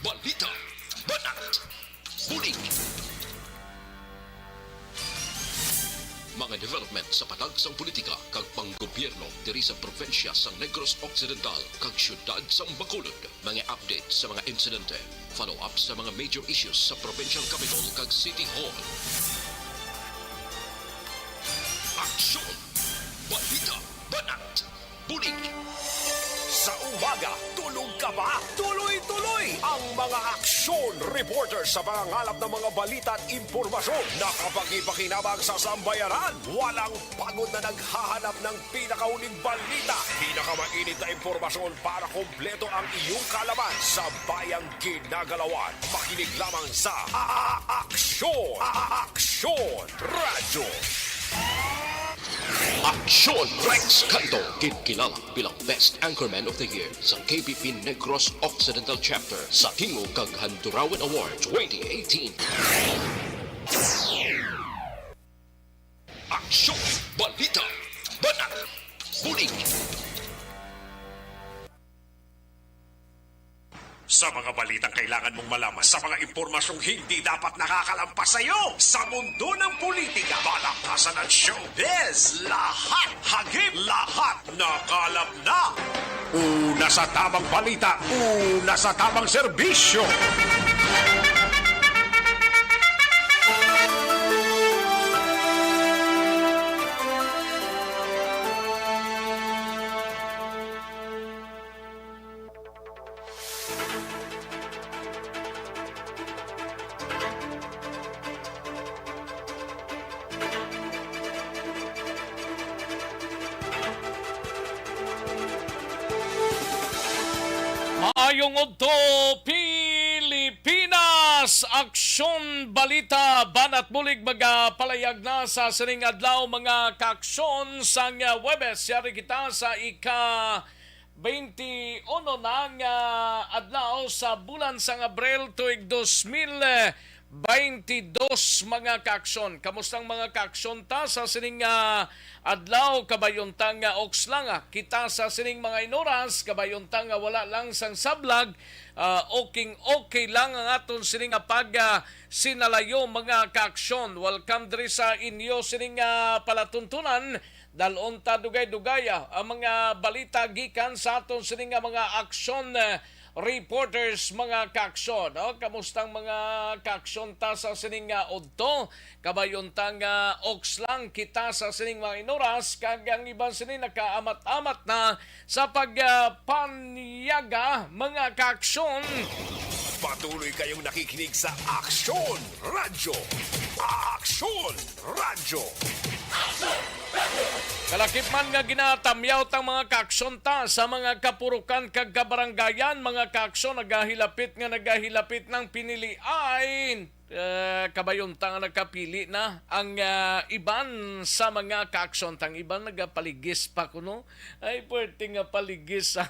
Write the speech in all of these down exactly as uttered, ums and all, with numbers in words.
Balita, banat, bulig. Mga development sa patagsang politika kag panggobyerno diri sa probinsya sang Negros Occidental kag siyudad sang Bacolod. Mga update sa mga insidente, follow-up sa mga major issues sa provincial capital kag city hall. Aksyon! Balita, banat, bulig. Sa umaga, tulog ka ba? Tuloy-tuloy ang mga aksyon reporter sa pangangalap ng mga balita at impormasyon na kapakipakinabang sa sambayanan. Walang pagod na naghahanap ng pinakahuling balita, pinakamainit na impormasyon para kompleto ang iyong kaalaman sa bayang ginagalawan. Makinig lamang sa A-, A-, Aksyon! A-, Aksyon! Radyo. Aksyon Rex Canto, ginkilala bilang Best Anchorman of the Year sa K B P Negros Occidental Chapter sa Tingog kag Handurawan Award twenty eighteen. Aksyon, balita, banat, bulig. Sa mga balitang kailangan mong malaman, sa mga impormasyong hindi dapat nakakalampas sa iyo, sa mundo ng politika, palakasan at showbiz, lahat, hagip, lahat, nakalap na. Una sa tamang balita, una sa tamang serbisyo. Maayong udto, Pilipinas! Aksyon, balita, banat bulig magapalayag na sa sining adlaw, mga kaaksyon. Sang, ah, Huwebes, yari kita sa ika twenty-uno na nga adlaw sa bulan sang Abril, tuig dos mil, baynte dos, mga kaaksyon. Kamusta ang mga kaaksyon ta sa sining, ah, adlaw? Kabayon ta nga oks lang, ah, kita sa sining mga inuras, kabayon ta nga wala lang sang sablag, ah, okay, okay lang ang aton sining nga pag, ah, sinalayo, mga kaaksyon. Welcome diri sa inyo sining, ah, palatuntunan. Dalon ta dugay-dugay, ah, ang mga balita gikan sa aton sining nga mga aksyon, eh, reporters, mga kaaksyon, no? Kamusta ang mga kaaksyon ta sa sining nga udto? Kabayon ta nga oks lang kita sa sining mga inuras, kag ang iban sini nakaamat-amat na sa pag, ah, panyaga, mga kaaksyon. Patuloy kayong nakikinig sa Aksyon Radyo. Aksyon Radyo. Kalakip man nga ginatamyaw tang mga kaaksyon ta sa mga kapurukan kag kabarangayan, mga kaaksyon, nagahilapit nga nagahilapit nang piniliay. Eh, kabayon ta nga nakapili na ang, ah, iban sa mga kaaksyon, tang iban nagapaligis pa kuno. Ay, pwerte nga paligis, ah.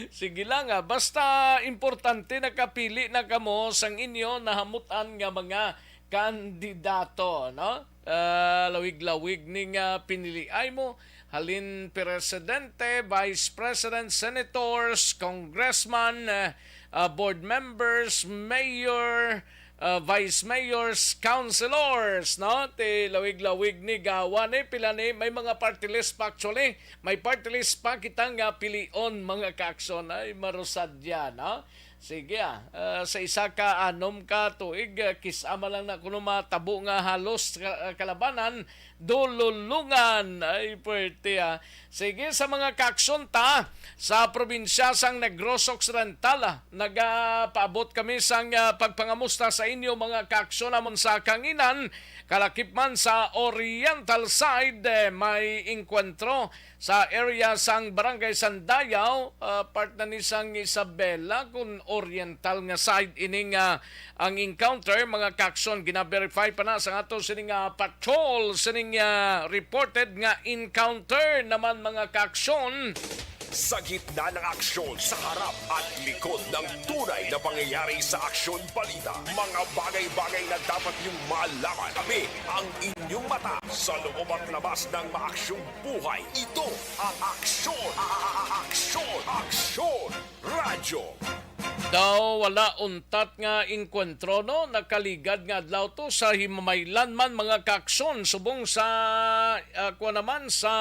Sige lang, ah. Basta importante nakapili na kamo sang inyo nahamutan nga mga kandidato, no? Ah, lawig-lawig ni nga piniliay mo. Halin presidente, vice president, senators, congressman, ah, ah, board members, mayor, ah, vice mayors, councilors, no? Ti lawig-lawig ni gawa ni, pila ni, may mga party list pa actually. May party list pa kita nga pilion, mga kaaksyon. Ay, marusadya, no? Sige, ah. Ah, sa isa ka anom ka tuig, ah, kis-a man lang na kuno matabo nga halos ka-, ah, kalabanan, dululungan. Ay, pwerte, ah. Sige, sa mga kaaksyon ta, sa probinsya sang Negros Occidental, ah, nagapaabot kami sang, ah, pagpangamusta sa inyo, mga kaaksyon namon sa Kanginan, kalakip man sa Oriental side, eh, may engkwentro sa area sang Barangay Sandayaw, ah, part na ni sang Isabela, kun oriental nga side ining, ah, ang encounter, mga kaaksyon. Gina-verify pa na sang ato sining, ah, patrol, sining, ah, reported nga encounter naman, mga kaaksyon. Sa gitna ng aksyon, sa harap at likod ng tunay na pangyayari sa Aksyon Balita, mga bagay-bagay na dapat niyong malaman. Kami ang inyong mata sa loob at labas ng maaksyong buhay. Ito ang Aksyon, Aksyon, Aksyon Radyo. Daw wala untat nga engkwentro, no? Nakaligad nga adlaw to sa Himamaylan man, mga kaaksyon, subong sa, ah, kuwan naman, sa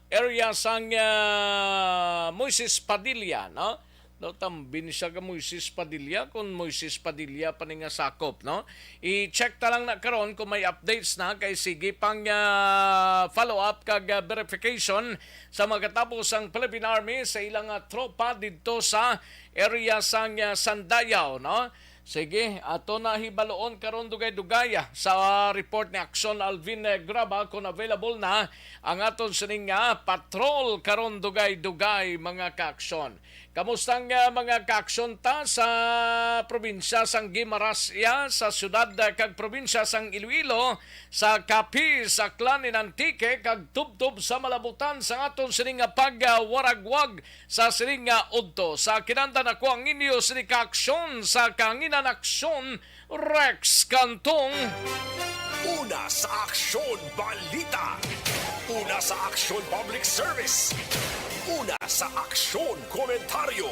area sang, ah, Moises Padilla, no? No, tambin siya ka Moises Padilla, kung Moises Padilla pa ni nga sakop, no? I-check ta lang na karon kung may updates na, kay sige pang, ah, follow up kag, ah, verification sa mga katapos ang Philippine Army sa ilang, ah, tropa didto sa area sang, ah, Sandayao, no? Sige, ato na hibaloon karon dugay-dugay, ah, sa report ni Aksyon Alvin, eh, Graba, kung available na ang aton sining nga patrol karon dugay-dugay, mga kaaksyon. Kamusta nga mga kaaksyon ta sa probinsya sang Guimaras, iya, sa syudad, ah, kag probinsya sang Iloilo, sa Capiz, Aklan, and Antique, kag tubtob sa malabutan sa aton sining nga pagwaragwag sa sining nga udto. Sa kinanda nako ang inyo sini ka aksyon sa kahanginan, Aksyon Rex Cantong. Una sa Aksyon Balita. Una sa Aksyon Public Service. Una sa Aksyon Komentaryo.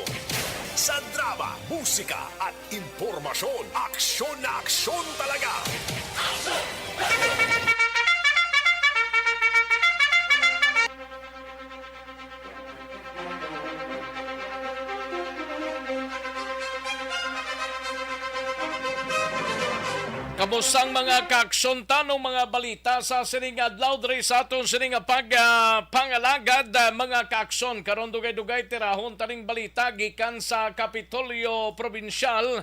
Sa drama, musika at impormasyon, aksyon na aksyon talaga. Kamusta ang mga kaaksyon ta, no, mga balita sa sining adlaw diri sa aton sining nga pag, ah, pangalagad, ah, mga kaaksyon? Karon dugay-dugay tirahon taning balita gikan sa Kapitolyo Probinsyal.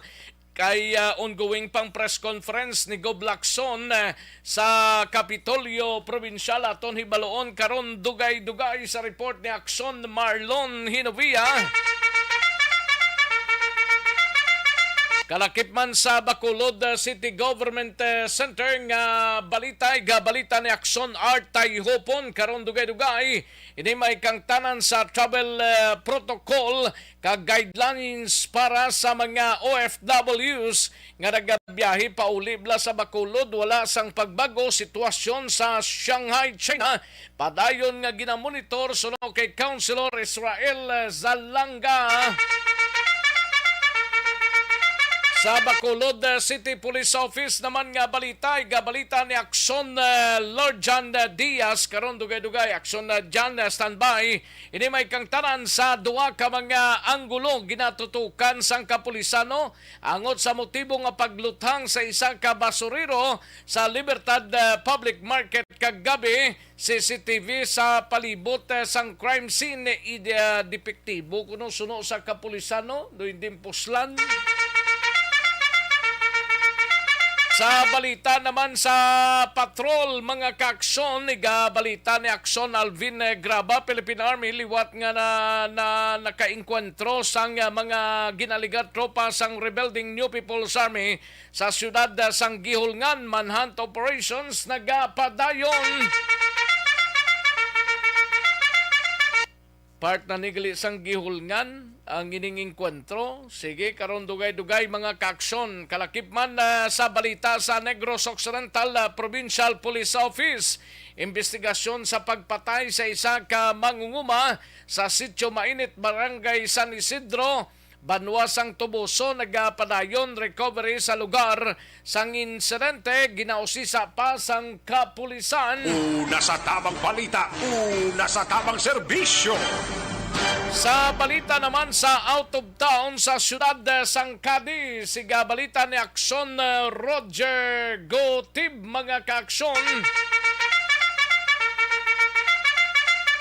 Kay, ah, ongoing pang press conference ni Gob Lacson, eh, sa Kapitolyo Probinsyal. Aton hibaloon karon dugay-dugay sa report ni Aksyon Marlon Hinovia. Kalakip man sa Bacolod, ah, City Government, eh, Center nga balita, igabalita ni Aksyon Art Tayhopon karon dugay-dugay. Ini may kangtanan sa travel, eh, protocol kag guidelines para sa mga O F Ws nga nagabiyahe pauli bala sa Bacolod. Wala sang pagbago sitwasyon sa Shanghai, China. Padayon nga ginamonitor suno kay Councilor Israel Zalanga. Sa Bacolod, eh, City Police Office naman nga balita, igabalita ni Aksyon, eh, Lord John, eh, Diaz. Karon dugay-dugay, Aksyon, eh, John, eh, standby. Ini may kangtanan sa duha ka mga anggulo ginatutukan sang kapulisan, no, angot sa motibo nga pagluthang sa isa ka basurero sa Libertad, eh, Public Market kagabi. C C T V sa palibot, eh, sang crime scene, eh, id-, eh, depektibo kuno suno sa kapulisan, no? Do hindi puslan. Sa balita naman sa patrol, mga kaaksyon, igabalita ni Aksyon Alvin, eh, Graba, Philippine Army, liwat nga na, na nakaengkwentro sang, ah, mga ginaligat tropa sang rebelde nga New People's Army sa siyudad, ah, sang Guihulngan. Manhunt operations nagapadayon. Part na ni gali sang Guihulngan ang ining engkwentro. Sige, karon dugay-dugay, mga kaaksyon. Kalakip man, ah, sa balita sa Negros Occidental, ah, Provincial Police Office, imbestigasyon sa pagpatay sa isa ka mangunguma sa Sitio Mainit, Barangay San Isidro, banwa sang Toboso. Nagapadayon recovery sa lugar sang insidente. Ginausisa pa sang kapulisan. Una sa tamang balita, una sa tamang serbisyo. Sa balita naman sa out of town, sa siyudad, eh, sang Cadiz, siga balita ni Aksyon, eh, Roger Gotib, mga kaaksyon.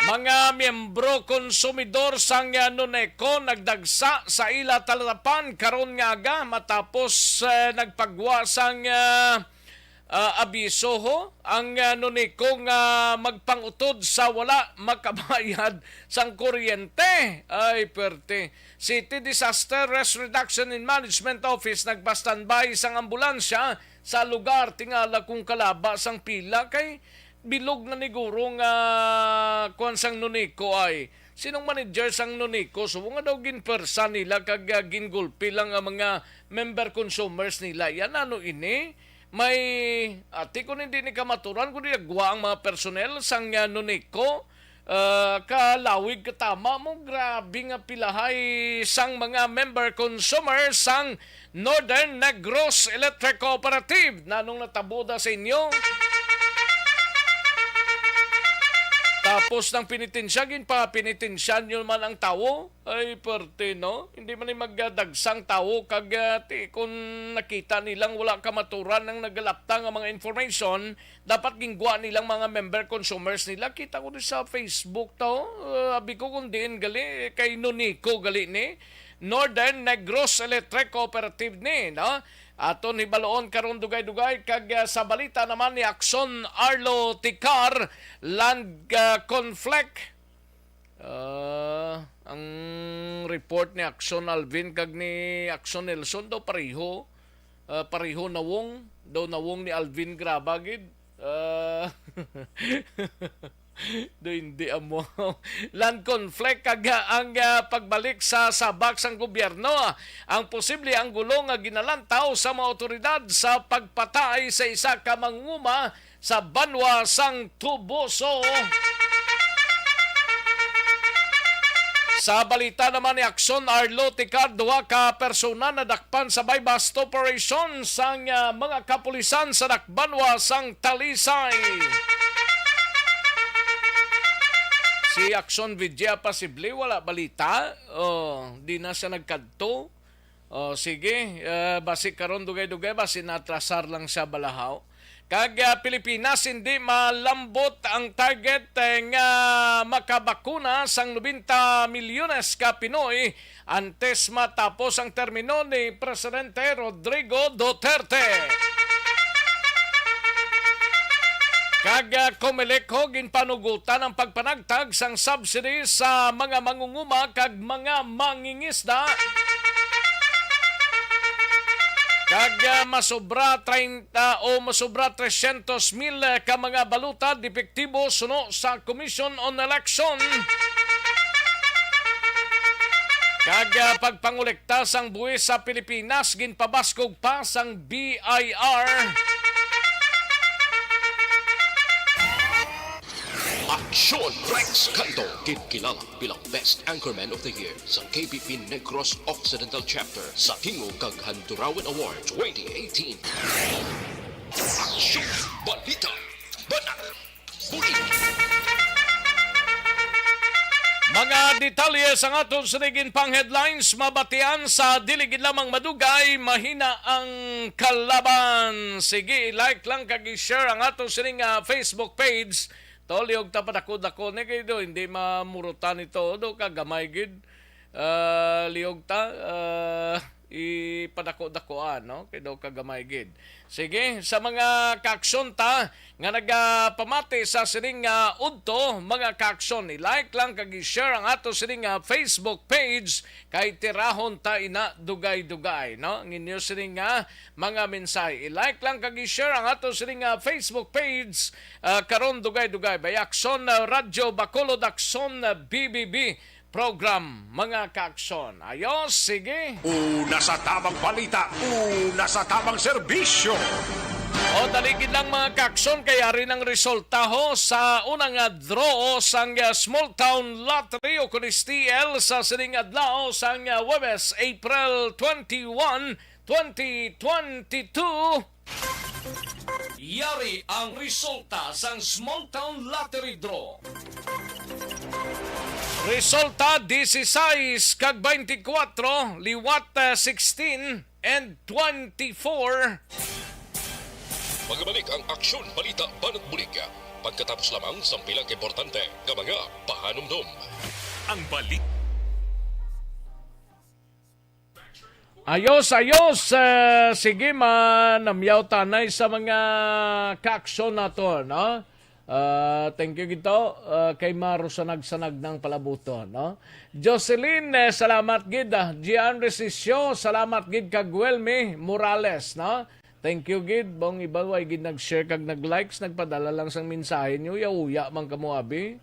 Mga miyembro konsumidor sang, ah, Nuneco nagdagsa sa ila talatapan karon nga aga matapos, eh, nagpagwa sang, ah, ah, abiso, ho, ang, ah, Nuneco nga magpangutod sa wala makabayad sang kuryente. Ay, perte. City Disaster Risk Reduction and Management Office nagpa-standby sang ambulansya sa lugar, tingala kung kalaba sang pila kay bilog na ni guro nga kuwan sang Nuneco ay. Sinong manager sang Nuneco? Subo nga daw ginpersa nila kag, ah, gingulpi lang ang mga member consumers nila. Yan ano ini? May, ati, kung hindi ni kamaturan, kung di nagwa ang mga personnel sang, ah, Nuneco, Ah, kalawig katama mo, grabe nga pilahay sang mga member consumer sang Northern Negros Electric Cooperative. Nanong natabo da sa inyo? Tapos nang pinitensya, ginpapinitensya nyo man ang tawo? Ay, parte, no? Hindi man ni magdadagsang tawo kag, ah, ti, kung nakita nilang wala kamaturan ang nagalapta nga mga information, dapat gingwa nilang mga member consumers nila. Kita ko ni sa Facebook to. Uh, abi ko kung diin gali, kay Nonico gali ni. Northern Negros Electric Cooperative ni, no? Aton hibaluon karon dugay-dugay kag, ah, sa balita naman ni Action Arlo Ticar, land, ah, conflict. Ah, ang report ni Action Alvin kag ni Action Nelson daw pareho. Ah, pareho nawong, daw nawong ni Alvin Graba gid. Ah, do hindi amo. Land conflict kag ang, ah, pagbalik sa sabak sang gobyerno. Ang posible ang gulo nga ginalantaw sa mga otoridad sa pagpatay sa isa ka mangunguma sa banwa sang Tuboso. Sa balita naman ni Action Arlo Ticar, duha ka persona nadakpan sa buy-bust operation sang, ah, mga kapulisan sa dakbanwa sang Talisay. Si Action Vidya, posible wala balita. Oh, di na siya nagkadto. Oh, sige, eh, basi karon dugay-dugay, basi natrasar lang siya balahaw. Kag, ah, Pilipinas, hindi malambot ang target, eh, nga makabakuna sang nobenta milyones ka Pinoy antes matapos ang termino ni Presidente Rodrigo Duterte. Kag, ah, Comelec, ginpanugutan ang pagpanagtag sang subsidy sa mga mangunguma kag mga mangingisda. Kag, ah, masobra treinta o masobra tresyentos mil ka mga balota depektibo suno sa Commission on Election. Kag, ah, pagpangolekta sang buhis sa Pilipinas ginpabaskog pa sang B I R. Aksyon Rex Canto, ginkilala bilang Best Anchorman of the Year sa K P P Negros Occidental Chapter sa Tingog kag Handurawan Award twenty eighteen. Aksyon, balita, banat, bulig. Mga detalye sang aton sining pang headlines mabatian sa dili gid lamang madugay, mahina ang kalaban. Sige, i-like lang kag i-share ang aton sining, ah, Facebook page. To, liog ta padako-dako ni kay do, hindi mamurutan ito. Do ka gamay gid. Ah, liog ta, ah, ipadako-dakoan, no? Kay do ka gamay gid. Sige, sa mga kaaksyon ta nga nagapamati sa sining, ah, udto, mga kaaksyon, i-like lang kag i-share ang ato sining, ah, Facebook page kay tirahon ta ina dugay-dugay, no? Ang inyo sining, ah, mga mensahe. I-like lang kag i-share ang ato sining, ah, Facebook page, ah, karon dugay-dugay. By Aksyon, ah, Radyo Bacolod, Aksyon, ah, B B B program, mga kaaksyon. Ayos, sige. Una sa tamang balita, una sa tamang serbisyo. O, dali gid lang, mga kaaksyon, kay ari nang resulta ho sa unang, ah, draw sang, ah, Small Town Lottery o kun S T L sa sining adlaw sang, ah, Huwebes, April twenty-one, twenty twenty-two. Yari ang resulta sang Small Town Lottery Draw. Resulta, dieciséis kag twenty-four, liwat, eh, sixteen and twenty-four. Magbalik ang Aksyon, Balita, Banat, Bulig pagkatapos lamang sang pila ka importante nga mga pahanumdom. Ang balik. Ayos, ayos. Eh, sige, manamyaw tanay sa mga kaaksyon nato, no? Ah, thank you gito, ah, kay Maro Sanag-Sanag ng Palabuto, no? Jocelyn, eh, salamat gid, ah. Gian Resisio, salamat gid kag Welmy Morales, no? Thank you gid, bang iba way gid nag-share kag nag-likes, nagpadala lang sang mensahe niyo, uya-uya man kamo, abi.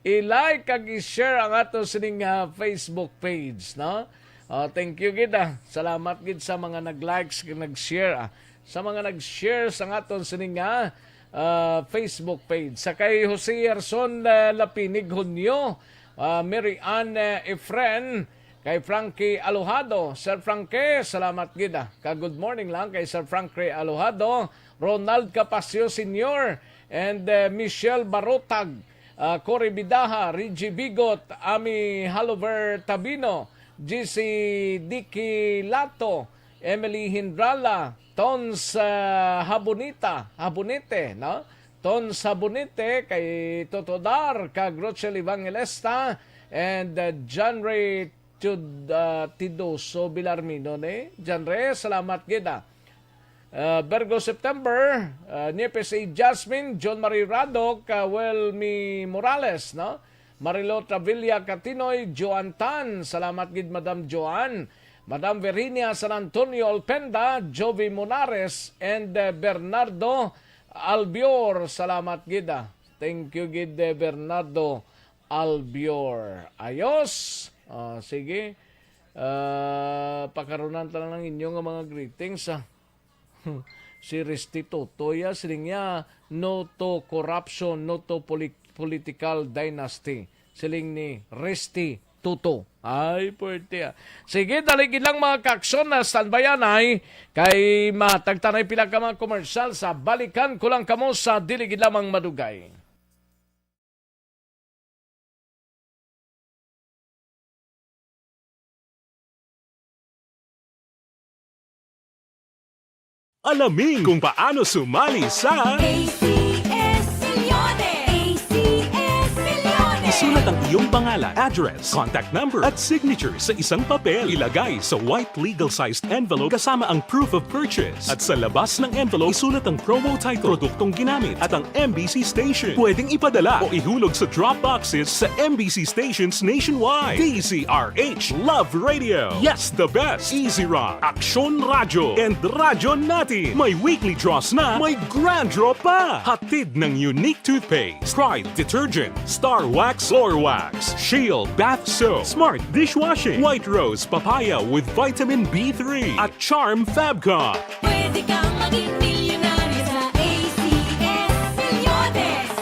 I-like kag i-share ang ato sining, ah, Facebook page, no? Oh, thank you gid, ah. Salamat gid sa mga nag-likes kag nag-share, ah. Sa mga nag-share sa aton sining, ah, ah, Facebook page. Sa kay Jose Gerson, ah, Lapinig Hunyo, ah, Mary Ann, ah, Efren, kay Frankie Alojado. Sir Frankie, salamat gid, ah. Ka good morning lang kay Sir Frankie Alojado, Ronald Capasio Senior, and, ah, Michelle Barotag, ah, Cory Bidaha, Reggie Bigot, Ami Halover Tabino, G C Dicky Lato, Emily Hindrala, Tons, ah, Habonita, Habonete, no? Tons Habonete, kay Totodar, kag Rochelle Evangelista, and, ah, John Ray Tud-, ah, Tidoso Bilarmino, ni? John Ray, salamat gid, ah. Ah, Virgo September, ah, Niepes A. Jasmine, John Marie Radok, ah, Welmy Morales, no? Marilo Travilla Catinoy, Joan Tan, salamat gid, Madam Joan. Madam Virginia San Antonio Alpenda, Jovi Monares, and, uh, Bernardo Albior, salamat gid, ah. Thank you gid, eh, Bernardo Albior. Ayos. Ah, sige. Ah, pakarunan ta lang ang inyo nga mga greetings, ah. Si Restituto, ya, siling niya, "No to corruption, no to poli-, political dynasty." Siling ni Resti Tuto. Ay, puwerte, ah. Sige, dali gid lang, mga kaaksyon, na standby anay. Kay matagtanay pila ka mga komersyal sa balikan ko lang kamo sa dili gid lamang madugay. Alamin kung paano sumali sa A C S Milyones! A C S Milyones! Isulat ang iyong pangalan, address, contact number, at signature sa isang papel. Ilagay sa white legal-sized envelope kasama ang proof of purchase. At sa labas ng envelope, isulat ang promo title, produktong ginamit, at ang M B C station. Pwedeng ipadala o ihulog sa drop boxes sa M B C stations nationwide. D Z R H Love Radio. Yes, the best. Easy Run, Aksyon Radyo, and Radyo Natin. May weekly draws na, may grand draw pa. Hatid ng Unique Toothpaste, Pride Detergent, Star Wax, Floor Wax, Shield Bath Soap, Smart Dishwashing, White Rose Papaya with Vitamin B three, at Charm Fabcon. Pwede kang maging milyonaryo sa A C S Milyones.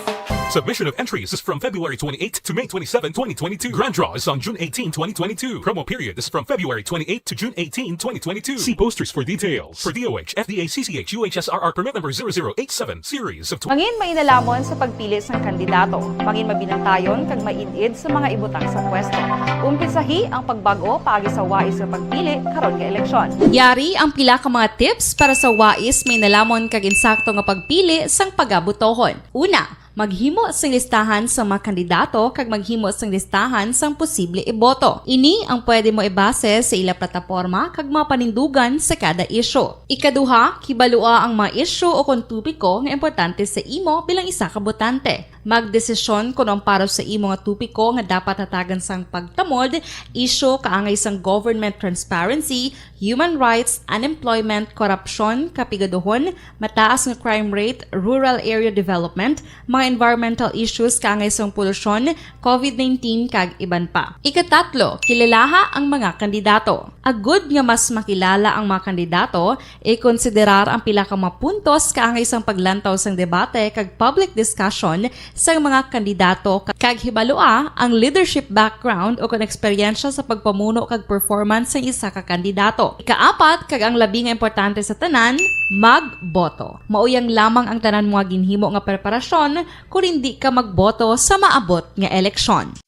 Submission of entries is from February twenty-eighth to May twenty-seven, twenty twenty-two. Grand draw is on June eighteen, twenty twenty-two. Promo period is from February twenty-eighth to June eighteen, twenty twenty-two. See posters for details. For D O H, F D A, C C H, U H S R R permit number zero zero eight seven, series of tw- Mangin mainalamon sa pagpili sang kandidato. Mangin mabinantayon kag maid-id sa mga ibutang sa pwesto. Umpisahi ang pagbag-o paagi sa wais nga pagpili karon nga eleksyon. Yari ang pila ka mga tips para sa wais, mainalamon kag insakto nga pagpili sang pagabutohon. Una, maghimo sing listahan sa mga kandidato kag maghimo sing listahan sang posible iboto. Ini ang pwede mo ibase sa ila plataporma kag mga panindugan sa kada isyu. Ikaduha, kibalua ang mga isyu o kon topiko nga importante sa imo bilang isa ka botante. Magdesisyon kon ang para sa imo nga topiko nga dapat hatagan sang pagtamod, isyu kaangay sang government transparency, human rights, unemployment, korupsyon, kapigaduhon, mataas nga crime rate, rural area development, mga environmental issues kaangay sang polusyon, covid nineteen, kag iban pa. Ikatatlo, kilalaha ang mga kandidato. Agud nga mas makilala ang mga kandidato, ikonsiderar ang pila ka mga puntos kaangay sang paglantaw sang debate kag public discussion sang mga kandidato, kag hibalua ang leadership background o kon eksperyensya sa pagpamuno kag performance sang isa ka kandidato. Ikaapat, kag ang labi nga importante sa tanan, magboto. Mauyang lamang ang tanan mga ginhimo nga preparasyon kon indi ka magboto sa maabot nga eleksyon.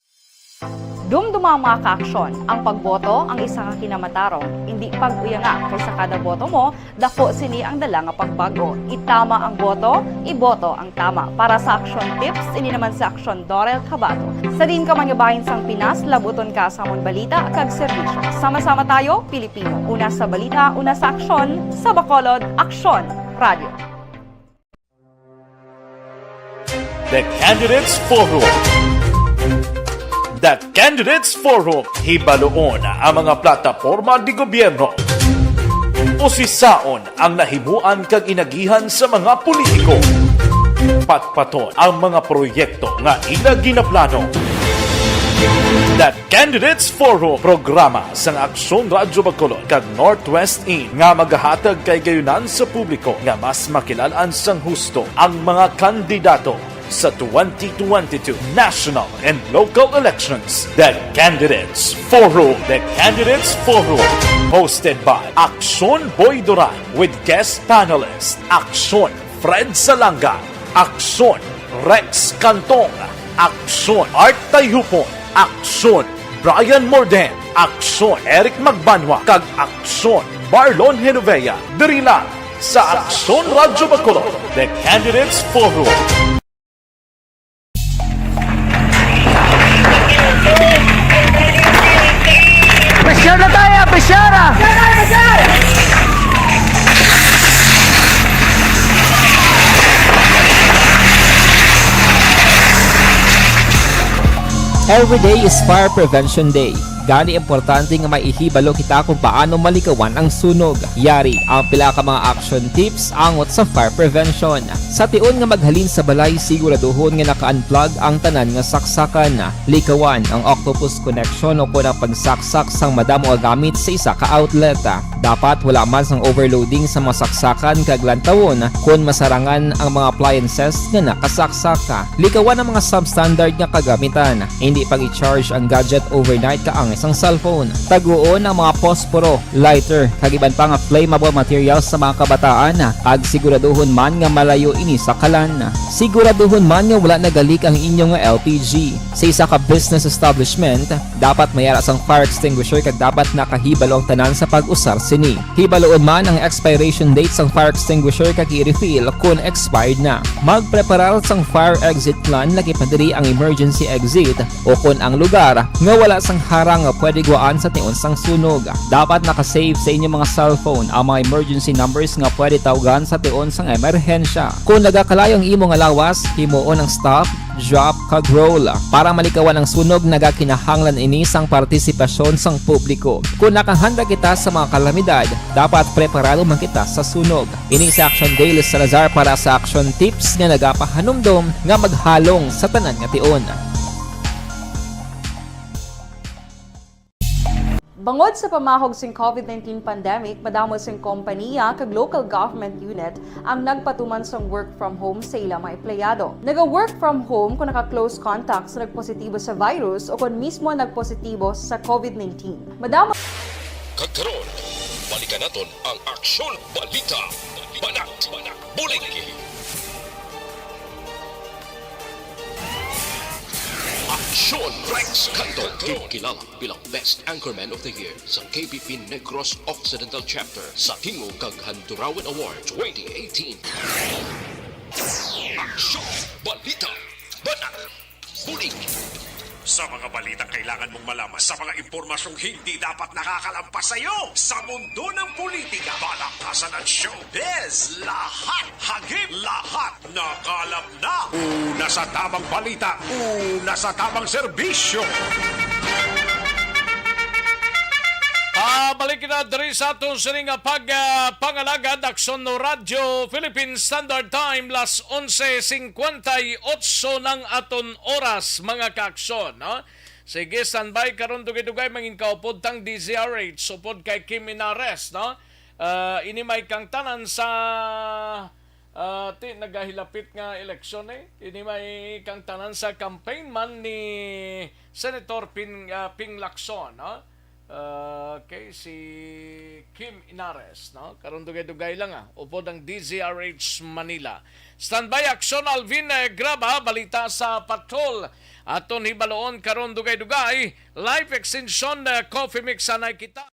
Dumduma, mga kaaksyon, ang pagboto ang isa ka kinamatarong, indi pag-uyanga, kay sa kada boto mo, daku sini ang dala nga pagbag-o. Itama ang boto, iboto ang tama. Para sa Aksyon Tips, ini naman si Aksyon Dorel Cabato. Sa diin ka man nga bahin sang Pinas, labuton ka sa amon balita kag serbisyo. Sama-sama tayo, Pilipino. Una sa balita, una sa aksyon, sa Bacolod, Aksyon Radio. The Candidates Forum. The Candidates Forum. Hibaluon ang mga plataporma de gobyerno. Usisaon ang nahimuan kag inagihan sa mga politiko. Patpaton ang mga proyekto nga ila ginaplano. The Candidates Forum, programa sang Aksyon Radyo Bacolod kag Northwest Inn nga magahatag kay gayunan sa publiko nga mas makilal-an sang husto ang mga kandidato sa twenty twenty-two national and local elections. The Candidates Forum. The Candidates Forum, hosted by Aksyon Boy Duran with guest panelist Aksyon Fred Salanga, Aksyon Rex Cantong, Aksyon Art Tayhupon, Aksyon Brian Morden, Aksyon Eric Magbanwa, kag Aksyon Marlon Genovea. Diri lang sa Aksyon Radyo Bacolod, The Candidates Forum. Pisyar na tayo, pisyar na! Every day is Fire Prevention Day. Gani, importante nga may ihibalo kita kung paano malikawan ang sunog. Yari ang pila ka mga action tips angot sa fire prevention. Sa tion nga maghalin sa balay, siguraduhon nga naka-unplug ang tanan nga saksakan. Likawan ang octopus connection o kon ang pagsaksak sang madamo nga gamit sa isa ka outlet. Dapat wala man sang overloading sa mga saksakan kag lantawon kon masarangan ang mga appliances nga nakasaksak. Likawan ang mga substandard nga kagamitan. Hindi pag-i-charge ang gadget overnight kaangay sang cellphone. Taguon ang mga posporo, lighter, kag iban pa nga flammable materials sa mga kabataan, kag siguraduhon man nga malayo ini sa kalan. Siguraduhon man nga wala nagalik ang inyo nga L P G. Sa isa ka business establishment, dapat may ara sang fire extinguisher kag dapat nakahibalo ang tanan sa pag-usar sini. Hibaluon man ang expiration date sang fire extinguisher kag i-refill kon expired na. Magpreparar sang fire exit plan, laki pa diri ang emergency exit o kon ang lugar nga wala sang harang nga pwede gwaan sa tion sang sunog. Dapat naka-save sa inyo mga cellphone ang mga emergency numbers nga pwede tawgan sa tion sang emerhensya. Kon nagakalayo ang imo nga lawas, himuon ang stop, drop, kag roll. Para malikawan ang sunog, nagakinahanglan ini sang partisipasyon sang publiko. Kon nakahanda kita sa mga kalamidad, dapat preparado man kita sa sunog. Ini si Action Daily Salazar para sa Action Tips nga nagapahanumdom nga maghalong sa tanan nga tion. Bangod sa pamahog sing covid nineteen pandemic, madamo sing kompaniya kag local government unit ang nagpatuman sang work from home sa ila mga empleyado. Naga-work from home kung naka-close contact sa nagpositibo sa virus o kon mismo nagpositibo sa covid nineteen. Madamo Kag karon, balikan naton ang Aksyon Balita. Banat, Banat, Bulig. Aksyon Rex Cantong, kilala bilang Best Anchorman of the Year sa K B P Negros Occidental Chapter sa Tingog kag Handurawan Award twenty eighteen. Aksyon Balita. Banat. Bulig. Sa mga balitang kailangan mong malaman, sa mga impormasyong hindi dapat nakakalampas sa iyo, sa mundo ng politika, palakasan at showbiz, lahat hagip, lahat nakalap na. Una sa tamang balita, una sa tamang serbisyo. Ah, balik kita diri sa aton sini nga pag, ah, pangalagad, Aksyon Radyo Philippine Standard Time, las onse cincuenta y ocho ng aton oras, mga kaaksyon, no? Sige, standby karon, dugay-dugay, mangin ka upod tang D Z R H, upod kay Kim Inares, no? Ah, ini may kang tanan sa, ah, ti, nagahilapit nga eleksyon, eh. Ini may kang tanan sa campaign man ni Senator Pin-, ah, Ping Lacson, no? Ah, okay, si Kim Inares, no? Karon dugay-dugay lang, ah. Upod ang D Z R H Manila. Standby, Aksyon Alvin, eh, Graba, balita sa patrol. Aton hibaloon karon dugay-dugay, life extension, eh, coffee mix, anay kita.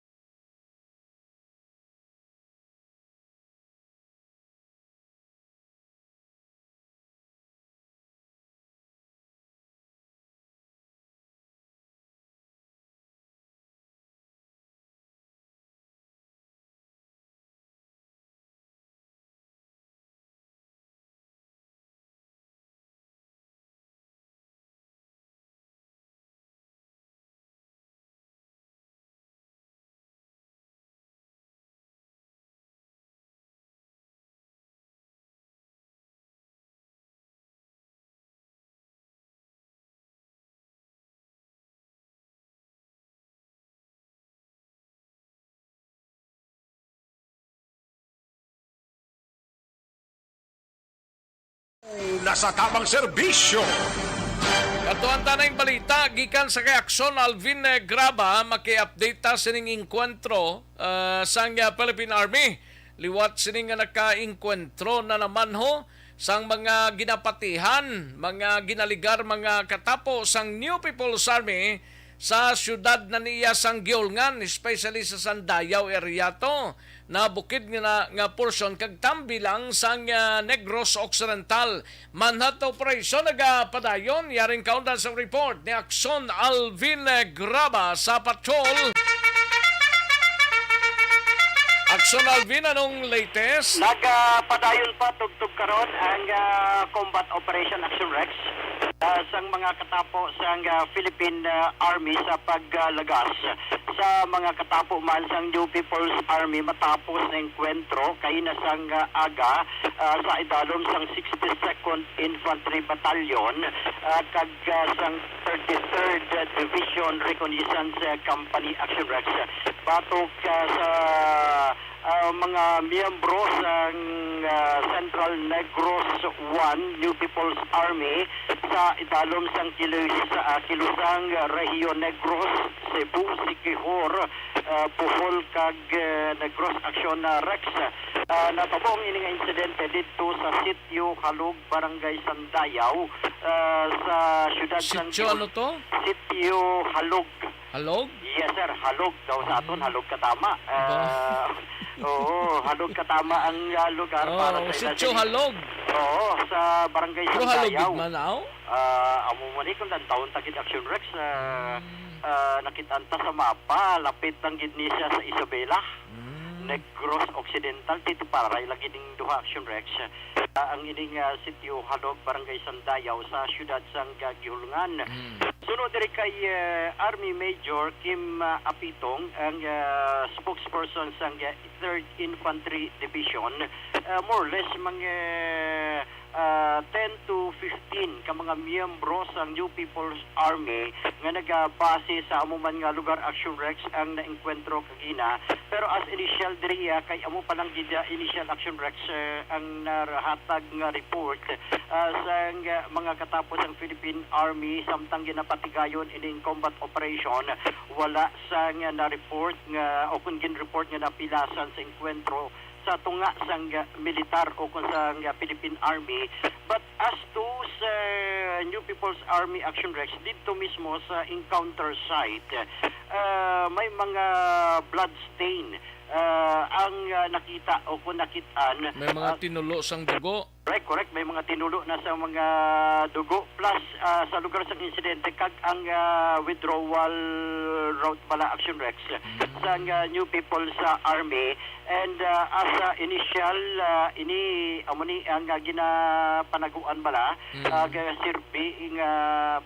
Nasa tamang serbisyo. Katuan ta na yung balita gikan sa kay Akson Alvin, eh, Graba, maki-update ta sining engkwentro, ah, sang, ah, Philippine Army. Liwat sini nga nakaengkwentro na naman ho sang mga ginapatihan, mga ginaligar, mga katapo sang New People's Army sa siyudad na niya sang Giholngan, especially sa Sandayao area to, na bukid nga, na, nga porsyon kag tambilang sang, ah, Negros Occidental. Manhunt operation nagapadayon, yaring kaundan sa report ni Akson Alvin Graba sa patrol. Akson Alvin, anong latest? Nagapadayon pa tugtog karon ang, ah, combat operation Action Rex, ah, sang mga katapo sang, ah, Philippine, ah, Army sa paglagas sa mga katapo man sang New People's Army matapos na engkwentro kaina sang, ah, aga, ah, sa idalom sang sixty-second Infantry Battalion, ah, kag, ah, sang thirty-third Division Reconnaissance, ah, Company Action Rex. Batok, ah, sa, ah, mga miyembro sang, ah, Central Negros One New People's Army sa idalom sang Kilis-, ah, Kilusang Region Negros, Cebu, Siquijor, ah, Bohol kag, ah, Negros Action, ah, Rex. Ah, natabo ang ini nga insidente didto sa Sitio Halog, Barangay Sandayao, ah, sa siyudad sang Sitio Giol-, ano to? Sitio Halog. Halog? Yes, sir. Halog daw sa aton. Mm. Halog katama. Ba? Ah, oo, Halog katama ang, ah, lugar para sa Sitio Halog. Oo, sa Barangay Sandayao. Pero Halog gid man, aw? Ah, amo man ni kung lantawon ta gid, Action Rex, ah, Mm. ah, nakit-an ta sa mapa, lapit lang gid ni siya sa Isabela. Mm. Negros Occidental, titiparay lagi ning duha, Action Rex. Ah, ang ining, ah, Sitio Halog, Barangay Sandayao, sa siyudad sang, ah, Giholngan. Mm. Suno diri kay, ah, Army Major Kim, ah, Apitong, ang, ah, spokesperson sang, ah, Third Infantry Division, ah, more or less mga, ah, ten to fifteen ka mga miyembro sang New People's Army nga nagabase sa amo man nga lugar, Action Rex, ang naengkwentro kagina. Pero as initial diri, ah, kay amo pa lang gid, ah, initial, Action Rex, eh, ang nahatag nga report, ah, sang, ah, mga katapo sang Philippine Army samtang ginapatigayon ining combat operation. Wala sang, ah, na-report nga o kung gin-report nga napilasan sa engkwentro sa tunga sang, ah, militar o kung sang, ah, Philippine Army. But as to sa New People's Army, Action Rex, didto mismo sa encounter site, ah, may mga blood stain, ah, ang, ah, nakita o kung nakit-an. May mga, ah, tinulo sang dugo. Correct, correct. May mga tinulo na sa mga dugo. Plus, ah, sa lugar sang insidente, kag ang, ah, withdrawal route bala, Action Rex, Mm. sang, ah, New People's Army. And, ah, as, ah, initial, ah, ini, amo ni ang, ah, ginapanaguan bala, Mm. ah, ga-, sirbi nga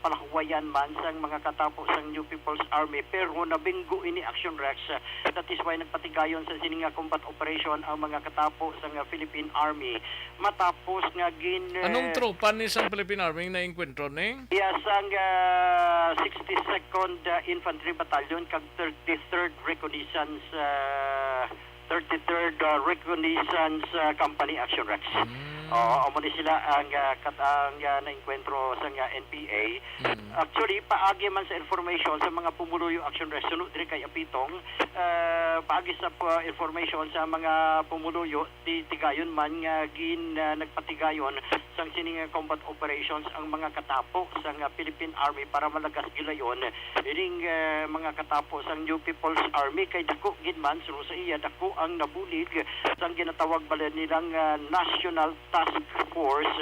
palahuwayan man sang mga katapo sang New People's Army. Pero nabinggo ini, Action Rex. That is why nagpatigayon sa sini nga combat operation ang mga katapo sang, ah, Philippine Army. Matapos nga gin, Anong eh, tropa ni sang Philippine Army ang naengkwentro ni? Iya sang, ah, sixty-second, ah, Infantry Battalion kag thirty-third Reconnaissance, ah, thirty-third, ah, Reconnaissance, ah, Company, Action Rex. Mm. Oo, amo ni sila ang, ah, kat-, ang, ah, naengkwentro sang, ah, N P A. Mm. Actually, paagi man sa information sa mga pumuluyo, Action Rex, suno diri kay Apitong, ah, paagi sa pa-, information sa mga pumuluyo, ti-, tigayon man nga gin-, ah, nagpatigayon sang sini nga combat operations ang mga katapo sang, ah, Philippine Army para malagas gilayon ining, ah, mga katapo sang New People's Army kay dako gid man, suno sa iya, dako ang nabulig sang ginatawag bala nilang, ah, National Task Force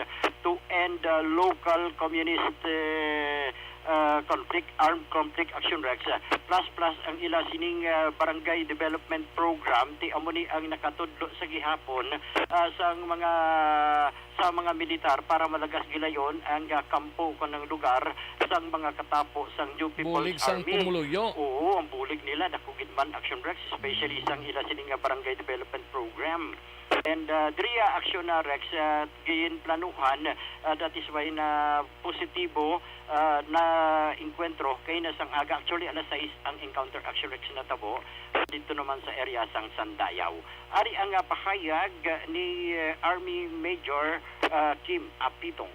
to End, ah, Local Communist, eh, ah, conflict, armed conflict, Action Rex, ah, plus, plus ang ila sining, ah, barangay development program, ti amo ni ang nakatudlo sa gihapon, ah, sang mga, sa mga militar para malagas gilayon ang, ah, kampo kon ang lugar sang mga katapo sang New People's Army. Bulig sang pumuluyo. Oo, ang bulig nila, dako gid man, Action Rex, especially sang ila sining nga barangay development program. And, ah, diri, ah, Aksyon na Rex, ah, ginplanuhan, ah, that is why na positibo, ah, na engkwentro kay na sang aga. Actually, alas sais ang encounter, Aksyon Rex, natabo dito naman sa area sang Sandayaw. Ari ang, ah, pahayag, ah, ni, eh, Army Major, ah, Kim Apitong.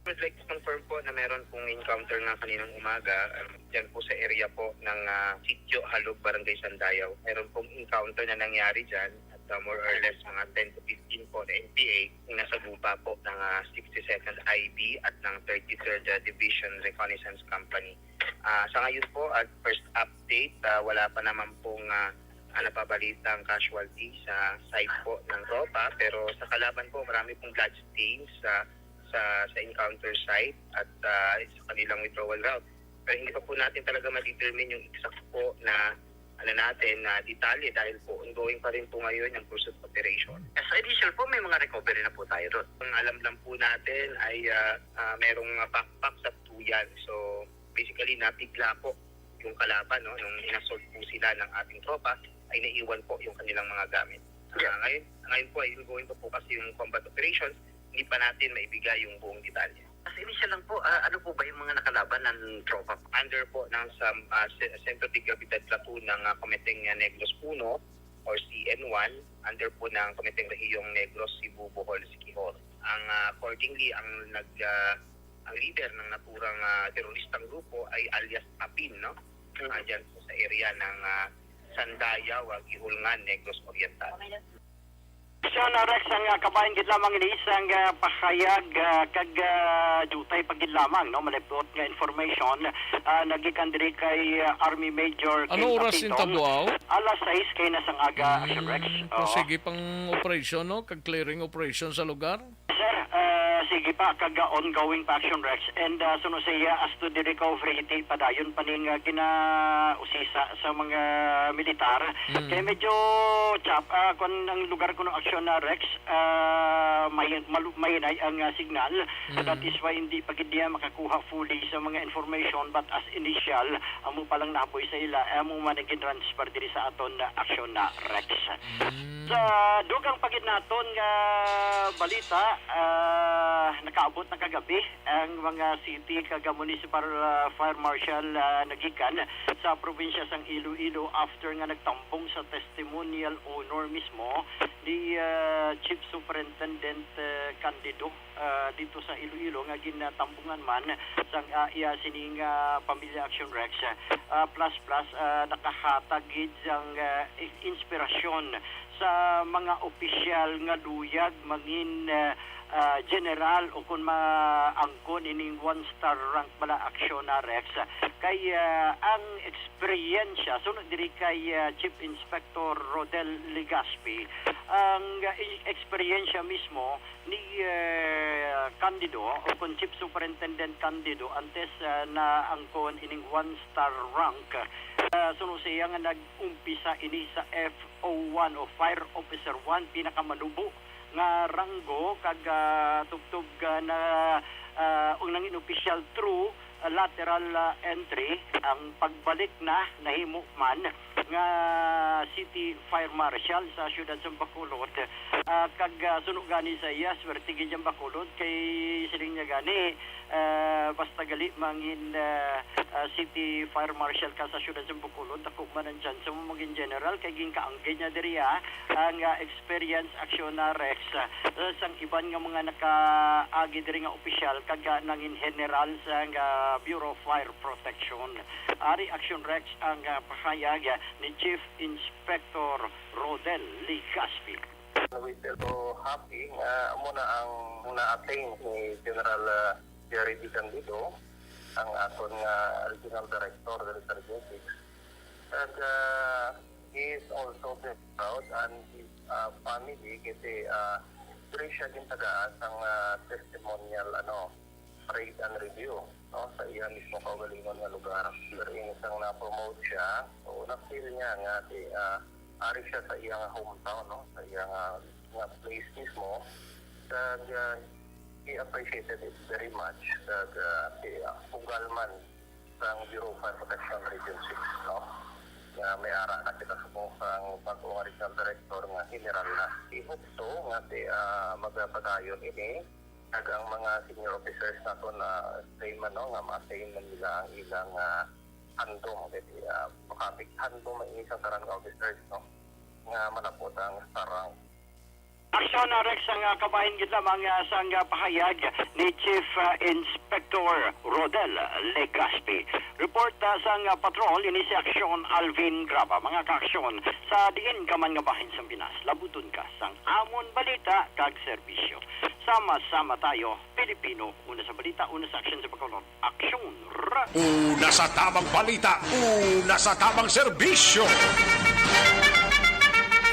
Would like to confirm po na meron pong encounter na kaninang umaga, um, dyan po sa area po ng, ah, Sitio Halog, Barangay Sandayaw. Meron pong encounter na nangyari dyan at, ah, more or less mga ten to fifteen po na N P A yung nasa gupa po ng, ah, sixty-second I B at ng thirty-third, ah, Division Reconnaissance Company. Ah, sa ngayon po, at first update, ah, wala pa naman pong, ah, ah, napabalitang casualty sa side po ng tropa, pero sa kalaban po, marami pong bloodstains sa sa sa encounter site at, ah, sa kanilang withdrawal route. Pero hindi pa po natin talaga ma-determine yung exact po na, ano natin, na detalye dahil po ongoing pa rin po ngayon ang pursuit operation. Sa initial po, may mga recovery na po tayo doon. Ang alam lang po natin ay, ah, ah, merong, ah, backpack sa tuyan. So, basically, nabigla po yung kalaban, no? Nung inassault po sila ng ating tropa, ay naiwan po yung kanilang mga gamit. Ah, Yeah. ngayon, ngayon po ay ongoing pa po kasi yung combat operations, hindi pa natin maibigay yung buong detalye. As initial lang po, ah, ano po ba yung mga nakalaban ng tropa? Under po ng sa, ah, se- Centro de Gravidad Platoon ng, ah, Komiteng, ah, Negros Uno or C N one, under po ng Komiteng Rehiyong Negros, Cebu, Bohol, Siquijor. Ang, ah, accordingly, ang nag ah, ang leader ng naturang, ah, teroristang grupo ay alias Apin, no? Mhm. Ah, dyan po sa area ng, ah, Sandayaw, ah, Guihulngan, Negros Oriental. Siya na Rex ang, ah, kabahin gid lamang ini sang, ah, pahayag, ah, kag, ah, diutay pa gid lamang, no, malipot nga information, ah, nagikan diri kay, ah, Army Major Ano King oras in Apitong. Tabuao? Alas sais kay na sang aga, Action Rex. Mm, Oo. Sige pang operation, no? Kag clearing operation sa lugar? Sir, ah, sige pa, kag, ah, ongoing pa, Action Rex. And, ah, suno siya, as to the recovery, ti padayon pa ning, ah, ginausisa sa mga militar. Mm. Kaya medyo chap, ah, kung ang lugar kuno, Action na Rex, ah, may, malu- mahinay ang, ah, signal. Mm. That is why hindi pa gid niya makakuha fully sa mga information, but as initial, amo pa lang nahaboy sa ila, amo man ang gin-transfer diri sa aton, ah, Action na Rex. Mm. Sa dugang pa gid naton nga balita, ah, nakaabot na kagabi ang mga city kag municipal, ah, fire marshal, ah, nagikan sa probinsya sang Iloilo after nga nagtambong sa testimonial honor mismo ni, ah, Chief Superintendent, ah, Candido, ah, dito sa Iloilo nga ginatambungan man sang, ah, iya sining, ah, Pamilya Action Rex. Ah, plus plus, ah, nakahatag gid sang, ah, i- inspirasyon sa mga opisyal nga luyag mangin, ah, ah, general o kon maangkon ining one star rank bala, Action na Rex. Kay, ah, ang eksperyensya, sunod diri kay, ah, Chief Inspector Rodel Legaspi, ang, ah, i- eksperyensya mismo ni, eh, Candido o kon Chief Superintendent Candido antes, ah, na angkon ining one star rank. Ah, suno siya nga nag-umpisa ini sa F O one o Fire Officer one, pinakamanubo nga ranggo, kag, ah, tubtob, ah, na, ah, ang nangin opisyal through, ah, lateral, ah, entry, ang pagbalik na nahimo man nga City Fire Marshal sa siyudad sa Bacolod. Ah, kag, ah, suno gani sa iya, swerte gid ang Bacolod kay siling niya gani, ah, basta gali mangin, ah, ah, City Fire Marshal ka sa siyudad sa Bacolod, dako man ang chance mo maging general kay ginkaanggid niya diri, ah, ang, ah, experience Action na Rex, ah, sang iban nga mga nakaagi diri nga opisyal kag, ah, nangin general sa, ah, Bureau of Fire Protection. Ari Action Rex ang, ah, pahayag, ah, ni Chief Inspector Rodel Legaspi. We feel so happy nga amo na ang na-attain ni General, ah, Jerry D. Candido, ang aton nga Regional Director diri sa Region six. Kag, ah, he is also very proud and his, ah, family kasi, ah, diri siya gintagaan sang, ah, testimonial, ano, raid and review, no, sa iya mismo kaugalingon nga lugar. Pero inis ang na-promote siya, so na-feel niya nga si, ah, ari siya sa iya nga hometown, no, sa iya nga, nga place mismo. Kag, ah, he appreciated it very much. Kag, ah, si, ah, ugal man sang Bureau of Fire Protection Region six, no? Nga may ara na kita subong sang bag-o nga regional director nga general na. I-hope so nga ti, ah, magapadayon ini, kag ang mga senior officers nato na same, ano, nga ma-assign man nila ang ilang, ah, handom. Kay, ah, makapig handom ang isang tanan nga officers, no, nga malapot ang sarang. Aksyon, ah, Rex, ang, ah, kabahin gid lamang, ah, sang, ah, pahayag ni Chief, ah, Inspector Rodel Legaspi. Report, ah, sang, ah, patrol ini si Aksyon Alvin Graba. Mga kaaksyon, sa diin ka man nga bahin sang Pinas, labuton ka sang amon balita kag serbisyo. Sama-sama tayo, Pilipino. Una sa balita, una sa aksyon sa pagkaulog. Aksyon, ra! Una sa tamang balita, una sa tamang serbisyo.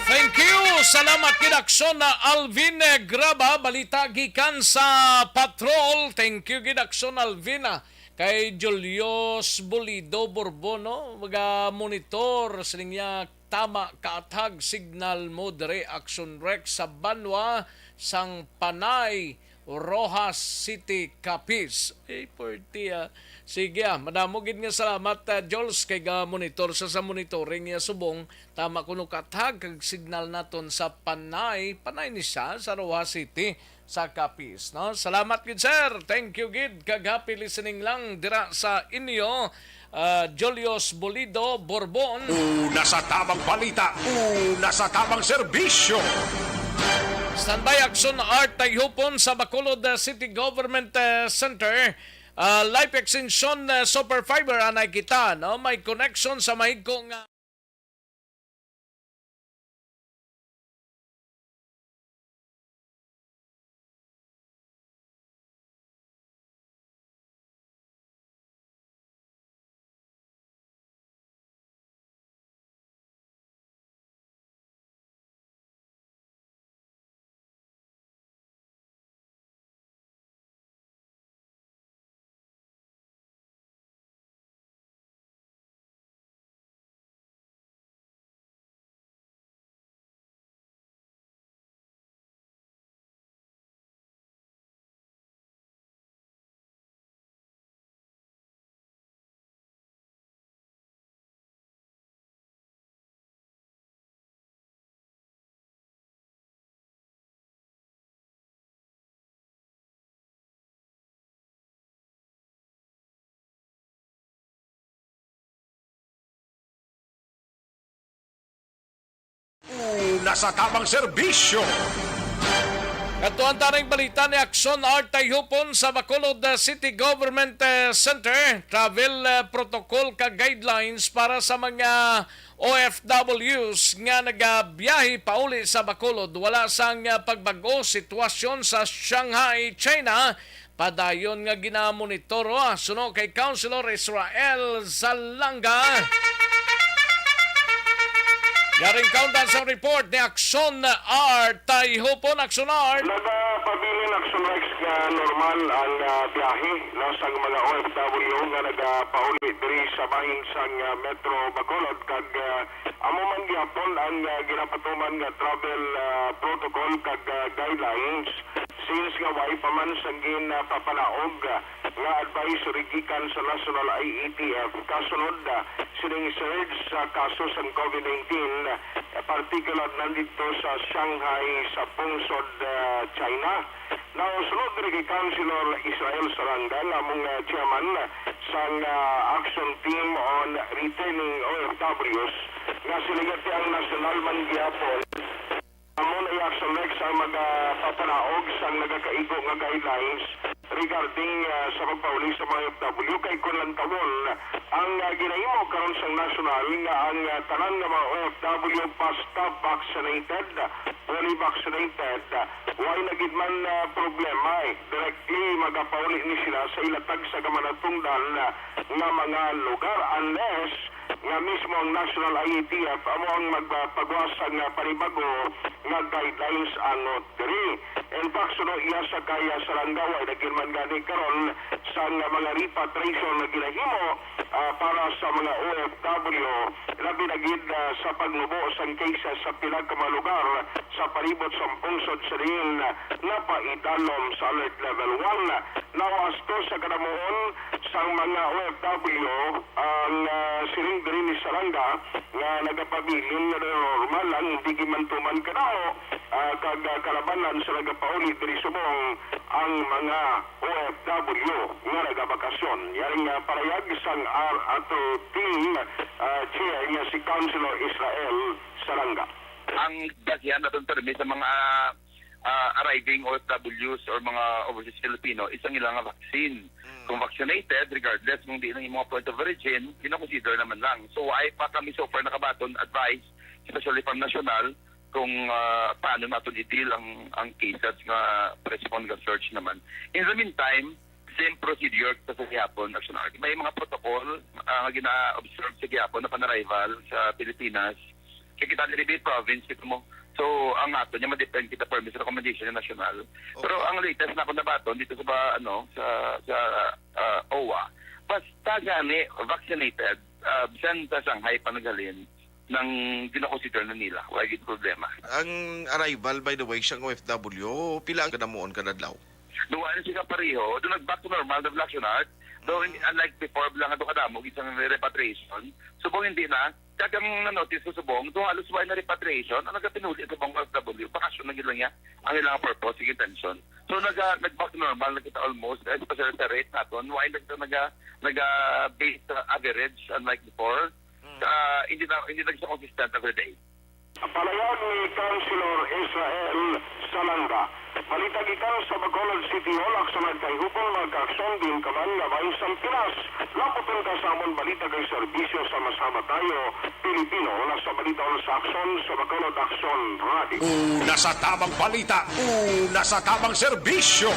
Thank you. Salamat gid, Aksyon Alvin, eh, Graba. Balita gikan sa patrol. Thank you gid, Aksyon Alvin, ah. Kay Julius Bulido Borbono, maga-monitor sining iya tama kaathag signal mo diri, Aksyon Rex, sa banwa sang Panay, Roxas City, Capiz. Ay, puwerte, ah. Sige, ah, madamo gid nga salamat, ah, Jules, kay ga-monitor sa, sa monitoring niya subong. Tama kuno kaathag kag signal naton sa Panay. Panay ni siya sa Roxas City sa Capiz, no? Salamat gid, sir. Thank you gid, kag happy listening lang dira sa inyo, ah, Julius Bolido Borbon. Una sa tamang balita, una sa tamang serbisyo. Standby, Aksyon Art Tayhupon sa Bacolod, ah, City Government, ah, Center. Ah, life extension, ah, super fiber, anay kita, no? May connection sa mahigko nga Una sa tamang serbisyo. Kadtuan ta ning balita ni Aksyon Art Tayhupon sa Bacolod, uh, City Government, uh, Center. Travel, uh, protocol ka guidelines para sa mga O F Ws nga nagabiyahe pauli sa Bacolod. Wala sang, uh, pagbag-o sitwasyon sa Shanghai, China. Padayon nga ginamonitor, ah, suno kay Councilor Israel Zalanga. Yaring kaundan sa report ni Aksyon Art Tayhupon. Aksyon Art. Nagapabilin, Aksyon Rex, nga normal ang, ah, biyahe, no, sang mga O F W nga nagapauli diri sa bahin sang, ah, Metro Bacolod, kag, ah, amo man gyapon ang, ah, ginapatuman nga travel, ah, protocol kag, ah, guidelines. Since nga way pa man sang ginapapanaog nga advisory gikan sa National I A T F kasunod sining surge sa kaso sang COVID nineteen, particular na didto sa Shanghai sa pungsod, ah, China. Now, sunod diri kay Councilor Israel Saranga nga amo nga chairman sang, ah, Action Team on Returning O F Ws, nga siling nga ti ang nasyonal man gihapon. Amo na iya, Action Rex, ang magapapanaog sang nagakaigo nga guidelines regarding, ah, sa pagpauli sa mga O F W, kay kon lantawon ang, ah, ginahimo karon sang nasyonal nga ang, ah, tanan nga mga O F W basta vaccinated, fully vaccinated, way na gid man, ah, problema, eh. Directly magapauli ni sila sa ila tagsa ka mga natungdan, ah, nga mga lugar, unless nga mismo ang National I A T F amo ang magpagawas sang, ah, panibago nga guidelines angot diri. In fact, suno iya sa kaya sa Langaw, way na gid man gani karon sang mga repatriation nga ginahimo, ah, para sa mga O F W, labi na gid, ah, sa pagnubo sang cases sa pila ka mga lugar sa palibot sang pungsod sa diin napaidalom sa Alert Level one. Now, as to sa kadamuon sang mga O F W, ang, ah, siling diri ni Saranga nga nagapabilin nga normal lang, hindi gimantuman kadamo, ah, kag, ah, kalabanan sa nagapauli diri subong ang mga O F W nga nagabakasyon. Yari nga parayag sang R ato team, ah, chair nga si Councilor Israel Saranga. Ang daghan naton permi sa mga, ah, arriving O F Ws or mga overseas Filipino is ang ilang vaccine. Mm. Kung vaccinated, regardless kung di ang imong point of origin, gina-consider naman lang. So, why pa kami so far nakabaton advice, especially from national, kung, ah, paano naton i-deal ang, ang cases nga press upon nga search naman. In the meantime, same procedure sa, sa gihapon, Action Arc. May mga protocol, ah, nga gina-observe sa gihapon upon arrival sa Pilipinas. Kay kita diri province, kita mo. So, ang ato niya, madepend kita permi sa recommendation nga national. Pero Okay. ang latest na ako nabaton dito sa ba, ano, sa, sa, ah, O W A, basta gani vaccinated, ah, bisan sa Shanghai pa naghalin, nang gina-consider na nila. Wala gid problema. Ang arrival, by the way, sang O F W, pila ang kadamuon kada adlaw? Duwa na sila pareho. Doon nag-back to normal, the Action Arc. Though, Mm. hindi, unlike before, lang ito kadamo, isang repatriation. Subong hindi na. Kag ang na-notice ko subong, doon halos wala na repatriation. Ang nagapinuli sa mga O F W, bakasyon na gila niya. Ang ilang purpose, sige, intention. So, naga, nag-back to normal na kita almost, especially sa rate naton. Why na kita naga, naga-base sa average, unlike before? Mm. Sa, hindi na, hindi na siya consistent every day. Ang palayag ni Councilor Israel Salanga. Balita gikan sa Bacolod City Hall, Action Arc kahihupon, magkaaksyon diin ka man nga bahin sang Pinas. Laputon ka sa amon balita kay serbisyo sa mas matayo Pilipino. Una sa balita, una sa aksyon sa Bacolod Aksyon Radio. Una sa tamang balita, una sa tamang serbisyo.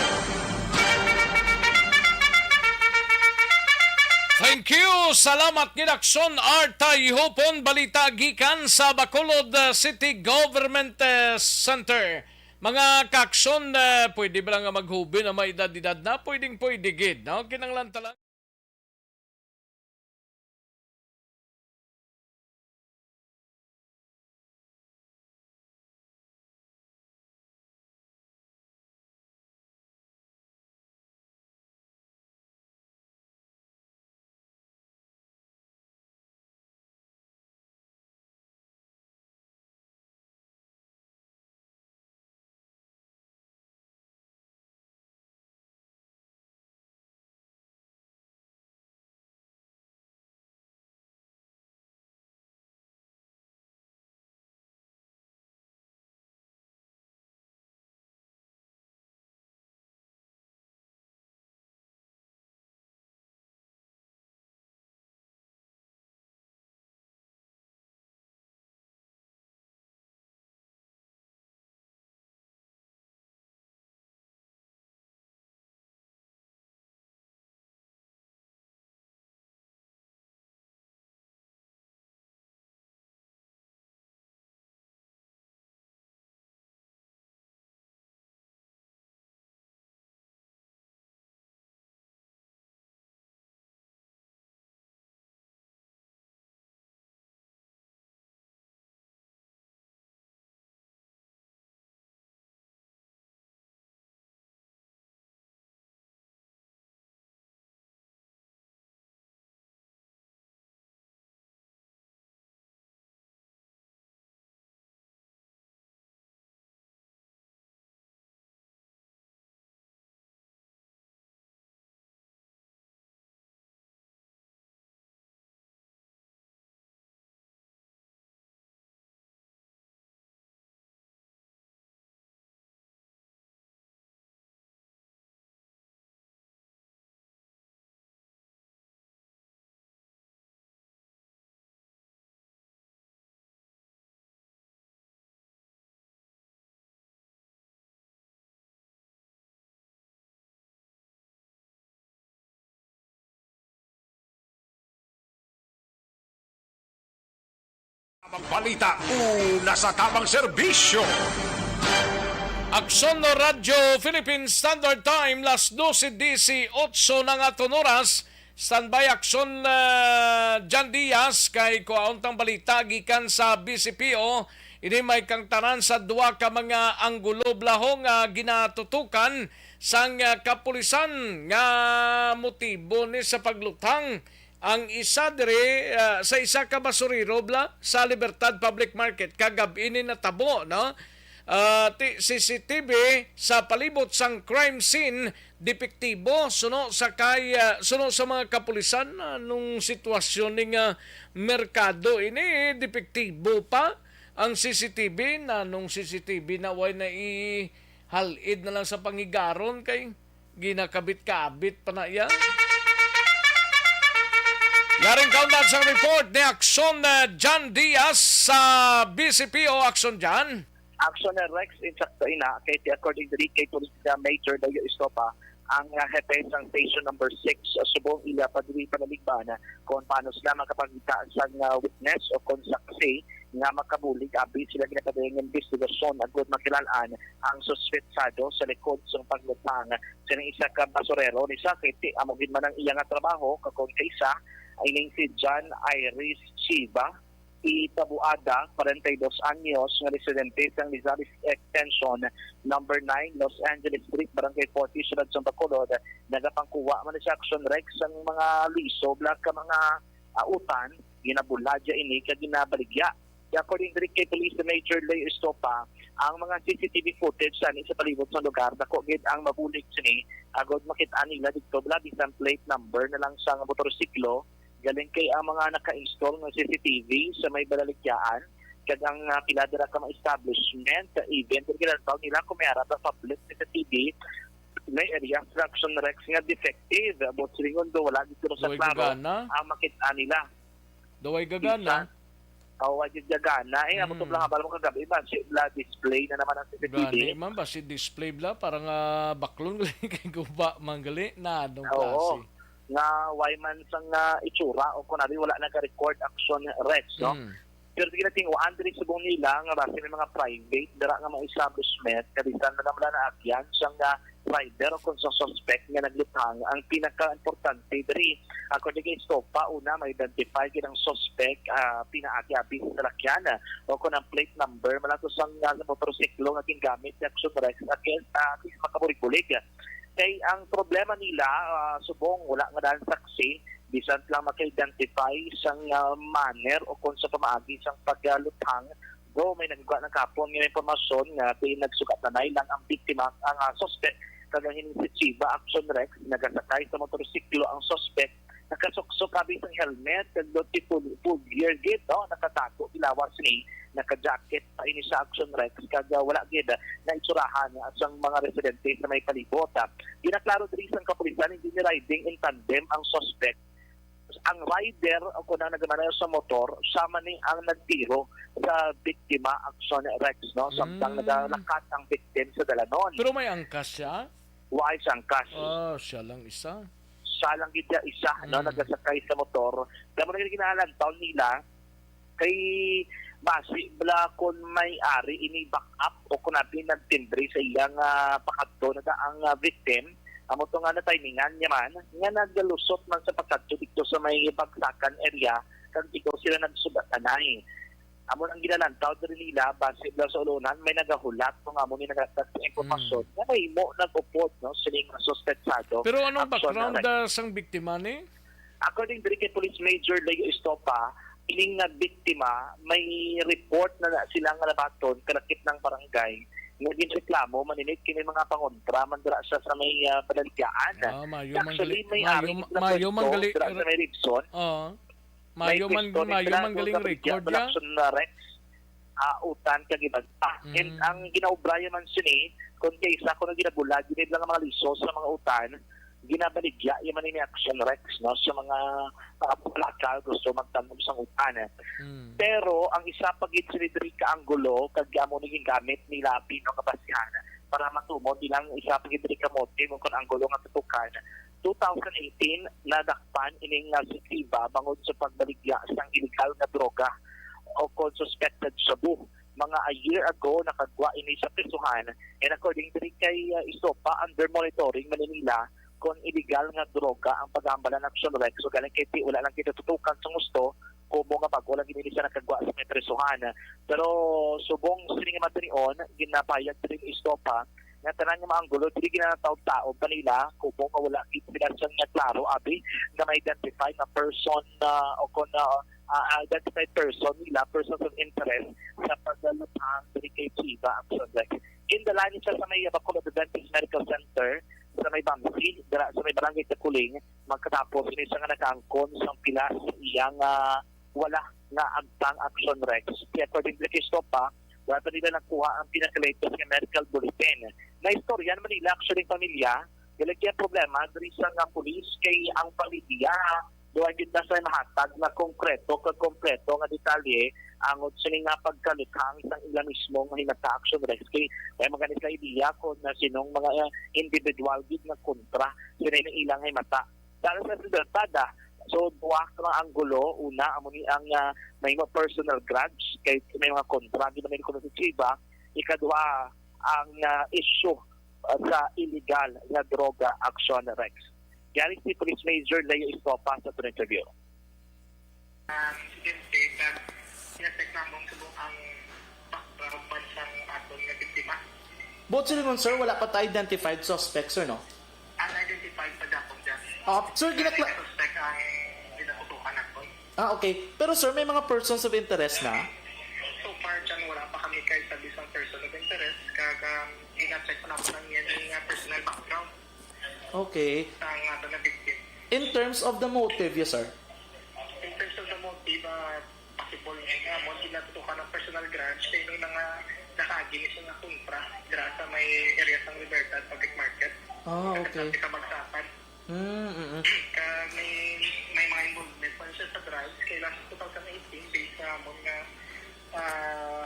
Thank you. Salamat gid, Aksyon Arc, kahihupon, balita gikan sa Bacolod, uh, City Government, uh, Center. Mga kaaksyon, uh, pwede ba lang nga maghubi na may edad-edad na? Pwedeng pwede gid, no? Kinahanglan talaga. Tamang balita, una sa tamang serbisyo. Aksyon Radyo Philippine Standard Time, las dose dieciocho na nga aton oras. Standby, Aksyon, ah, Jan Diaz, kay kuhaon tang balita gikan sa B C P O. Ini may kangtanan sa duha ka mga anggulo, Blaho, nga ginatutukan sang, ah, kapulisan nga motibo ni sa pagluthang Ang isa diri, ah, sa isa ka basurero bla sa Libertad Public Market kagab-i ni natabo, no? Ah, ti-, C C T V sa palibot sang crime scene depektibo suno sa kay, ah, suno sa mga kapulisan. Anong sitwasyon ning, ah, merkado ini? Depektibo pa ang C C T V. Nanong C C T V na way na ihal-id na lang sa panghigaron kay ginakabit-kabit pa na iya. Yaring kaundan sa report ni Action, uh, John Diaz sa B C P O. Action, John. Action na Rex, insakto ina, kay ti according diri kay Police Major Leo Estopa, ang, ah, hepe sang Station Number Six, ah, subong ila pa diri panaligban, ah, kung paano sila makapangita sang, ah, witness o kung saksi nga makabulig abi sila ginapadayang investigasyon agud makilal-an ang suspetsado sa likod sang pagluthang sa isa ka basurero ni Sakit. Amo gid man ang iya nga trabaho, kakon kaisa ining si John Iris Chiva Itabuada, forty-two anyos, nga residente sang Rizales Extension Number Nine, Los Angeles Street, Barangay Forty, Siyudad sang Bacolod. Nagapangkuha man ni sa Action Rex sang mga liso bla ka mga, ah, utan, ginabuladya ini kag ginabaligya. According diri kay Police Major Leo Estopa, ang mga C C T V footage sani sa palibot sa lugar, dako gid ang mabulig sini, agod makit-an nila didto bla bisan plate number na lang sang motorsiklo, galing kay ang mga naka-install nga C C T V sa may balaligyaan kag ang, ah, pila dira ka mga establishment, even diri ginalbaw nila kung may ara ba public C C T V, may area instruction Rex nga defective. Buot silingon do, wala gid kuno sa Way klaro gagana? Ang makit-an nila. Daway gagana? Bisan, oh, wa jud gagana. Eh, amo to Mm. bala, habal mo kagabi, ba, si bla display na naman ang C C T V. Gani man ba si display bla? Parang, ah, baklon gali kay guba man gali na anong Oo. Klase? Nga way man sang, ah, itsura o kung ano, wala naka-record action Rex, no? Mm. Pero sige na tinguan diri subong nila nga basi may mga private dira nga mga establishment, kadisan na naman na agyan sang, ah, rider o kung sa suspect nga nagluthang ang pinaka-importante diri. According kay Estopa, una, ma-identify gid ang suspect, ah, pinaagi abi sa salakyan, ah, o kung ang plate number, malato sang, ah, motorsiklo nga gingamit ni Action Rex, at least, ah, at least makabulig-bulig. Kay ang problema nila, ah, subong wala nga daan saksi, bisan lang maka-identify sang, ah, manner o kung sa pamaagi sang pagluthang. Though may nagwa na kapon nga impormasyon nga di nagsugat na lang ang biktima, ang, ah, suspect, kag ang ining si Chiva Action Rex, nagasakay sa motorsiklo ang suspect, nakasuksok abi sang helmet, kag doti full, full gear gid, no? Nakatago ilawas ni, naka-jacket pa ini sa Action Rex, kag, ah, wala gid, ah, naitsurahan, ah, sang mga residente sa may palibot, ah. Ginaklaro diri sang kapulisan, hindi ni riding in tandem ang suspect. Ang rider o kung ang nagmamaneho sa motor, siya man ni ang nagtiro sa biktima, Action Rex, no? Samtang Mm. nagalakat ang victim sa dalanon. Pero may angkas siya? Waay siyang angkas. Ah, siya lang isa. Siya lang gid siya isa, no? Mm. Nagasakay sa motor. Kamo na ginalantaw nila kay basi bala kon may ari ini back up o kon abi nagtimbre sa iyang, ah, pakadto na ang, ah, victim. Amo to nga natimingan niya man nga nagalusot man sa pagkadto dito sa may bagsakan area kag dito sila nagsubatanay. Amo ang ginalantaw diri nila, base daw sa ulunan, may nagahulat kung amo ni naghatag sa impormasyon Mm. nga mahimo nag-upod, no, sining suspetsado. Pero anong Action background, Rex. Ah, sang biktima ni? According diri kay Police Major Leo Estopa, ining nga biktima, may report na, na sila nga nabaton kalakip ng barangay nga ginreklamo maninit kini mga pangontra man dira sa, sa may, ah, Panaligyaan. Ah, mayo man Actually, gali-, may mayo ari ma-, na mayo man pwesto gali-, dira sa may Ribson. Oo. May Mayo man, pwesto ni mayo man Senado galing nga record, bigyan ya. Production na Rex, ah, utan kag iban pa. And Mm. ang ginaobrayan man sini, kung kay isa ko na ginabulag, gid lang ang mga liso sa mga utan, ginabaligya yung man ini Action Rex, no, sa mga, mga plaka gusto magtanom sa utan. Mm. Pero ang isa pa gid sini diri ka anggulo, kag amo ni gingamit nila pino nga basihan para matumod ilang isa pa gid diri ka motive kung anggulo nga tutukan. Two thousand eighteen, nadakpan ining, ah, si Kiba bangod sa pagbaligya sang iligal nga droga o kon suspected shabu. Mga a year ago, nakagwa ini sa prisuhan. And according diri kay, ah, Estopa, under monitoring man ni nila kon iligal nga droga ang pag-aambalan Action Rex. So, galing kay ti-, wala lang kita tutukan sa gusto, kumo nga bago lang gid ini siya nakagwa sa may prisuhan. Pero subong sining matinion, ginapahayag diri ni Estopa, nga tanan nga mga anggulo dili ginataod-taod pa nila, kumo nga wala gid sila sang nga klaro abi nga ma-identify nga person, ah, o kon, ah, ah, identified person nila, persons of interest sa paglalutang diri kay Chiva Action Rex. Gindala ni siya sa may Bacolod Adventist Medical Center sa may Bamsi, dira sa may Barangay Takuling, magkatapos ini siya nga nakaangkon sang pilas sa iyang, ah, wala nga agtang Action Rex. Kaya according to Christopher, wala pa nila nakuha ang pinaka-latest nga medical bulletin. Naistorya naman nila actually ang pamilya, dili kaya problema diri sa nga pulis kay ang pamilya duha gid na sa mahatag nga konkreto kag kompleto nga detalye angot sini nga pagkaluthang sang ila mismo nga himata Action Rex kay may mga nila idea kung na sinong mga, eh, individual gid nga kontra sini nga ilang himata. Dahil sa libertada, so, duha ka mga anggulo. Una, amo ni ang, ah, may mga personal grudge, kay may mga kontra gid may kuno si Chiva. Ikaduha, ang, ah, issue, ah, sa illegal nga droga Action Rex. Yari si Police Major Leo Estopa sa aton interview. Ang insidente, kag ina-check namon subong ang background man sang aton nga biktima. Buot silingon, sir, wala pa ta identified suspect, sir, no? Unidentified pa gihapon dyan. Ah, sir, ginakla- Suspect ang ginatutukan naton. Ah, okay. Pero, sir, may mga persons of interest na? So far, dyan wala pa kami kay sa bisang person of interest. Kag, um, gina-check pa naton ang iyang, uh, personal background. Okay. Sa nga, sa nga victim. In terms of the motive, yes, sir. In terms of the motive, ah, possible nga mo, di natutukan ang personal grudge kay may mga nakaagi ni siya nga kontra dira sa may area sang Libertad Public Market. Ah, okay. Sa kabagsakan. Mm, mm, mm. Kag may, may mga involvement pa siya sa drugs kay last two thousand eighteen, based sa amon nga, ah,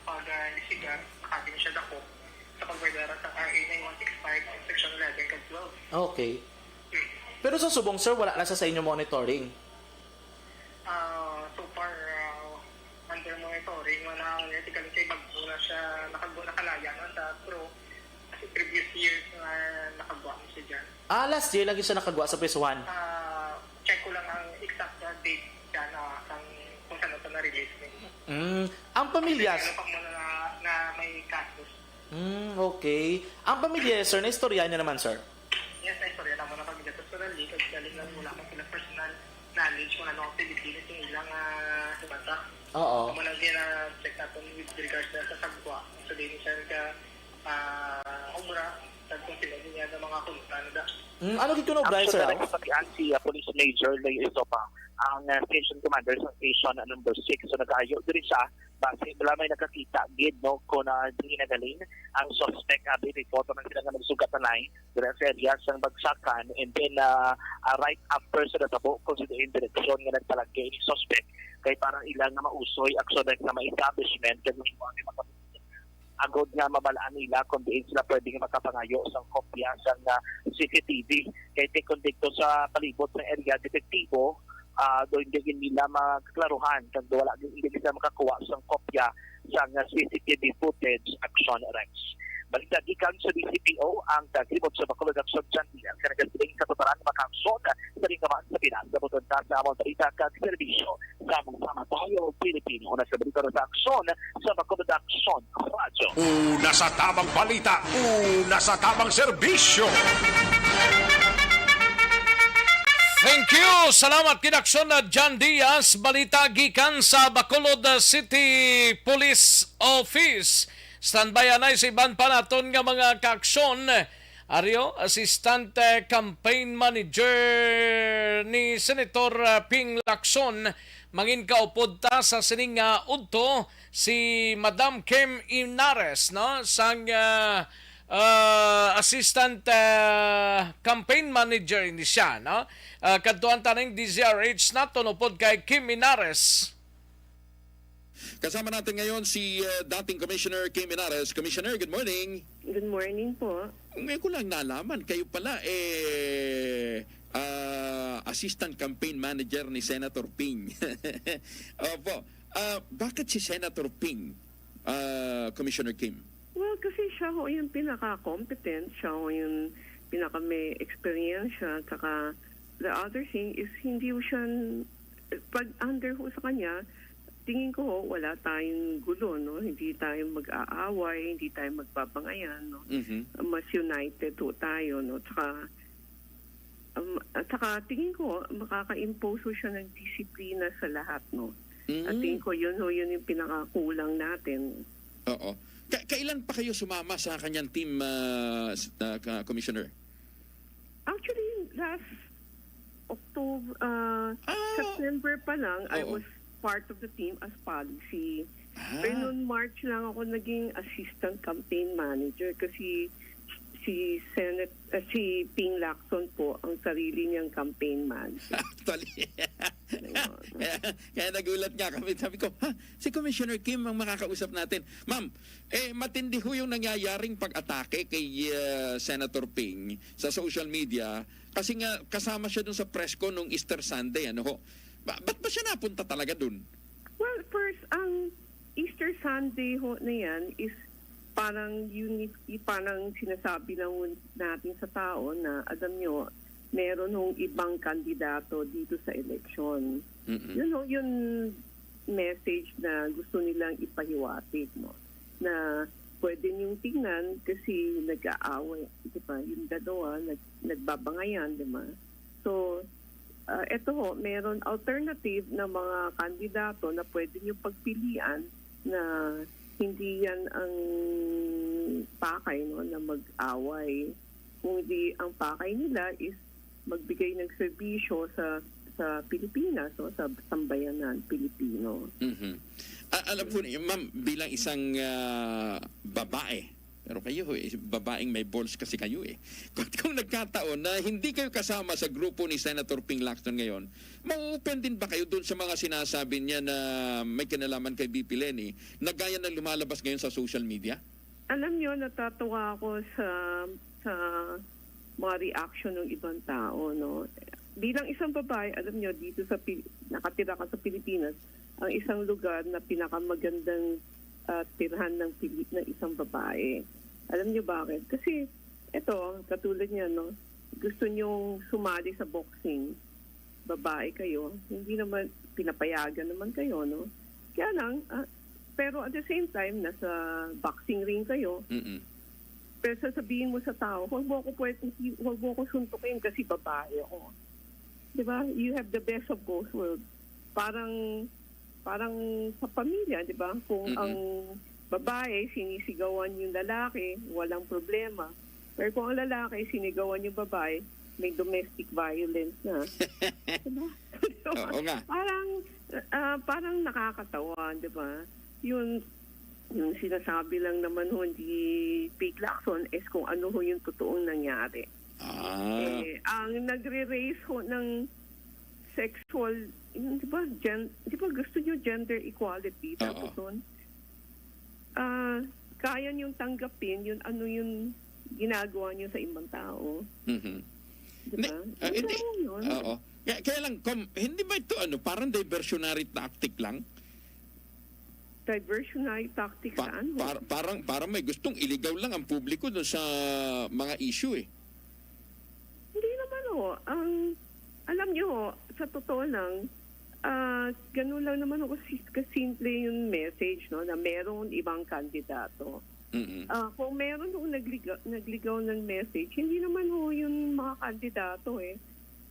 pag-, ah, investigar, nakaagi ni siya dako sa pagbayara sa R A nine one six five, section eleven kag twelve. Okay. Hmm. Pero sa subong, sir, wala na sa, sa inyo monitoring? Ah, so far, ah, under monitoring, wala, technically, kay bago na siya, nakago-, nakalaya na siya, pero kasi previous years nga nakagwa na siya dyan. Ah, last year lagi siya nakagwa sa prisuhan? Ah, check ko lang ang exact na date dyan, ah, kung, kung saan ito na-release niya. Mm, ang pamilya. Ano pa muna na, na may kaso. Mm, okay. Ang pamilya, sir, naistorya niyo naman, sir? Yes, naistorya namon ang pamilya personally, kasi galing lang wala man sila personal knowledge kung ano ang activity na sa ilang, ah, himata. Oo. Amo lang gina-check naton with regards na sa sagwa. So, din siya ka, ah, obra, sa kung sila niya nga mga kontra na da. Mm, ano gid kuno obra, sir, aw? Actually, nagpatian si, ah, Police Major Leo Estopa, ang, ah, station commander sa station number six. So, nag-ayo diri siya base wala may nakakita gid, no, kung, ah, diin nagaling ang suspect. Abi, report man sila nga nagsugat na line dira sa area sang bagsakan, and then, ah, ah, right after sa natabo kung sa diin direksyon nga nagpalagay ni suspect kay para ila nga mausoy aksyon sa may establishment kag mahimo ang mga agod nga mabal-an nila kung diin sila pwede nga makapangayo sang kopya sang, ah, C C T V. Kay tikon didto sa palibot sa area, depektibo, ah, do hindi gid nila magklaruhan kag wala gid, hindi sila makakuha sang kopya sang, ah, C C T V footage, Action Rex. Balita gikan sa D C P O, ang taglibot sa Bacolod Action Channel, ka nagasiling sa totoran nga mga aksyon sa lingkaman sa Pinas. Sa buton ta sa among balita kag serbisyo sa among Sama Tayo Pilipino. Una sa balita sa aksyon sa Bacolod Action Radyo. Una sa tamang balita, una sa tamang serbisyo. Thank you. Salamat, Kinaksyon na John Diaz. Balita gikan sa Bacolod City Police Office. Standby anay sa iban pa naton nga mga kaaksyon. Aryo, Assistant, eh, Campaign Manager ni Senator, eh, Ping Lacson, mangin kaupod ta sa sining nga udto si Madam Kim Inares, no? Sang, ah, ah, Assistant, ah, Campaign Manager ini siya, no? Ah, kadtuan ta ning D Z R H naton upod kay Kim Inares. Kasama natin ngayon si, ah, dating Commissioner Kim Inares. Commissioner, good morning. Good morning po. Ngayon ko lang nalaman, kayo pala, eh, ah, assistant campaign manager ni Senator Ping. Opo. Ah, bakit si Senator Ping, ah, Commissioner Kim? Well, kasi siya ho yung pinaka-competent, siya ho yung pinaka-may experience, at saka the other thing is hindi ho siya, pag under ho sa kanya, Tingin ko ho, wala tayong gulo, no? Hindi tayo mag-aaway, hindi tayo magbabangayan, no? Mhm. Mas united ho tayo, no? Tsaka, um, at saka tingin ko, makaka-impose ho siya ng disiplina sa lahat, no? At Mm. tingin ko, yun ho, yun yung pinakakulang natin. Oo. Ka-, kailan pa kayo sumama sa kanyang team, ah, s-, ah, ka-, Commissioner? Actually, last October, ah, Ah, September pa lang, I oo. was part of the team as policy. Ah. Pero noon March lang ako naging assistant campaign manager kasi si Senate, ah, si Ping Lacson po ang sarili niyang campaign manager. Actually. Ayun. Kaya, kaya nagulat nga kami. Sabi ko, "Ha? Si Commissioner Kim ang makakausap natin." Ma'am, eh, matindi ho yung nangyayaring pag-atake kay, ah, Senator Ping sa social media kasi nga kasama siya dun sa press con nung Easter Sunday, ano ho? Ba-, ba't ba siya napunta talaga dun? Well, first, ang Easter Sunday ho na yan is parang uni-, i-, parang sinasabi lang natin sa tao na, alam nyo, meron hong ibang kandidato dito sa eleksyon. Mm-mm. Yun ho, yun message na gusto nilang ipahiwatig, no? Na pwede niyong tingnan kasi nag-aaway, di ba? Yung dalawa, nag-, nagbabangayan, di ba? So, ah, eto ho, meron alternative na mga kandidato na pwede niyo pagpilian na hindi yan ang pakay, no, na mag-away. Kung di, ang pakay nila is magbigay ng serbisyo sa, sa Pilipinas, no, sa sambayanan Pilipino. Mhm. A-, alam po niyo, ma'am, bilang isang, ah, babae, pero kayo, eh, babaeng may balls kasi kayo, eh. Kung, kung nagkataon na hindi kayo kasama sa grupo ni Senator Ping Lacson ngayon, ma-open din ba kayo dun sa mga sinasabi niya na may kinalaman kay V P Leni, na gaya ng lumalabas ngayon sa social media? Alam niyo, natatawa ako sa, sa mga reaction ng ibang tao, no? Bilang isang babae, alam niyo, dito sa Pil-, nakatira ka sa Pilipinas, ang isang lugar na pinakamagandang, ah, tirhan ng Pili-, ng isang babae. Alam niyo bakit? Kasi, eto, katulad niya, no? Gusto niyong sumali sa boxing, babae kayo, hindi naman, pinapayagan naman kayo, no? Kaya lang, ah, pero at the same time, nasa boxing ring kayo. Mm-mm. Pero sasabihin mo sa tao, "Huwag mo ako pwede, huwag mo ako suntukin kasi babae ako." Di ba? You have the best of both worlds. Parang, parang sa pamilya, di ba? Kung Mm-mm. ang babae, sinisigawan yung lalaki, walang problema. Pero kung ang lalaki, sinigawan yung babae, may domestic violence na. Di ba? So, Oo nga. parang, ah, parang nakakatawa, di ba? Yun, yung sinasabi lang naman ho ni Ping Lacson is kung ano ho yung totoong nangyari. Ah. Eh, ang nagre-raise ho ng sexual, yung, di ba, gen-, di ba gusto nyo gender equality? Oo. Tapos nun, ah, kaya niyong tanggapin yun, ano yung ginagawa niyo sa ibang tao. Mhm. Di Hindi, ba? ah, Yun hindi. lang yun. Oo. Kaya, kaya lang, kom-, hindi ba ito, ano, parang diversionary tactic lang? Diversionary tactic Pa-, saan? par-, parang, parang may gustong iligaw lang ang publiko dun sa mga issue, eh. Hindi naman, oh. Ang, alam niyo, ho, sa totoo lang, ah, ganun lang naman, ho, kasi kasimple yung message, no, na meron ibang kandidato. Mm-mm. Ah, kung meron, ho, nagliga-, nagligaw ng message, hindi naman, ho, yung mga kandidato, eh.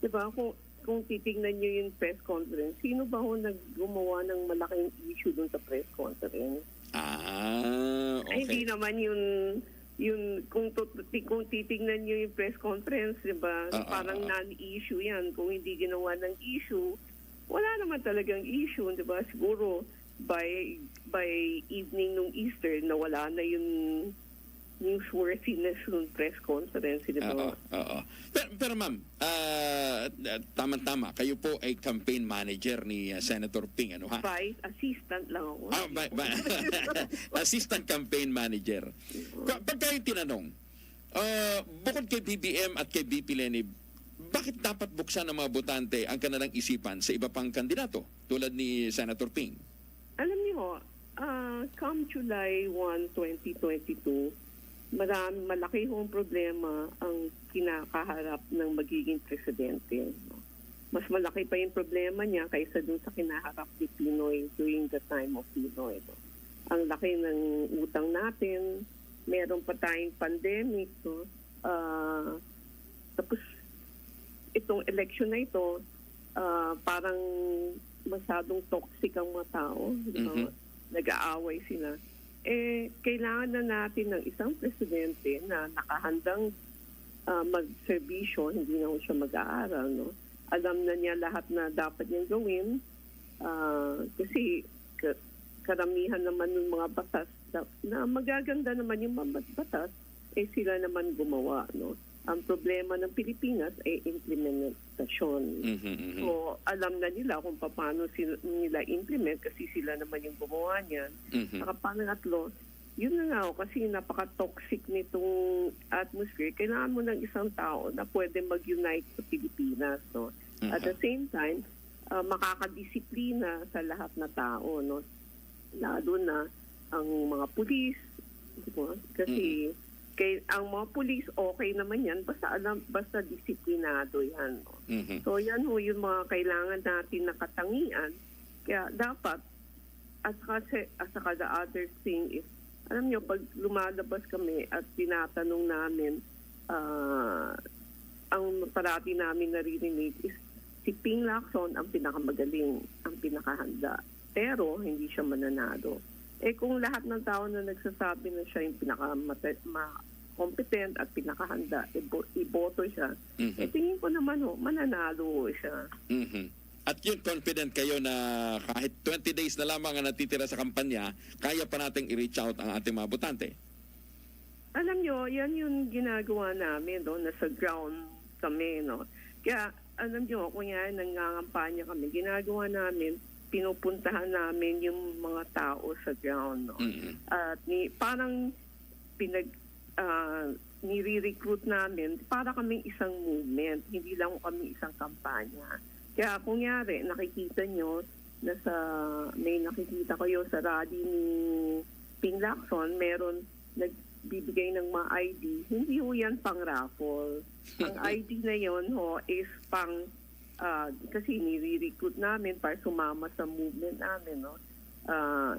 Di ba? Kung, kung titingnan niyo yung press conference, sino ba, ho, naggumawa ng malaking issue dun sa press conference? Ah, Ay, hindi okay. naman yun, yun, kung tut-, ti-, kung titingnan niyo yung press conference, di ba? Ah, ah, Parang ah. non-issue yan. Kung hindi ginawa ng issue, wala naman talagang issue, di ba? Siguro, by, by evening nung Easter, nawala na yung newsworthiness ng press conference, di ba? Oo, oo. Pero, pero ma'am, ah, tama-tama, kayo po ay campaign manager ni, ah, Senator Ping, ano ha? Vice, assistant lang ako. Ah, ba-, ba-, assistant campaign manager. Oo. Ka-, pagka yung tinanong, ah, bukod kay B B M at kay V P Leni, bakit dapat buksan ng mga botante ang kanilang isipan sa iba pang kandidato tulad ni Senator Ping? Alam niyo ho, ah, come July one, twenty twenty-two, maram-, malaki hong problema ang kinakaharap ng magiging presidente, no? Mas malaki pa yung problema niya kaysa dun sa kinaharap ni Pinoy during that time of Pinoy, no? Ang laki ng utang natin, meron pa tayong pandemic, no? Ah, tapos, itong election na ito, ah, parang masyadong toxic ang mga tao, di ba? Mhm. Nag-aaway sila. Eh, kailangan na natin ng isang presidente na nakahandang, ah, magserbisyo, hindi na ho siya mag-aaral, no? Alam na niya lahat na dapat niyang gawin, ah, kasi ka-, karamihan naman ng mga batas na, na magaganda naman yung mga batas, eh, sila naman gumawa, no? Ang problema ng Pilipinas ay implementasyon. Mhm, mhm. So, alam na nila kung paano sila, nila implement kasi sila naman yung gumawa niyan. Mhm. Saka pangatlo, yun na nga, oh, kasi napaka-toxic nitong atmosphere. Kailangan mo ng isang tao na pwede mag-unite sa Pilipinas, no? At the Mhm. same time, ah, makakadisiplina sa lahat na tao, no? Lalo na ang mga pulis, di ba? Kasi Mm. kay, ang mga pulis, okay naman yan, basta alam, basta disiplinado yan, no? Mhm. So, yan ho yung mga kailangan natin na katangian. Kaya dapat, at saka, se-, at saka the other thing is, alam nyo, pag lumalabas kami at tinatanong namin, ah, ang parati namin naririnig is si Ping Lacson ang pinakamagaling, ang pinakahanda. Pero hindi siya mananalo. Eh, kung lahat ng tao na nagsasabi na siya yung pinaka-, ma-, competent at pinakahanda, ibo-, iboto siya, Mhm. eh, tingin ko naman, ho, mananalo ho siya. Mhm. At yun, confident kayo na kahit twenty days na lamang ang natitira sa kampanya, kaya pa nating i-reach out ang ating mga botante? Alam nyo, yan yung ginagawa namin, no? Nasa ground kami, no? Kaya, alam nyo, kung yan, nangangampanya kami, ginagawa namin, pinupuntahan namin yung mga tao sa ground, no? Mm. At ni, parang pinag-, ah, nire-recruit namin para kaming isang movement, hindi lang kami isang kampanya. Kaya kung yari, nakikita nyo na sa, may nakikita kayo sa rally ni Ping Lacson, meron nagbibigay ng mga I D, hindi ho yan pang raffle. Ang I D na yon ho is pang, ah, kasi nire-recruit namin para sumama sa movement namin, no? Ah,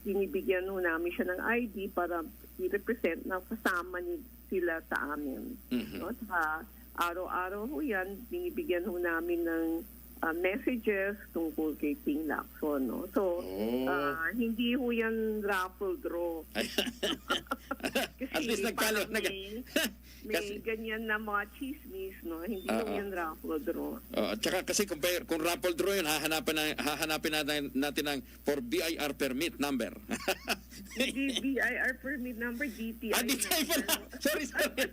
binibigyan ho namin siya ng I D para i-represent na kasama ni-, sila sa amin. Mhm. No? Saka araw-araw ho yan, binibigyan ho namin ng, ah, messages tungkol kay Ping Lacson, no? So, Oh. ah, hindi ho yan raffle draw. Ay. Kasi At least nagkalo-, parang nag-, may, may kasi ganyan na mga chismis, no? Hindi ho Oo. yan raffle draw. Oo, at saka kasi kung pa-, kung raffle draw yun, hahanapan na, hahanapan natin, natin ng for B I R permit number. Hindi B I R permit number, D T I Ah, D T I pala. number. Sorry, sorry.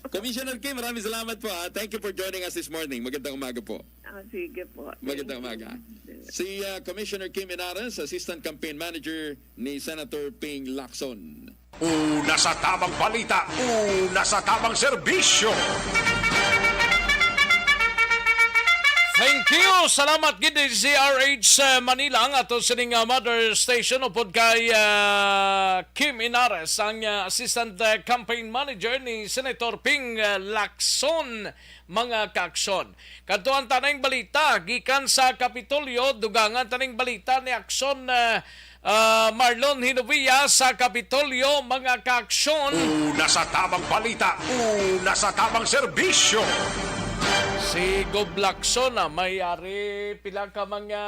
Commissioner Kim, maraming salamat po, ah. Thank you for joining us this morning. Magandang umaga po. Ah, sige po. Magandang Thank you. umaga. Si, ah, Commissioner Kim Henares, Assistant Campaign Manager ni Senator Ping Lacson. Una sa tamang balita, una sa tamang serbisyo. Thank you. Salamat gid, D Z R H Manila, ang ato sining, ah, mother station, upod kay, ah, Kim Henares, ang, ah, Assistant, ah, Campaign Manager ni Senator Ping, ah, Lacson, mga kaaksyon. Kadto ang tanang balita gikan sa Kapitolyo, dugangan taning balita ni Aksyon, ah, ah, Marlon Hinovia sa Kapitolyo, mga kaaksyon. Una sa tamang balita, una sa tamang serbisyo. Si Gob Lacson, ah, may ari pila ka mga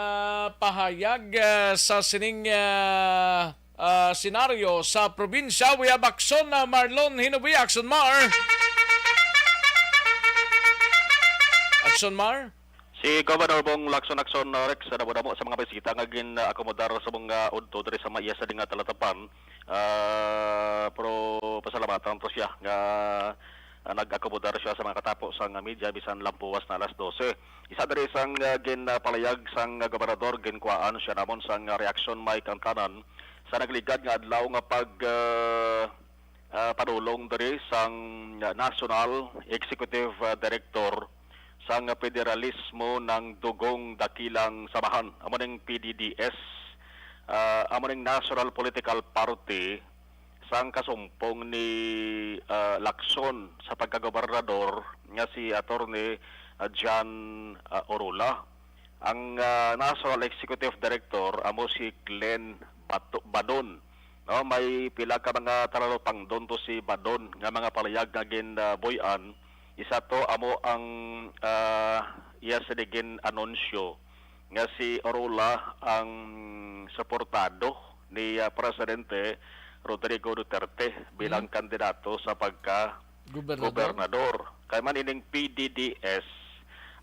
pahayag, ah, sa sining, ah, ah, senaryo sa probinsya. We have Aksyon, ah, Marlon Hinovia. Aksyon, Mar. Aksyon, Mar. Si Governor Bong Lacson Aksyon, ah, Rex, ah, damo-damo sa mga bisita nga gin-akomodar sa mga udto diri sa maiya sa dinga Talatapan. Ah, pero pasalamatan to siya nga, ah, nag-akomodar siya sa mga katapo sang media bisan lampuwas na alas dose. Isa diri sang, ah, ginpalayag sang gobernador, ginkuhaan siya namon sang, ah, reaksyon may kantanan sa nagligad nga adlaw nga pag, ah, ah, padulong diri sang, ah, National Executive, ah, Director sang Federalismo ng Dugong Dakilang Samahan, amo ning P D D S, ah, amo ning National Political Party sang kasumpong ni, ah, Lacson sa pagkagobernador nga si Attorney, ah, John, ah, Orula. Ang, ah, National Executive Director amo si Glenn Bato-, Badon. No, may pila ka mga talalupangdon to si Badon nga mga palayag nga gin, ah, buy-an. Isa to amo ang, ah, iya sini gin-anunsyo nga si Orula ang suportado ni, ah, Presidente Rodrigo Duterte bilang Hmm? kandidato sa pagka Gobernador? gobernador. Kay man ining P D D S,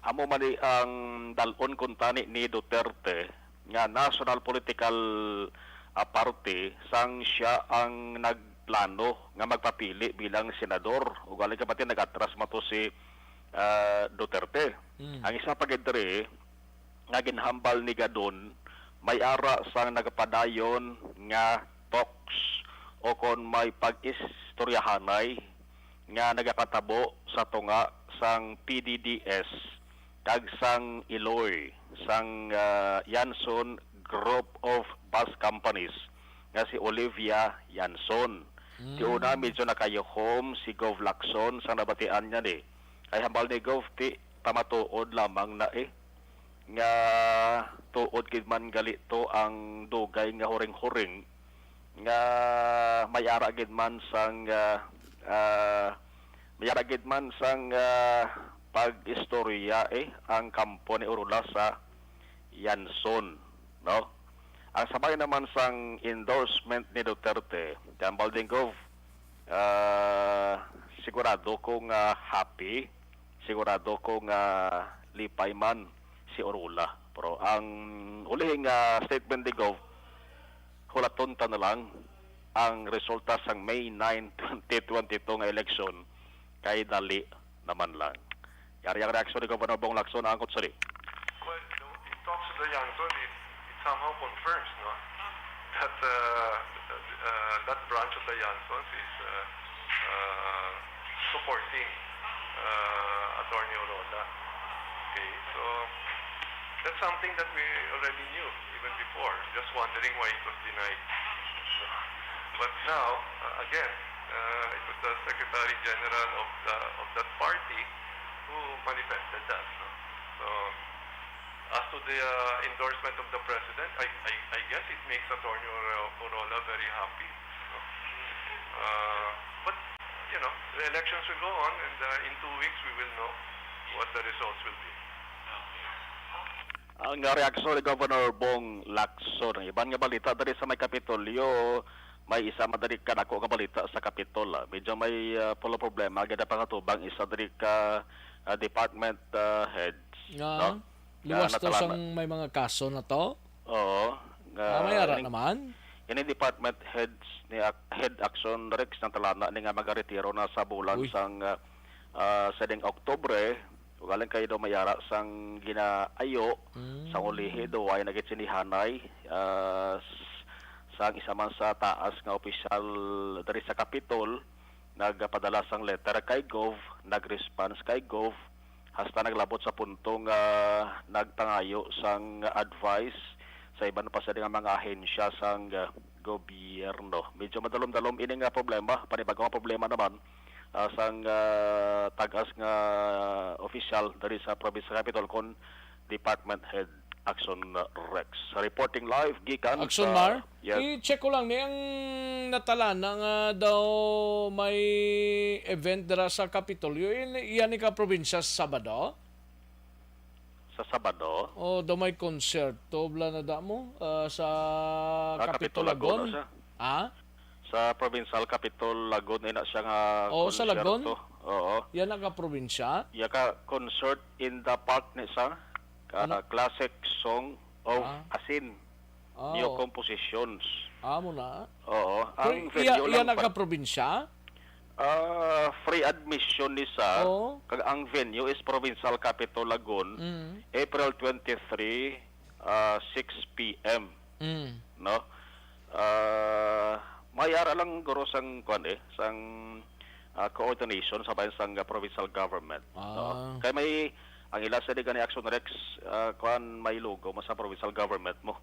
amo man ni ang dal-on kuntani ni Duterte nga national political, ah, party sang siya ang nagplano nga magpapili bilang senador. Ug alay ka pati nag-atras man to si, ah, Duterte. Mm. Ang isa pa gid diri nga ginhambal ni Gadon, may ara sang nagapadayon nga talks o kon may pag-istoryahanay nga nagakatabo sa tunga sang P D D S kag sang iloy sang, ah, Yanson Group of Bus Companies nga si Olivia Yanson. Mm. Ti una, medyo nakayuhom si Gov Lacson sang nabatian niya ni. Kay hambal ni Gov, ti pamatuod lamang na, eh, nga tuod gid man gali to ang dugay nga huring-huring nga may ara gid man sang, ah, ah, may ara gid man sang, ah, pag-istorya, eh, ang kampo ni Orula sa Yanson, no? Ang sabay naman sang endorsement ni Duterte, hambal ni Gov, ah, sigurado ko nga happy, sigurado ko nga lipay man si Orula. Pero ang ulihing, ah, statement ni Gov, hulaton ta na lang ang resulta sang May nine, twenty twenty-two nga eleksyon kay dali naman lang. Yari ang reaksyon ni Governor Bong Lacson angkot sini. Well, the, in talks with the Yanson, it, it somehow confirms, no, that, uh, uh, that branch of the Yansons is, uh, uh, supporting, uh, Attorney Orola. Okay, so that's something that we already knew even before. Just wondering why it was denied. But now, uh, again, uh, it was the Secretary General of the, of that party who manifested that, no? So, as to the, uh, endorsement of the president, I, I, I guess it makes Attorney Oro-, Orola very happy, no? Uh, but, you know, the elections will go on, and, uh, in two weeks we will know what the results will be. Ang reaksyon ni Governor Bong Lacson. Iban nga balita diri sa may Kapitolyo, may isa man diri ka dako nga balita sa Kapitol, ah. Medyo may, ah, pulo problema gid ang pagkatubang isa diri ka, ah, department, ah, heads, Nga, no? Nga luwas to natalana. Sang may mga kaso na to? Oo, nga Ah, may ara ining, naman? Ining department heads ni Ac-, Head Action Rex natalana ni nga magaretiro na sa bulan Uy. sang, ah, ah, sa ding Oktubre. Ugaling kayo daw may ara sang ginaayo, Mm. sang ulihi daw ay nagitsinihanay, ah, s-, sang isa man sa taas nga opisyal diri sa Kapitol, nagpadala sang letter kay Gov, nag-response kay Gov, hasta naglabot sa punto nga nagpangayo sang advice sa iban pa sa nga mga ahensya sang, ah, gobyerno. Medyo madalom-dalom ini nga problema, panibago nga problema naman, ah, sang, ah, tagas nga opisyal diri sa probinsya Capitol kon department head Action Rex. Reporting live gikan Action sa Mar? Yes. I-check ko lang ni ang natalana nga daw may event dira sa Kapitolyo. Yan, yan ni ka probinsya sa Sabado? Sa Sabado? Oh, daw may konserto, bla na da mo, ah, sa Ah, Capitol Capitol Lagon. Lagon, siya. Ha? Sa Provincial Capitol Lagon, ina siya nga Oo, sa Lagon? konserto. Oo. Yan ang kaprobinsya? Ya ka concert in the park ni sa, ah, Ano? Classic Song of Ah. Asin. Ah, New oo. Compositions. Amo na. Oo. Pero Ang iya, venue iya lang pa- nagka-probinsya? Ah, free admission ni sa, Oo. kag ang venue is Provincial Capitol Lagun, Mm. April twenty-three, ah, six p m, Mm. no? Ah, may ara lang guro sang, kuwan eh, sang, ah, coordination sa bayan sang, ah, provincial government, no? Ah. Kay may, ang ila sa di gani Action Rex, ah, kuwan, may logo mo sa provincial government mo.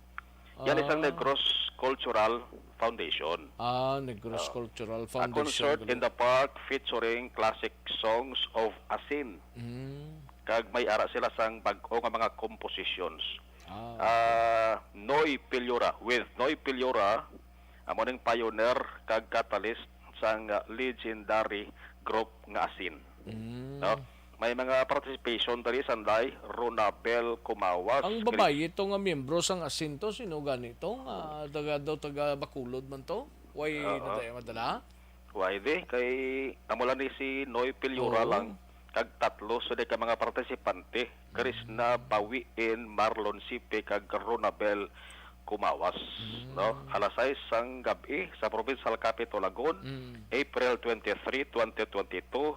Yan isang Ah. Negros Cultural Foundation. Ah, Negros Ah. Cultural A Foundation concert in gali. the park featuring classic songs of Asin. Mm. kag may ara sila sang bag-o nga mga compositions. Ah, okay. Ah, Noy Piliora, with Noy Piliora, amo ning pioneer kag catalyst sang, ah, legendary group nga Asin. Mm. No? May mga participation diri, Sanday, Ronabel Kumawas, Ang Chris babayi ito nga miyembro sang Asin to, sino gani to? Nga taga, daw taga Bacolod man to? Way Oo. na tayo madala? Why di? Kay amo lang ni si Noy Piliora Oo. lang. Kag tatlo sila ka mga partisipante. Krishna Mm. Bawiin, Marlon Sipe, kag Ronabel Kumawas. Mm. No? Alas sais sang gab-i sa Provincial Capitol Lagun, Mm. April twenty-three, twenty twenty-two,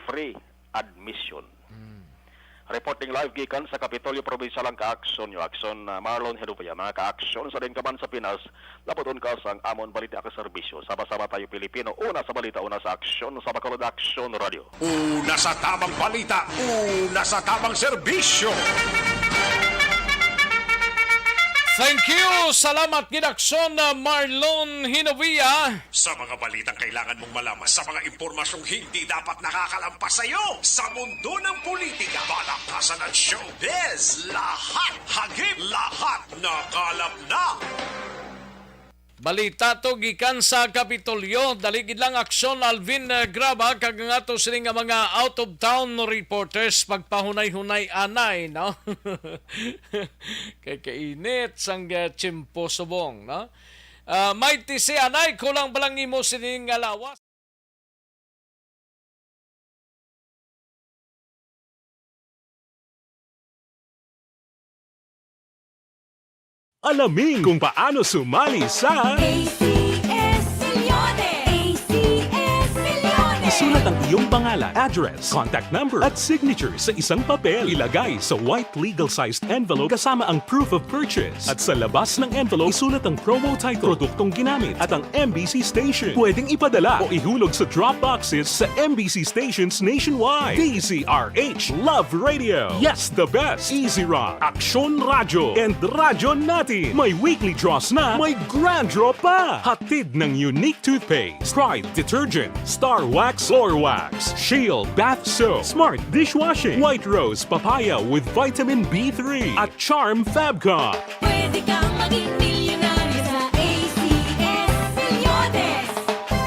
free admission. Mm. Reporting live gikan sa Kapitolyo Provincial ang ka-aksyon nyo. Aksyon, ah, Marlon Heduya. Mga ka-aksyon sa din ka man sa Pinas, labuton ka sang amon balita kag serbisyo. Sama-sama tayo, Pilipino. Una sa balita, una sa aksyon, sa Bacolod Aksyon Radio. Una sa tamang balita, una sa tamang serbisyo. Thank you. Salamat gid, aksyon, ah, Marlon Hinovia. Sa mga balitang kailangan mong malaman, sa mga impormasyong hindi dapat nakakalampas sa iyo, sa mundo ng politika, balakasan at showbiz, lahat, hagip lahat, nakalap na. Balita to gikan sa Kapitolyo. Dali gid lang, aksyon, Alvin, eh, Graba, kag nga to sini nga mga out of town reporters, pagpahunay-hunay anay, no? Kay kainit sang, eh, tiyempo subong, no? Ah, may T C anay, kulang pa lang imo sini nga lawas. Alamin kung paano sumali sa A C S Milyones! A C S Milyones! Isulat ang iyong pangalan, address, contact number, at signature sa isang papel. Ilagay sa white legal-sized envelope kasama ang proof of purchase. At sa labas ng envelope, isulat ang promo title, produktong ginamit, at ang M B C station. Pwedeng ipadala o ihulog sa drop boxes sa M B C stations nationwide. D Z R H, Love Radio. Yes, the best. Easy Rock, Aksyon Radyo, and Radyo Natin. May weekly draws na, may grand draw pa. Hatid ng Unique Toothpaste, Pride Detergent, Star Wax Floor Wax, Shield Bath Soap, Smart Dishwashing, White Rose Papaya with Vitamin B three, at Charm Fabcon. Pwede kang maging milyonaryo sa A C S Milyones.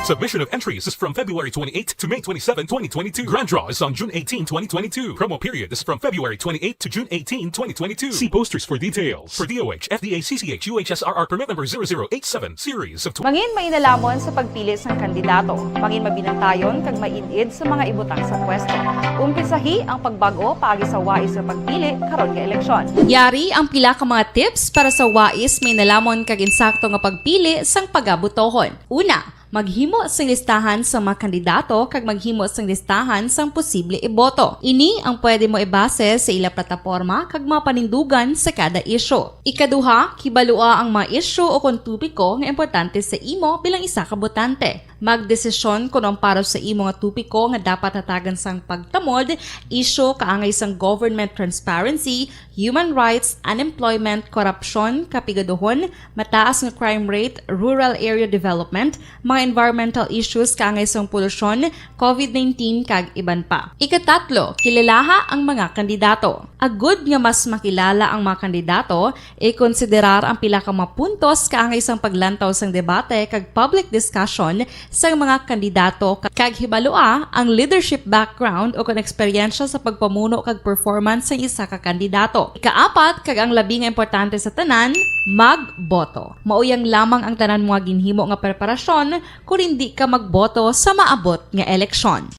Submission of entries is from February twenty-eighth to May twenty-seven, twenty twenty-two. Grand draw is on June eighteen, twenty twenty-two. Promo period is from February twenty-eighth to June eighteen, twenty twenty-two. See posters for details. For D O H, F D A, C C H, U H S R R permit number zero zero eight seven, series of tw- Mangin mainalhamon sa pagpili sang kandidato. Mangin mabinantayon kag maid-id sa mga ibutang sa pwesto. Umpisahi ang pagbago paagi sa wais nga pagpili karon nga eleksyon. Yari ang pila ka mga tips para sa wais, mainalhamon kag insakto nga pagpili sang pagabotohon. Una, maghimo sing listahan sa mga kandidato kag maghimo sing listahan sang posible iboto. Ini ang pwede mo ibase sa ila plataporma kag mga panindugan sa kada isyu. Ikaduha, kibalua ang mga isyu o kon topiko nga importante sa imo bilang isa ka botante. Magdesisyon kon ang para sa imo nga topiko nga dapat hatagan sang pagtamod, isyu kaangay sang government transparency, human rights, unemployment, korupsyon, kapigaduhon, mataas nga crime rate, rural area development, mga environmental issues kaangay sang polusyon, covid nineteen, kag iban pa. Ikatatlo, kilalaha ang mga kandidato. Agud nga mas makilala ang mga kandidato, ikonsiderar ang pila ka mga puntos kaangay sang paglantaw sang debate kag public discussion sang mga kandidato ka-, kag hibalua ang leadership background o kon eksperyensya sa pagpamuno kag performance sang isa ka kandidato. Ikaapat, kag ang labi nga importante sa tanan, magboto. Mauyang lamang ang tanan mo nga ginhimo nga preparasyon kon indi ka magboto sa maabot nga eleksyon.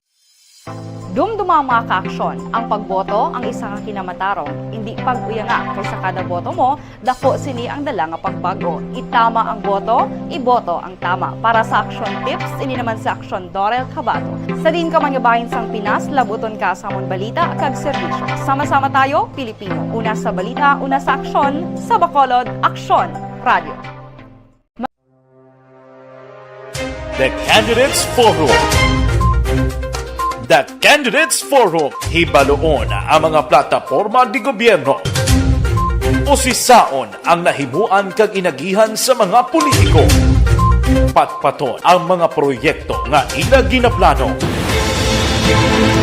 Dumduma, mga kaaksyon, ang pagboto ang isa ka kinamatarong. Indi pag-uyanga, kay sa kada boto mo, dako sini ang dala nga pagbag-o. Itama ang boto, iboto ang tama. Para sa Aksyon Tips, ini naman si Aksyon Dorel Cabato. Sa diin ka man nga bahin sang Pinas, labuton ka sa amon balita kag serbisyo. Sama-sama tayo, Pilipino. Una sa balita, una sa aksyon, sa Bacolod, Aksyon Radio. The Candidates Forum. The Candidates Forum, hibaluon ang mga plataporma de gobyerno. Usisaon ang nahimuan kag inagihan sa mga politiko. Patpaton ang mga proyekto nga ila ginaplano.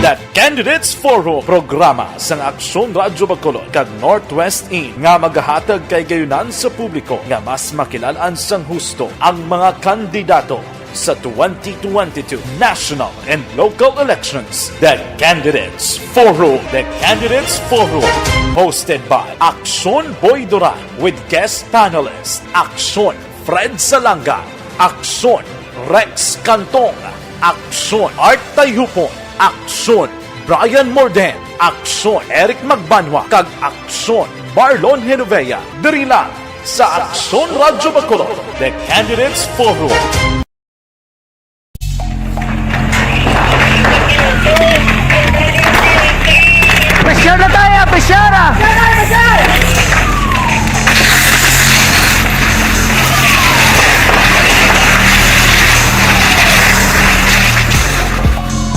The Candidates Forum, programa sang Aksyon Radyo Bacolod kag Northwest Inn nga magahatag kahigayonan sa publiko nga mas makilalan sang husto ang mga kandidato sa twenty twenty-two national and local elections. The Candidates Forum. The Candidates Forum, hosted by Aksyon Boy Duran with guest panelist Aksyon Fred Salanga, Aksyon Rex Cantong, Aksyon Art Tayupon, Aksyon Brian Morden, Aksyon Eric Magbanwa, kag Aksyon Marlon Genovea. Diri lang sa Aksyon Radyo Bacolod, The Candidates Forum. Pressure na tayo! Pressure na!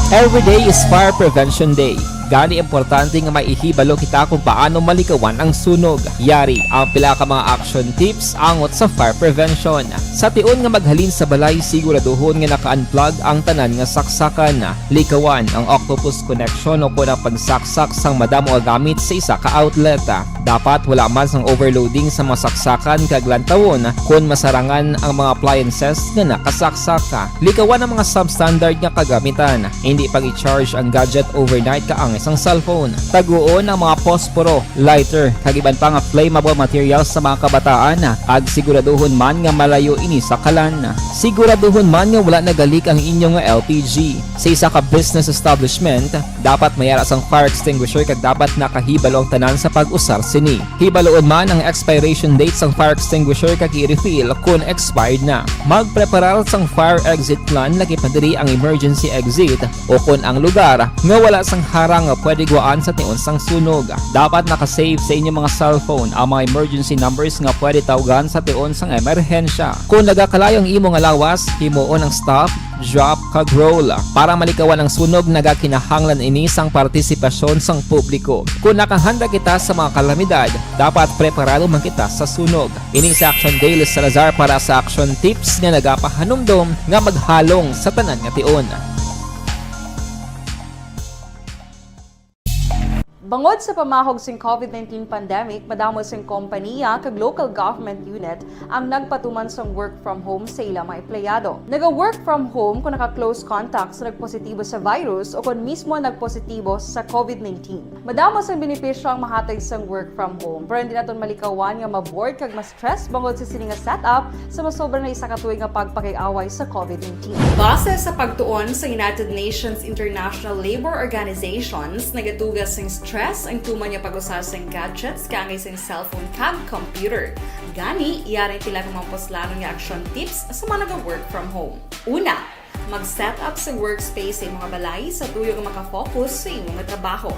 Every day is Fire Prevention Day. Gani importante nga maihibalo kita kung paano malikawan ang sunog. Yari ang pila ka mga action tips angot sa fire prevention. Sa tion nga maghalin sa balay, siguraduhon nga naka-unplug ang tanan nga saksakan. Likawan ang octopus connection o kon ang pagsaksak sang madamo nga gamit sa isa ka outlet. Dapat wala man sang overloading sa mga saksakan kag lantawon kon masarangan ang mga appliances nga nakasaksak. Likawan ang mga substandard nga kagamitan. Indi pag-i-charge ang gadget overnight kaangay sang cellphone. Taguon ang mga posporo, lighter, kag iban pa nga flammable materials sa mga kabataan, kag siguraduhon man nga malayo ini sa kalan. Siguraduhon man nga wala nagalik ang inyo nga L P G. Sa isa ka business establishment, dapat may ara sang fire extinguisher kag dapat nakahibalo ang tanan sa pag-usar sini. Hibaloon man ang expiration date sang fire extinguisher kag i-refill kon expired na. Magpreparar sang fire exit plan, lakip na diri ang emergency exit o kon ang lugar nga wala sang harang nga pwede gwaan sa tion sang sunog. Dapat naka-save sa inyo mga cellphone ang mga emergency numbers nga pwede tawgan sa tion sang emerhensya. Kon nagakalayo ang imo nga lawas, himuon ang stop, drop, kag roll. Para malikawan ang sunog, nagakinahanglan ini sang partisipasyon sang publiko. Kon nakahanda kita sa mga kalamidad, dapat preparado man kita sa sunog. Ini si Action Dale Salazar para sa Action Tips nga nagapahanumdom nga maghalong sa tanan nga tion. Bangod sa pamahog sing COVID nineteen pandemic, madamo sing kompaniya kag local government unit ang nagpatuman sang work from home sa ila mga empleyado. Naga-work from home kon naka-close contact sa nagpositibo sa virus o kon mismo nagpositibo sa COVID nineteen. Madamo sang benepisyo ang mahatag sang work from home, pero hindi naton malikawan nga ma-bored kag ma-stress bangod sa sini nga setup sa masobra na isa ka tuig nga pagpakig-away sa COVID nineteen. Base sa pagtuon sa United Nations International Labor Organizations, nagatuga sing stress ang tuman nga pag-usa sing gadgets kaangay sing cellphone kag computer. Gani, yari ang pila ka mga puslanon nga action tips sa mga naga-work from home. Una, mag-set up sa workspace sa imo nga balay sa tuyo nga maka-focus sa imo nga trabaho.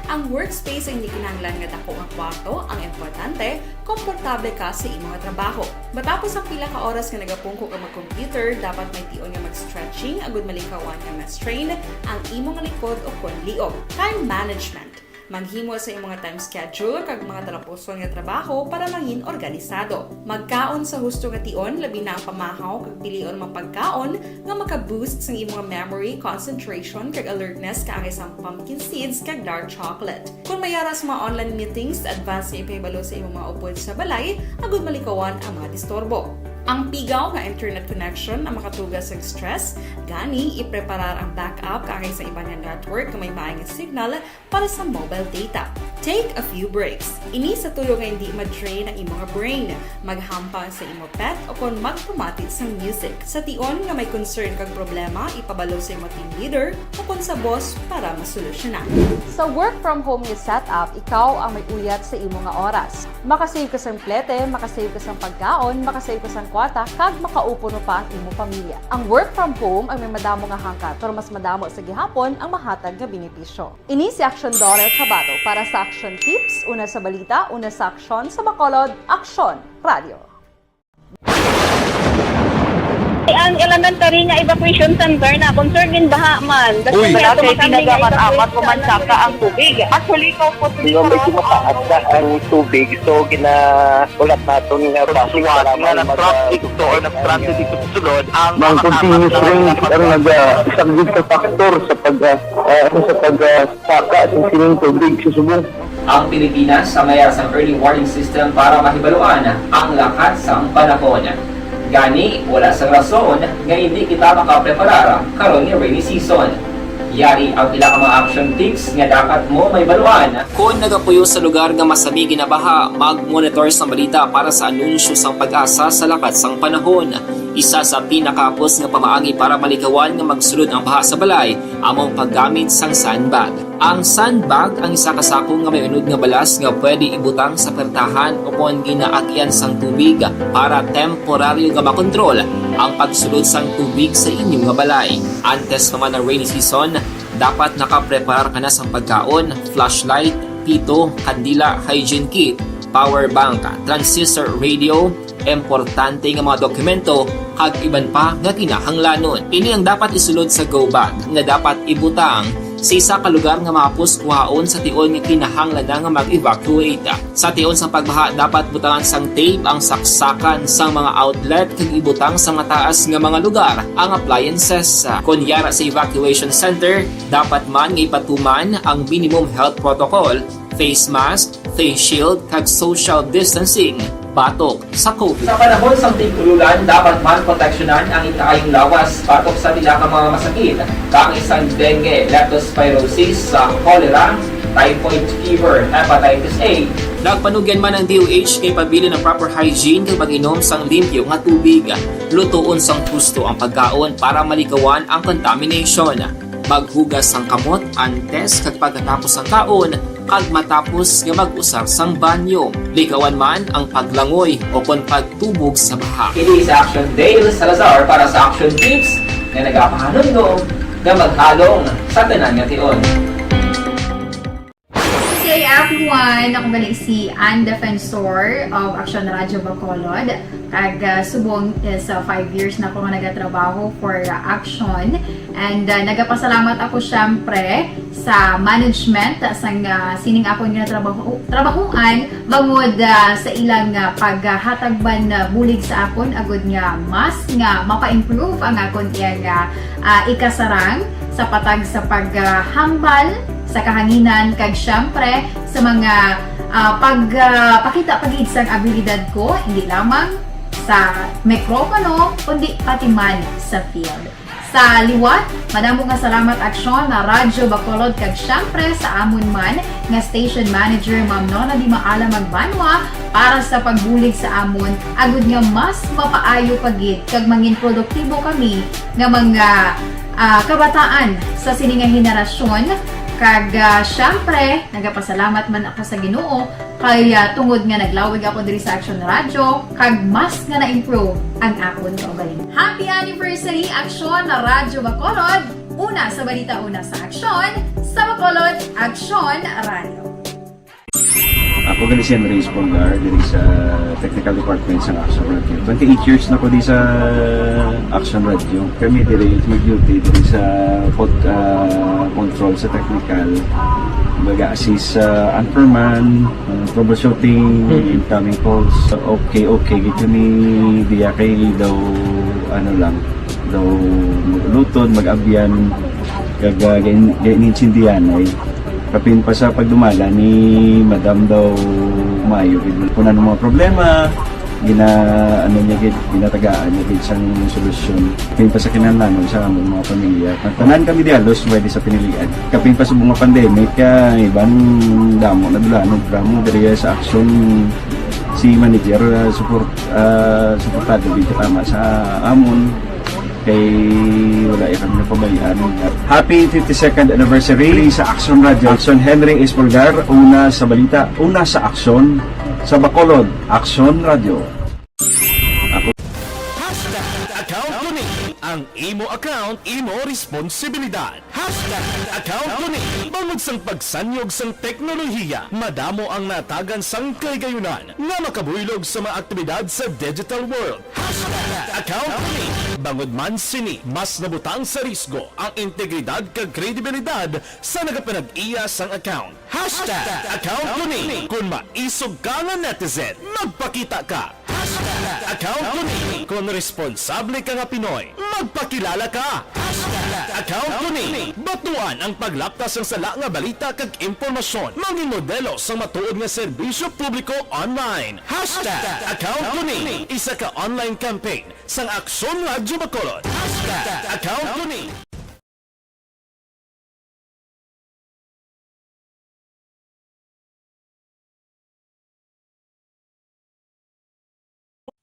Ang workspace ay hindi kinahanglan nga dako nga kwarto, ang importante, komportable ka sa imo nga trabaho. Matapos ang pila ka oras nga nagapungko ka mag-computer, dapat may tion nga mag-stretching agud malikawan nga ma-strain ang imo nga likod o kon liog. Time management. Maghimo sa imo nga time schedule kag mga talapuson nga trabaho para mangin organisado. Magkaon sa husto nga tion, labi na ang pamahaw kag pilion mga pagkaon nga maka-boost sang imo nga memory, concentration, kag alertness kaangay sang pumpkin seeds kag dark chocolate. Kon may ara sa mga online meetings, advance nga ipahibalo sa imo mga upod sa balay agud malikawan ang mga disturbo. Ang pigaw nga internet connection ang makatuga sang stress, gani ipreparar ang backup kaangay sa iban nga network nga may maay nga signal para sa mobile data. Take a few breaks. Ini sa tuyo nga hindi ma-drain ang imo nga brain. Maghampang sa imo pet o kon magpamati sang music. Sa tion nga may concern kag problema, ipabalo sa imo team leader o kon sa boss para masolusyonan. Sa work from home nga setup, ikaw ang may uyat sa imo nga oras. Makasave ka sang plete, makasave ka sang pagkaon, makasave ka sang kwarta, kag makaupuno pa ang imo pamilya. Ang work from home ang may madamo nga hangkat, pero mas madamo sa gihapon ang mahatag nga benepisyo. Ini si Aksyon Dollar Cabato para sa Aksyon Tips, una sa balita, una sa aksyon, sa Bacolod, Aksyon Radio. Ang elementary nga evacuation center na concerned in baha man. That's Uy. Why Wala ato kay makami nga pinagaman-amat evacuation mo man saka ang tubig. Actually, ikaw po Di ba, medyo mataas na ang tubig, so ginaulat naton nga Pagsuwat para nga may nag-traffic maga- to or nag-transit ito sa sulod, ang Ang mga continuous kasama rain na ang naga-, isa gid sa factor sa pag, ah, ah, ano, sa pag, ah, saka sa sining tubig sa subong. Ang Pilipinas ang mayara sang early warning system para mahibaluan ang lakat sang panahon. Gani, wala sang rason nga indi kita makapreparar karon nga rainy season. Yari ang pila ka mga action tips nga dapat mo mahibaluan. Kon nagapuyo sa lugar nga masami ginabaha, mag-monitor sang balita para sa anunsyo sang PAGASA sa lakat sang panahon. Isa sa pinakahapos nga pamaagi para malikawan nga magsulod ang baha sa balay amo ang paggamit sang sandbag. Ang sandbag ang isa ka sako nga may unod nga balas nga pwede ibutang sa pertahan o kon ginaagyan sang tubig para temporaryo nga makontrol ang pagsulod sang tubig sa inyo nga balay. Antes pa man ang rainy season, dapat nakapreparar ka na sang pagkaon, flashlight, pito, kandila, hygiene kit, power bank, transistor radio, importante nga mga dokumento, kag iban pa nga kinahanglanon. Ini ang dapat isulod sa go bag nga dapat ibutang sa isa ka lugar nga mahapos kuhaon sa tion nga kinahanglan na nga mag-evacuate. Sa tion sang pagbaha, dapat butangan sang tape ang saksakan sang mga outlet kag ibutang sa mataas nga mga lugar ang appliances. Kon yara sa evacuation center, dapat man nga ipatuman ang minimum health protocol, face mask, face shield, kag social distancing batok sa COVID. Sa panahon sang tig-ululan, dapat man proteksyonan ang ikaayong lawas batok sa pila ka mga masakit, kaangay sang dengue, leptospirosis, sa cholera, typhoid fever, hepatitis A. Nagpanugyan man ang D O H nga ipabilin ang proper hygiene kag pag-inom sang limpyo nga tubig, lutoon sang husto ang pagkaon para malikawan ang contamination. Maghugas sang kamot antes kag pagkatapos sang kaon, kag matapos nga mag-usar sang banyo. Likawan man ang paglangoy o kon pagtubog sa baha. Kini si Action Dale Salazar para sa Action Tips nga nagapahanumdom nga maghalong sa tanan nga tion. Good day, everyone! Ako gali si Ann Defensor of Action Radio Bacolod. Kag, ah, subong is, ah, five years na ako nga nagatrabaho for, ah, Action. And, ah, nagapasalamat ako, syempre, sa management sang, ah, sining akon nga trabaho, trabahoan bangod, ah, sa ilang, ah, paghatag man, ah, bulig sa akon agud nga mas nga mapa-improve ang akon iyang, ah, ah, ikasarang sa patag sa paghambal sa kahanginan kag, syempre, sa mga, ah, pag, ah, pakita pa gid sang abilidad ko, hindi lamang sa mikropono, kundi pati man sa field. Sa liwat, madamo nga salamat, Action, na Radyo Bacolod, kag syempre sa amon man nga station manager, Ma'am Nona Di Maala Magbanwa, para sa pagbulig sa amon, agud nga mas mapaayo pa gid kag mangin produktibo kami nga mga, ah, kabataan sa sini nga henerasyon. Kag, ah, syempre, nagapasalamat man ako sa Ginoo kay, ah, tungod nga naglawig ako diri sa Action Radio, kag mas nga na-improve ang akon kaugalingon. Happy anniversary, Action Radyo Bacolod! Una sa balita, una sa aksyon, sa Bacolod, Action Radio. Ako gali si Henry Espolgar, diri sa technical department sa Action Radio. Twenty-eight years na ko di sa Action Radio. Kami diri mag-duty diri sa pod-, ah, control sa technical. Baga assist sa anchorman, ah, troubleshooting, Mhm. incoming calls. Okay, okay, gid kami diya kay daw, ano lang, daw maglutod, mag-abyan, kag, ah, gain-, gainintindihan ay. Kapin pa sa pagdumala ni Madam daw maayo gid. Kung ano mga problema, gina-, ano niya gid, ginatagaan niya gid sang solusyon. Kapin pa sa kinahanglanon sa among mga pamilya. Tanan kami di halos pwede sa pinilian. Kapin pa sa mga pandemic, ah, iban damo na dulanon, programa diri sa Action, si manager, ah, support, ah, suportado gid katama sa amon. Kay wala ya kami napabayaan. Happy fifty-second anniversary sa Action Radio. Action Henry Espolgar, una sa balita, una sa aksyon, sa Bacolod, Action Radio. Hashtag account ko ni. Ang imo account, imo responsibilidad. Hashtag account ko ni. Bangod sang pagsanyog sang teknolohiya, madamo ang natagan sang kahigayunan nga makabuylog sa mga aktibidad sa digital world. Hashtag account ko ni. Bangod man sini, mas nabutang sa risgo ang integridad kag kredibilidad sa nagapanag-iya sang account. Hashtag account ko ni kon maisog ka nga netizen, magpakita ka. Hashtag account ko ni kon responsable ka nga Pinoy, magpakilala ka. Hashtag account ko ni batuan ang paglapta sang sala nga balita kag impormasyon, mangin modelo sang matuod nga serbisyo publiko online. Hashtag account ko ni isa ka online campaign sang Aksyon Radyo Bacolod. Hashtag account ko ni.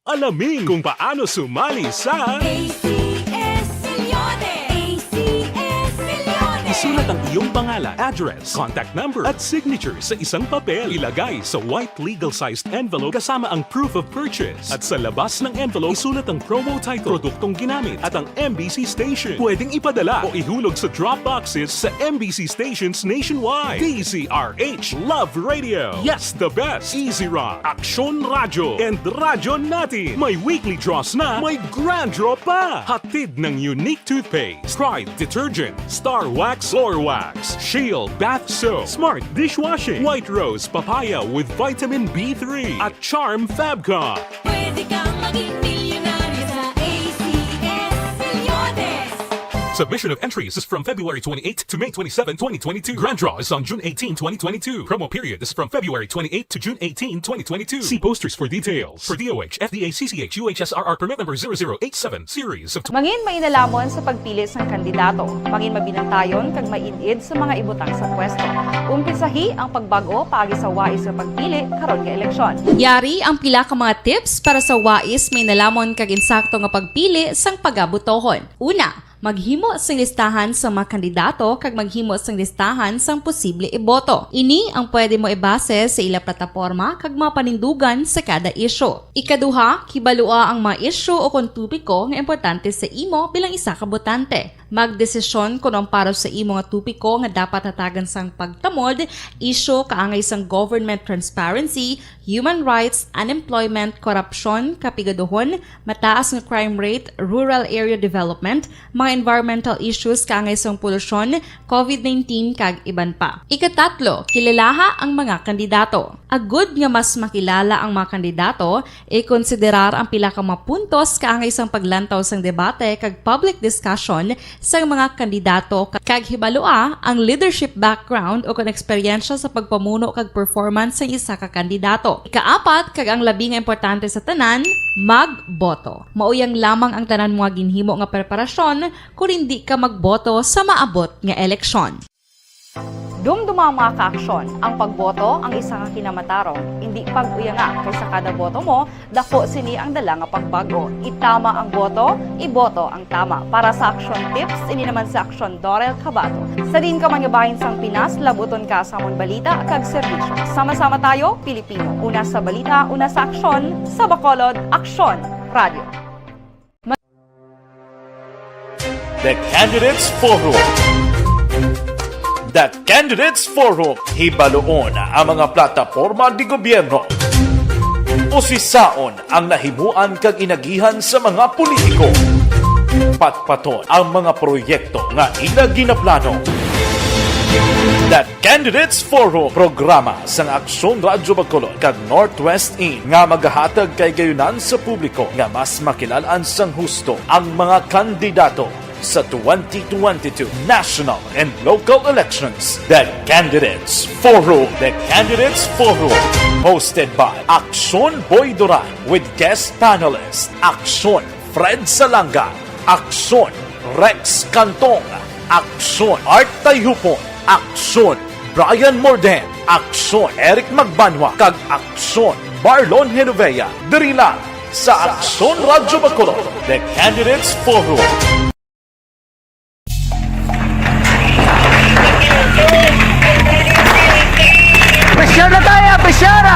Alamin kung paano sumali sa A C S Millones! A C S Millones! Isulat ang iyong pangalan, address, contact number, at signature sa isang papel. Ilagay sa white legal-sized envelope kasama ang proof of purchase. At sa labas ng envelope, isulat ang promo title, produktong ginamit, at ang M B C station. Pwedeng ipadala o ihulog sa drop boxes sa M B C stations nationwide. D Z R H, Love Radio. Yes, the best. Easy Rock, Aksyon Radyo, and Radyo Natin. May weekly draws na, may grand draw pa. Hatid ng Unique Toothpaste, Pride Detergent, Star Wax, Floor Wax, Shield Bath Soap, Smart Dishwashing, White Rose Papaya with Vitamin B three, at Charm Fabcon. Pwede kang maging milyonaryo sa A C S Millones. Submission of entries is from February twenty-eighth to May twenty-seven, twenty twenty-two. Grand draw is on June eighteen, twenty twenty-two. Promo period is from February twenty-eighth to June eighteen, twenty twenty-two. See posters for details. For D O H, F D A, C C H, U H S R R permit number zero zero eight seven, series of Mangin mainalamon sa pagpili sang kandidato. Mangin mabinantayon kag maid-id sa mga ibutang sa pwesto. Umpisahi ang pagbag-o paagi sa wais nga pagpili karon nga eleksyon. Yari ang pila ka mga tips para sa wais, mainalamon kag insakto nga pagpili sang pagabotohon. Una, maghimo sing listahan sa mga kandidato kag maghimo sing listahan sang posible iboto. Ini ang pwede mo ibase sa ila plataporma kag mga panindugan sa kada isyu. Ikaduha, kibalua ang mga isyu o kon topiko nga importante sa imo bilang isa ka botante. Magdesisyon kon ang para sa imo nga topiko nga dapat hatagan sang pagtamod, isyu kaangay sang government transparency, human rights, unemployment, korupsyon, kapigaduhon, mataas nga crime rate, rural area development, mga environmental issues kaangay sang polusyon, covid nineteen, kag iban pa. Ikatatlo, kilalaha ang mga kandidato. Agud nga mas makilala ang mga kandidato, ikonsiderar ang pila ka mga puntos kaangay sang paglantaw sang debate kag public discussion sang mga kandidato ka-, kag hibalua ang leadership background o kon eksperyensya sa pagpamuno kag performance sang isa ka kandidato. Ikaapat, kag ang labi nga importante sa tanan, magboto. Mao yang lamang ang tanan mo nga ginhimo nga preparasyon kon indi ka magboto sa maabot nga eleksyon. Dumduma ang mga kaaksyon, ang pagboto ang isa ka kinamatarong, indi pag-uyanga, kay sa kada boto mo, dako sini ang dala nga pagbag-o. Itama ang boto, iboto ang tama. Para sa Aksyon Tips, ini naman si Aksyon Dorel Cabato. Sa diin ka man nga bahin sang Pinas, labuton ka sa amon balita kag serbisyo. Sama-sama tayo, Pilipino. Una sa balita, una sa aksyon, sa Bacolod, Aksyon Radio. The Candidates Forum. The Candidates Forum, hibaluon ang mga plataporma de gobyerno. Usisaon ang nahimuan kag inagihan sa mga politiko. Patpaton ang mga proyekto nga ila ginaplano. The Candidates Forum, programa sang Aksyon Radyo Bacolod kag Northwest In nga magahatag kahigayonan sa publiko nga mas makilal-an sang husto ang mga kandidato sa twenty twenty-two national and local elections. The Candidates Forum. The Candidates Forum, hosted by Aksyon Boy Duran with guest panelist Aksyon Fred Salanga, Aksyon Rex Cantong, Aksyon Art Tayhupon, Aksyon Brian Morden, Aksyon Eric Magbanwa, kag Aksyon Marlon Genovea. Diri lang sa Aksyon Radyo Bacolod, The Candidates Forum. Presyona tayo, presyona!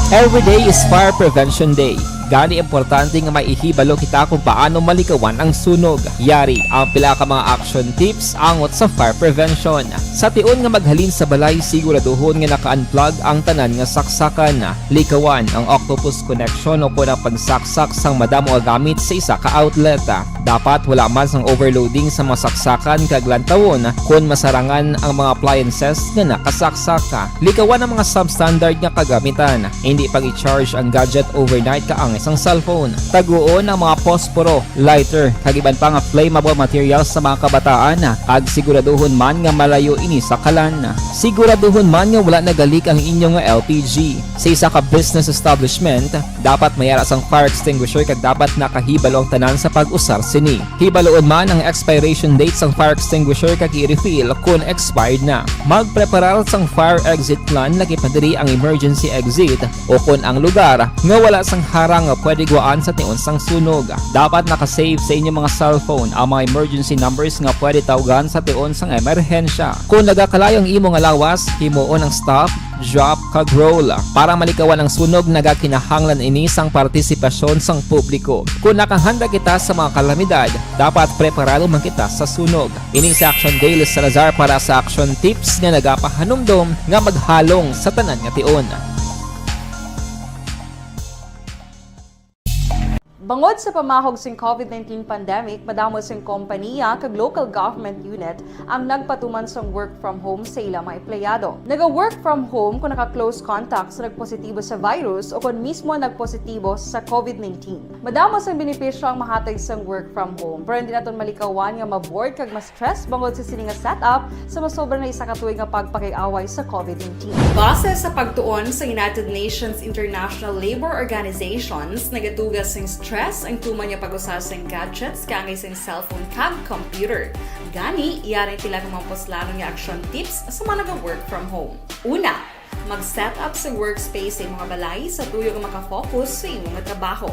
Every day is Fire Prevention Day. Gani, importante nga may ihibalo kita kung paano malikawan ang sunog. Yari ang pila ka mga action tips angot sa fire prevention. Sa tion nga maghalin sa balay, siguraduhon nga naka-unplug ang tanan nga saksakan. Likawan ang octopus connection o kon ang pagsaksak sang madamo nga gamit sa isa ka outlet. Dapat wala man sang overloading sa mga saksakan kag lantawon kon masarangan ang mga appliances nga nakasaksak. Likawan ang mga substandard nga kagamitan. Hindi pag-i-charge ang gadget overnight kaangay sang cellphone. Taguon ang mga posporo, lighter, kag iban pa nga flammable materials sa mga kabataan, kag siguraduhon man nga malayo ini sa kalan. Siguraduhon man nga wala nagalik ang inyo nga L P G. Sa isa ka business establishment, dapat may ara sang fire extinguisher kag dapat nakahibalo ang tanan sa pag-usar sini. Hibaluon man ang expiration date sang fire extinguisher kag i-refill kon expired na. Magpreparar sang fire exit plan, lakip na diri ang emergency exit o kon ang lugar nga wala sang harang nga pwede gwaan sa tion sang sunog. Dapat naka-save sa inyo mga cellphone ang mga emergency numbers nga pwede tawgan sa tion sang emerhensya. Kon nagakalayo ang imo nga lawas, himuon ang stop, drop, kag roll. Para malikawan ang sunog, nagakinahanglan ini sang partisipasyon sang publiko. Kon nakahanda kita sa mga kalamidad, dapat preparado man kita sa sunog. Ini si Action Dale Salazar para sa Action Tips nga nagapahanumdom nga maghalong sa tanan nga tion. Bangod sa pamahog sing covid nineteen pandemic, madamo sing kompaniya kag local government unit ang nagpatuman sang work from home sa ila mga empleyado. Naga-work from home kung naka-close contact sa nagpositibo sa virus o kon mismo nagpositibo sa covid nineteen. Madamo sang benepisyo ang mahatag sang work from home, pero hindi naton malikawan nga ma-bored kag ma-stress bangod sa sini nga setup sa masobra na isa ka tuig nga pagpakig-away sa covid nineteen. Base sa pagtuon sa United Nations International Labour Organizations, nagatuga sing stress ang tuman nga pag-usa sing gadgets kaangay sing cellphone kag computer. Gani, yari ang pila ka mga puslanon nga action tips sa mga naga-work from home. Una, mag-set up sa workspace sa imo nga balay sa tuyo nga maka-focus sa imo nga trabaho.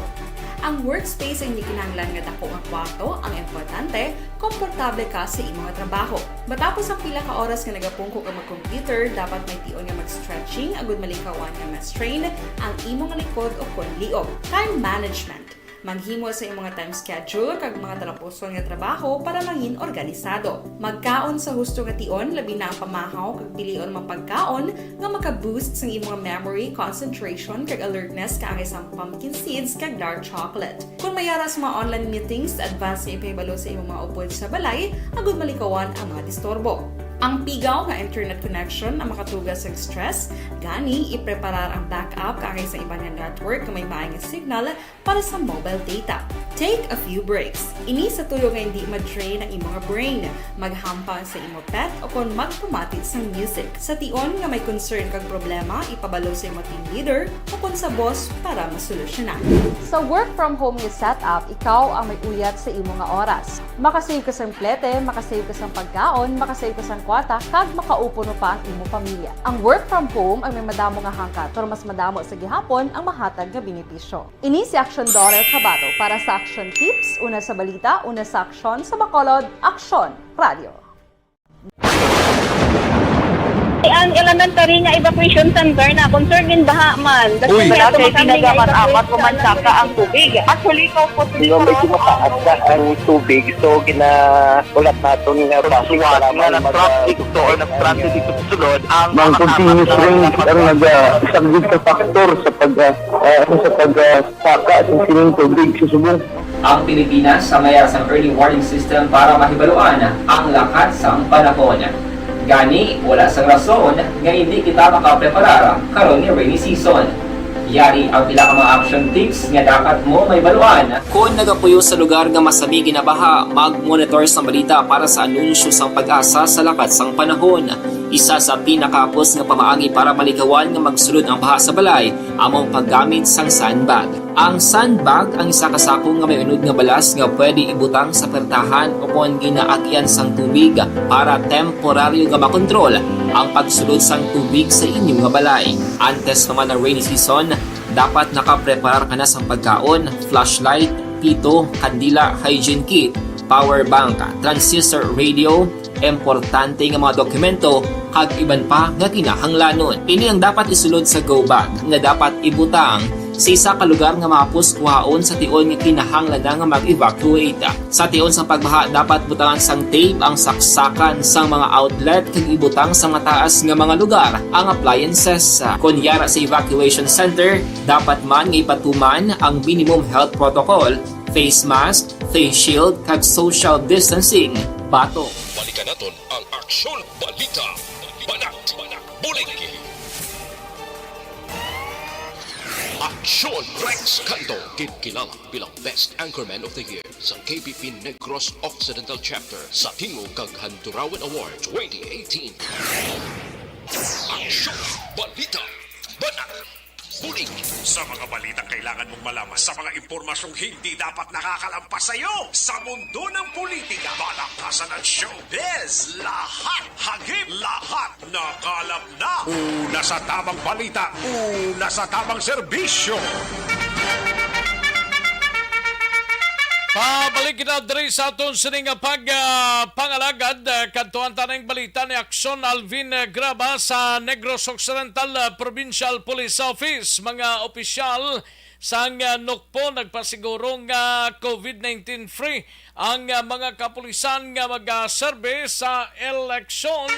Ang workspace ay hindi kinahanglan nga dako nga kwarto, ang importante, komportable ka sa imo nga trabaho. Matapos ang pila ka oras nga nagapungko ka mag-computer, dapat may tion nga mag-stretching agud malikawan nga ma-strain ang imo nga likod o kon liog. Time management. Maghimo sa imo nga time schedule kag mga talapuson nga trabaho para mangin organisado. Magkaon sa husto nga tion, labi na ang pamahaw kag pilion nga mga pagkaon nga maka-boost sang imo nga memory, concentration, kag alertness kaangay sang pumpkin seeds kag dark chocolate. Kon may ara sa mga online meetings, advance nga ipahibalo sa imo mga upod sa balay agud malikawan ang mga disturbo. Ang pigaw nga internet connection ang makatuga sa stress, gani ipreparar ang backup kaangay sa iban nga network nga may maay nga signal para sa mobile data. Take a few breaks. Ini sa tuyo nga hindi ma-drain ang imo nga brain. Maghampang sa imo pet o kon magpamati sang music. Sa tion nga may concern kag problema, ipabalo sa imo team leader o kon sa boss para masolusyonan. Sa work from home nga setup, ikaw ang may uyat sa imo nga oras. Makasave ka sang plete, makasave ka sang pagkaon, makasave ka sang kwarta, kag makaupo pa ang imo pamilya. Ang work from home ang may madamo nga hangkat, pero mas madamo sa gihapon ang mahatag nga benepisyo. Ini si Action Daughter Kabato para sa Action Tips, una sa balita, una sa aksyon, sa Bacolod, Aksyon Radio. Ang elementary nga evacuation center na concern gid baha man. Uy. Wala kay pinagaman amat pumansaka ang tubig. Actually, ikaw po, medyo mataas na ang tubig, so gina-, ulat naton nga traffic, salamat nga mag-, nag-traffic to or nag-transit ito sulod ang mga continuous rain ang nag-, ah, isang good factor sa pag, ah, ah, ano, sa pag, ah, saka sa sining tubig sa subong. Ang Pilipinas sa may sang early warning system para mahibaluan ang lakat sang panahon. Gani, wala sang rason nga hindi kita makapreparar karon ni rainy season. Yari ang pila ka mga action tips nga dapat mo mahibaluan. Kon nagapuyo sa lugar nga masami ginabaha, mag-monitor sang balita para sa anunsyo sang PAGASA sa lakat sang panahon. Isa sa pinakahapos nga pamaagi para malikawan nga magsulod ang baha sa balay amo ang paggamit sang sandbag. Ang sandbag ang isa ka sako nga may unod nga balas nga pwede ibutang sa pertahan o kon ginaagyan sang tubig para temporaryo nga makontrol ang pagsulod sang tubig sa inyo nga balay. Antes pa man ang rainy season, dapat nakapreparar ka na sang pagkaon, flashlight, pito, kandila, hygiene kit, power bank, transistor radio, importante nga mga dokumento, kag iban pa nga kinahanglanon. Ini ang dapat isulod sa go bag nga dapat ibutang Sa isa ka lugar nga mahapos kuhaon sa tion nga kinahanglan na nga mag-evacuate. Sa tion sang pagbaha, dapat butangan sang tape ang saksakan sang mga outlet kag ibutang sa mataas nga mga lugar ang appliances. Kon yara sa evacuation center, dapat man nga ipatuman ang minimum health protocol, face mask, face shield, kag social distancing. Bato. Balikan naton ang Aksyon Balita. Banat, bulig. Aksyon Rex Canto, ginkilala bilang Best Anchorman of the Year sa K B P Negros Occidental Chapter sa Tingog kag Handurawan Award twenty eighteen. Aksyon Balita. Banat. Bulig. Sa mga balitang kailangan mong malaman, sa mga impormasyong hindi dapat nakakalampas sa iyo, sa mundo ng politika, palakasan at showbiz, lahat hagip, lahat nakalap na. Una sa tamang balita, una sa tamang serbisyo. Pabalik kita diri sa aton sini nga pag, ah, pangalagad, ah, kadtuan ta ning balita ni Aksyon Alvin, ah, Graba sa Negros Occidental, ah, Provincial Police Office. Mga opisyal sang, ah, NOCPO nagpasiguro nga COVID nineteen free ang, ah, mga kapulisan nga magaserbe sa eleksyon.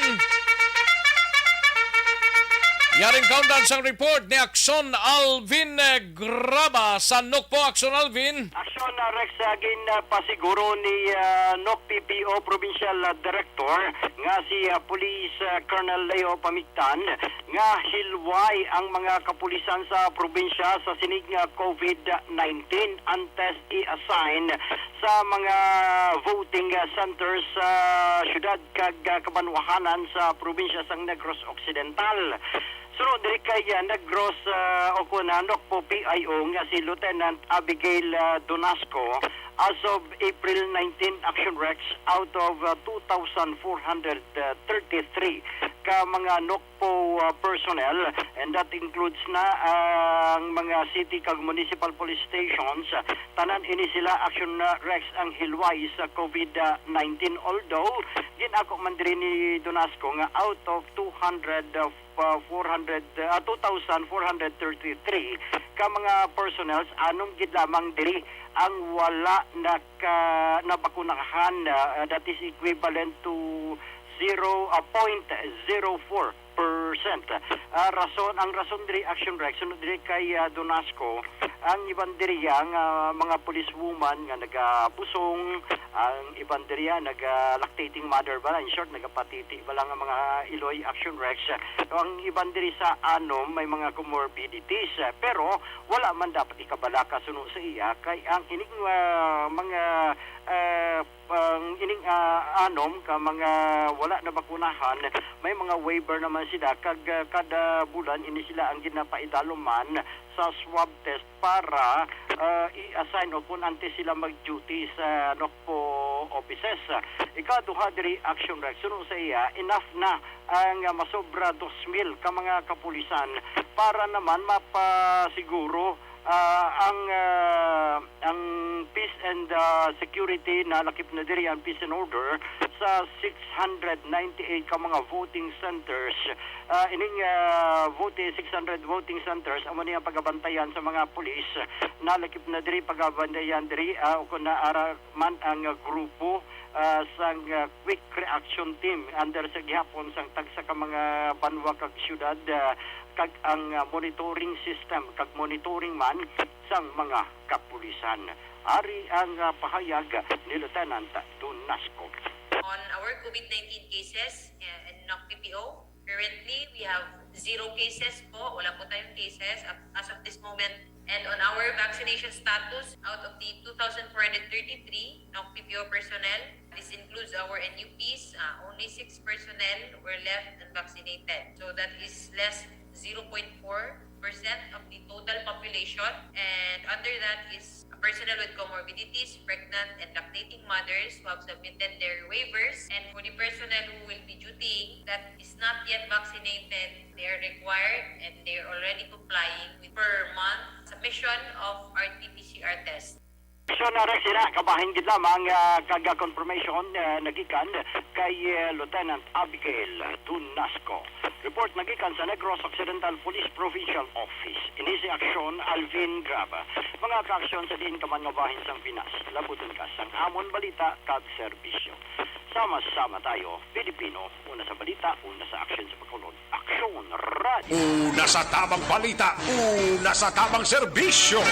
Yaring kaundan sang report ni Aksyon Alvin, eh, Graba sa NOCPO. Aksyon Alvin. Aksyon, ah, Rex, ah, gin, ah, pasiguro ni, ah, NOCPPO Provincial, ah, Director nga si, ah, Police, ah, Colonel Leo Pamigtan nga hilway ang mga kapulisan sa probinsya sa sining, ah, COVID nineteen antes i-assign sa mga voting, ah, centers sa syudad kag, ah, kabanwahanan sa probinsya sang Negros Occidental. Suno diri kay, ah, Negros, ah, o kun, ah, NOCPO P I O nga si Lieutenant Abigail, ah, Donasco, as of April nineteen, Action Rex, out of, ah, two thousand four hundred thirty-three ka mga NOCPO, ah, personnel, and that includes na ang mga city kag municipal police stations. Tanan ini sila, Action, ah, Rex, ang hilway sa COVID nineteen. Although, gin-ako man diri ni Donasco nga out of two hundred, ah, four hundred, ah, two thousand four hundred thirty-three ka mga personnels, anom gid lamang diri ang wala naka-, nabakunahan, ah, that is equivalent to zero, ah, point zero four percent. Ah, rason, ang rason diri, Action Rex, suno diri kay, ah, Donasco, ang iban diri nga mga policewoman nga nagabusong, ang iban diri naga-lactating mother ba, in short, nagapatiti ba lang ang mga iloy, Action Rex. Ang iban diri sa anom may mga comorbidities, pero wala man dapat ikabalaka suno sa iya kay ang ining, ah, mga, ah, pang ining, ah, anom ka mga wala nabakunahan, may mga waiver naman sila kag, ah, kada bulan ini sila ang ginapaidalom man sa swab test para, ah, i-assign o kun antes sila mag-duty sa NOCPO offices. Ikaduha diri, Action Rex, suno sa iya, enough na ang, ah, masobra dos mil ka mga kapulisan para naman mapasiguro, ah, ang, ah, ang peace and, ah, security, nalakip na diri ang peace and order sa six hundred ninety-eight ka mga voting centers. Ah, ining, ah, vote, six hundred voting centers, amo ni ang pagabantayan sa mga pulis. Nalakip na diri pagabantayan diri, ah, o kung naara man ang, ah, grupo, ah, sang, ah, quick reaction team under sa gihapon sang tagsa ka mga banwa kag syudad, ah, kag ang, ah, monitoring system kag monitoring man sang mga kapulisan. Ari ang, ah, pahayag ni Lieutenant Donasco. On our COVID nineteen cases, uh, in NOCPPO, currently we have zero cases po. Wala po tayong cases as, as of this moment. And on our vaccination status, out of the two thousand four hundred thirty-three NOCPPO personnel, this includes our N U Ps, uh, only six personnel were left unvaccinated. So that is less zero point four percent of the total population, and under that is personnel with comorbidities, pregnant and lactating mothers who have submitted their waivers, and for the personnel who will be dutying that is not yet vaccinated, they are required and they are already complying with per month submission of R T P C R test. Aksyon na rin sila, kabahin gid lamang, ah, kag confirmation, ah, nagikan kay, ah, Lieutenant Abigail Tunasco. Report nagikan sa Negros Occidental Police Provincial Office. Ini si Aksyon Alvin Graba. Mga kaaksyon sa diin ka man nga bahin sang Pinas, labuton ka sang amon balita kag serbisyo. Sama-sama tayo, Pilipino, una sa balita, una sa aksyon sa Bacolod. Aksyon Radio. Una sa tamang balita, una sa tamang serbisyo.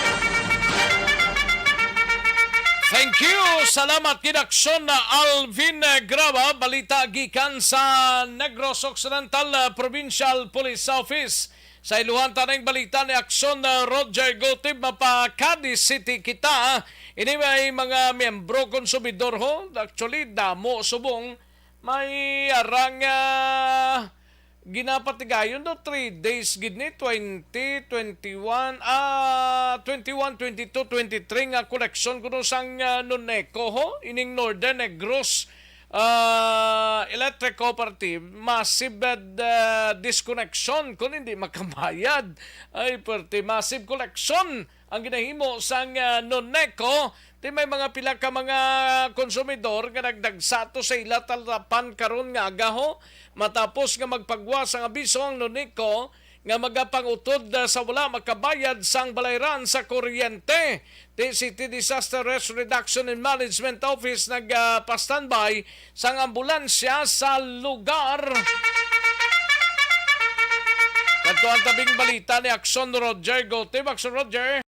Thank you. Salamat gid, Aksyon Alvin Graba. Balita gikan sa Negros Occidental, uh, Provincial Police Office. Sa iluhan ta ning balita ni Aksyon, uh, Roger Gutib, mapa Cadiz City kita. Ini may mga miyembro konsumidor ho. Actually, damo subong may arang, ah, ginapatigayon do, three days gid ni, twenty, twenty-one, ah, twenty-one, twenty-two, twenty-three nga koleksyon kuno sang, ah, Noneco ho, ining Northern Negros, ah, Electric Cooperative, massive, ah, disconnection kun hindi makabayad. Ay, perte, massive collection ang ginahimo sang, ah, Noneco. Ti may mga pila ka mga konsumidor nga nagdagsa to sa ila talapan karon nga aga ho, matapos nga magpagwa sang abiso ang Noneco nga magapangutod, ah, sa wala makabayad sang balayran sa kuryente. Ti City Disaster Risk Reduction and Management Office nag, ah, pa-standby sang ambulansya sa lugar. Kadto ang tabing balita ni Aksyon Roger Gutib. Aksyon Roger.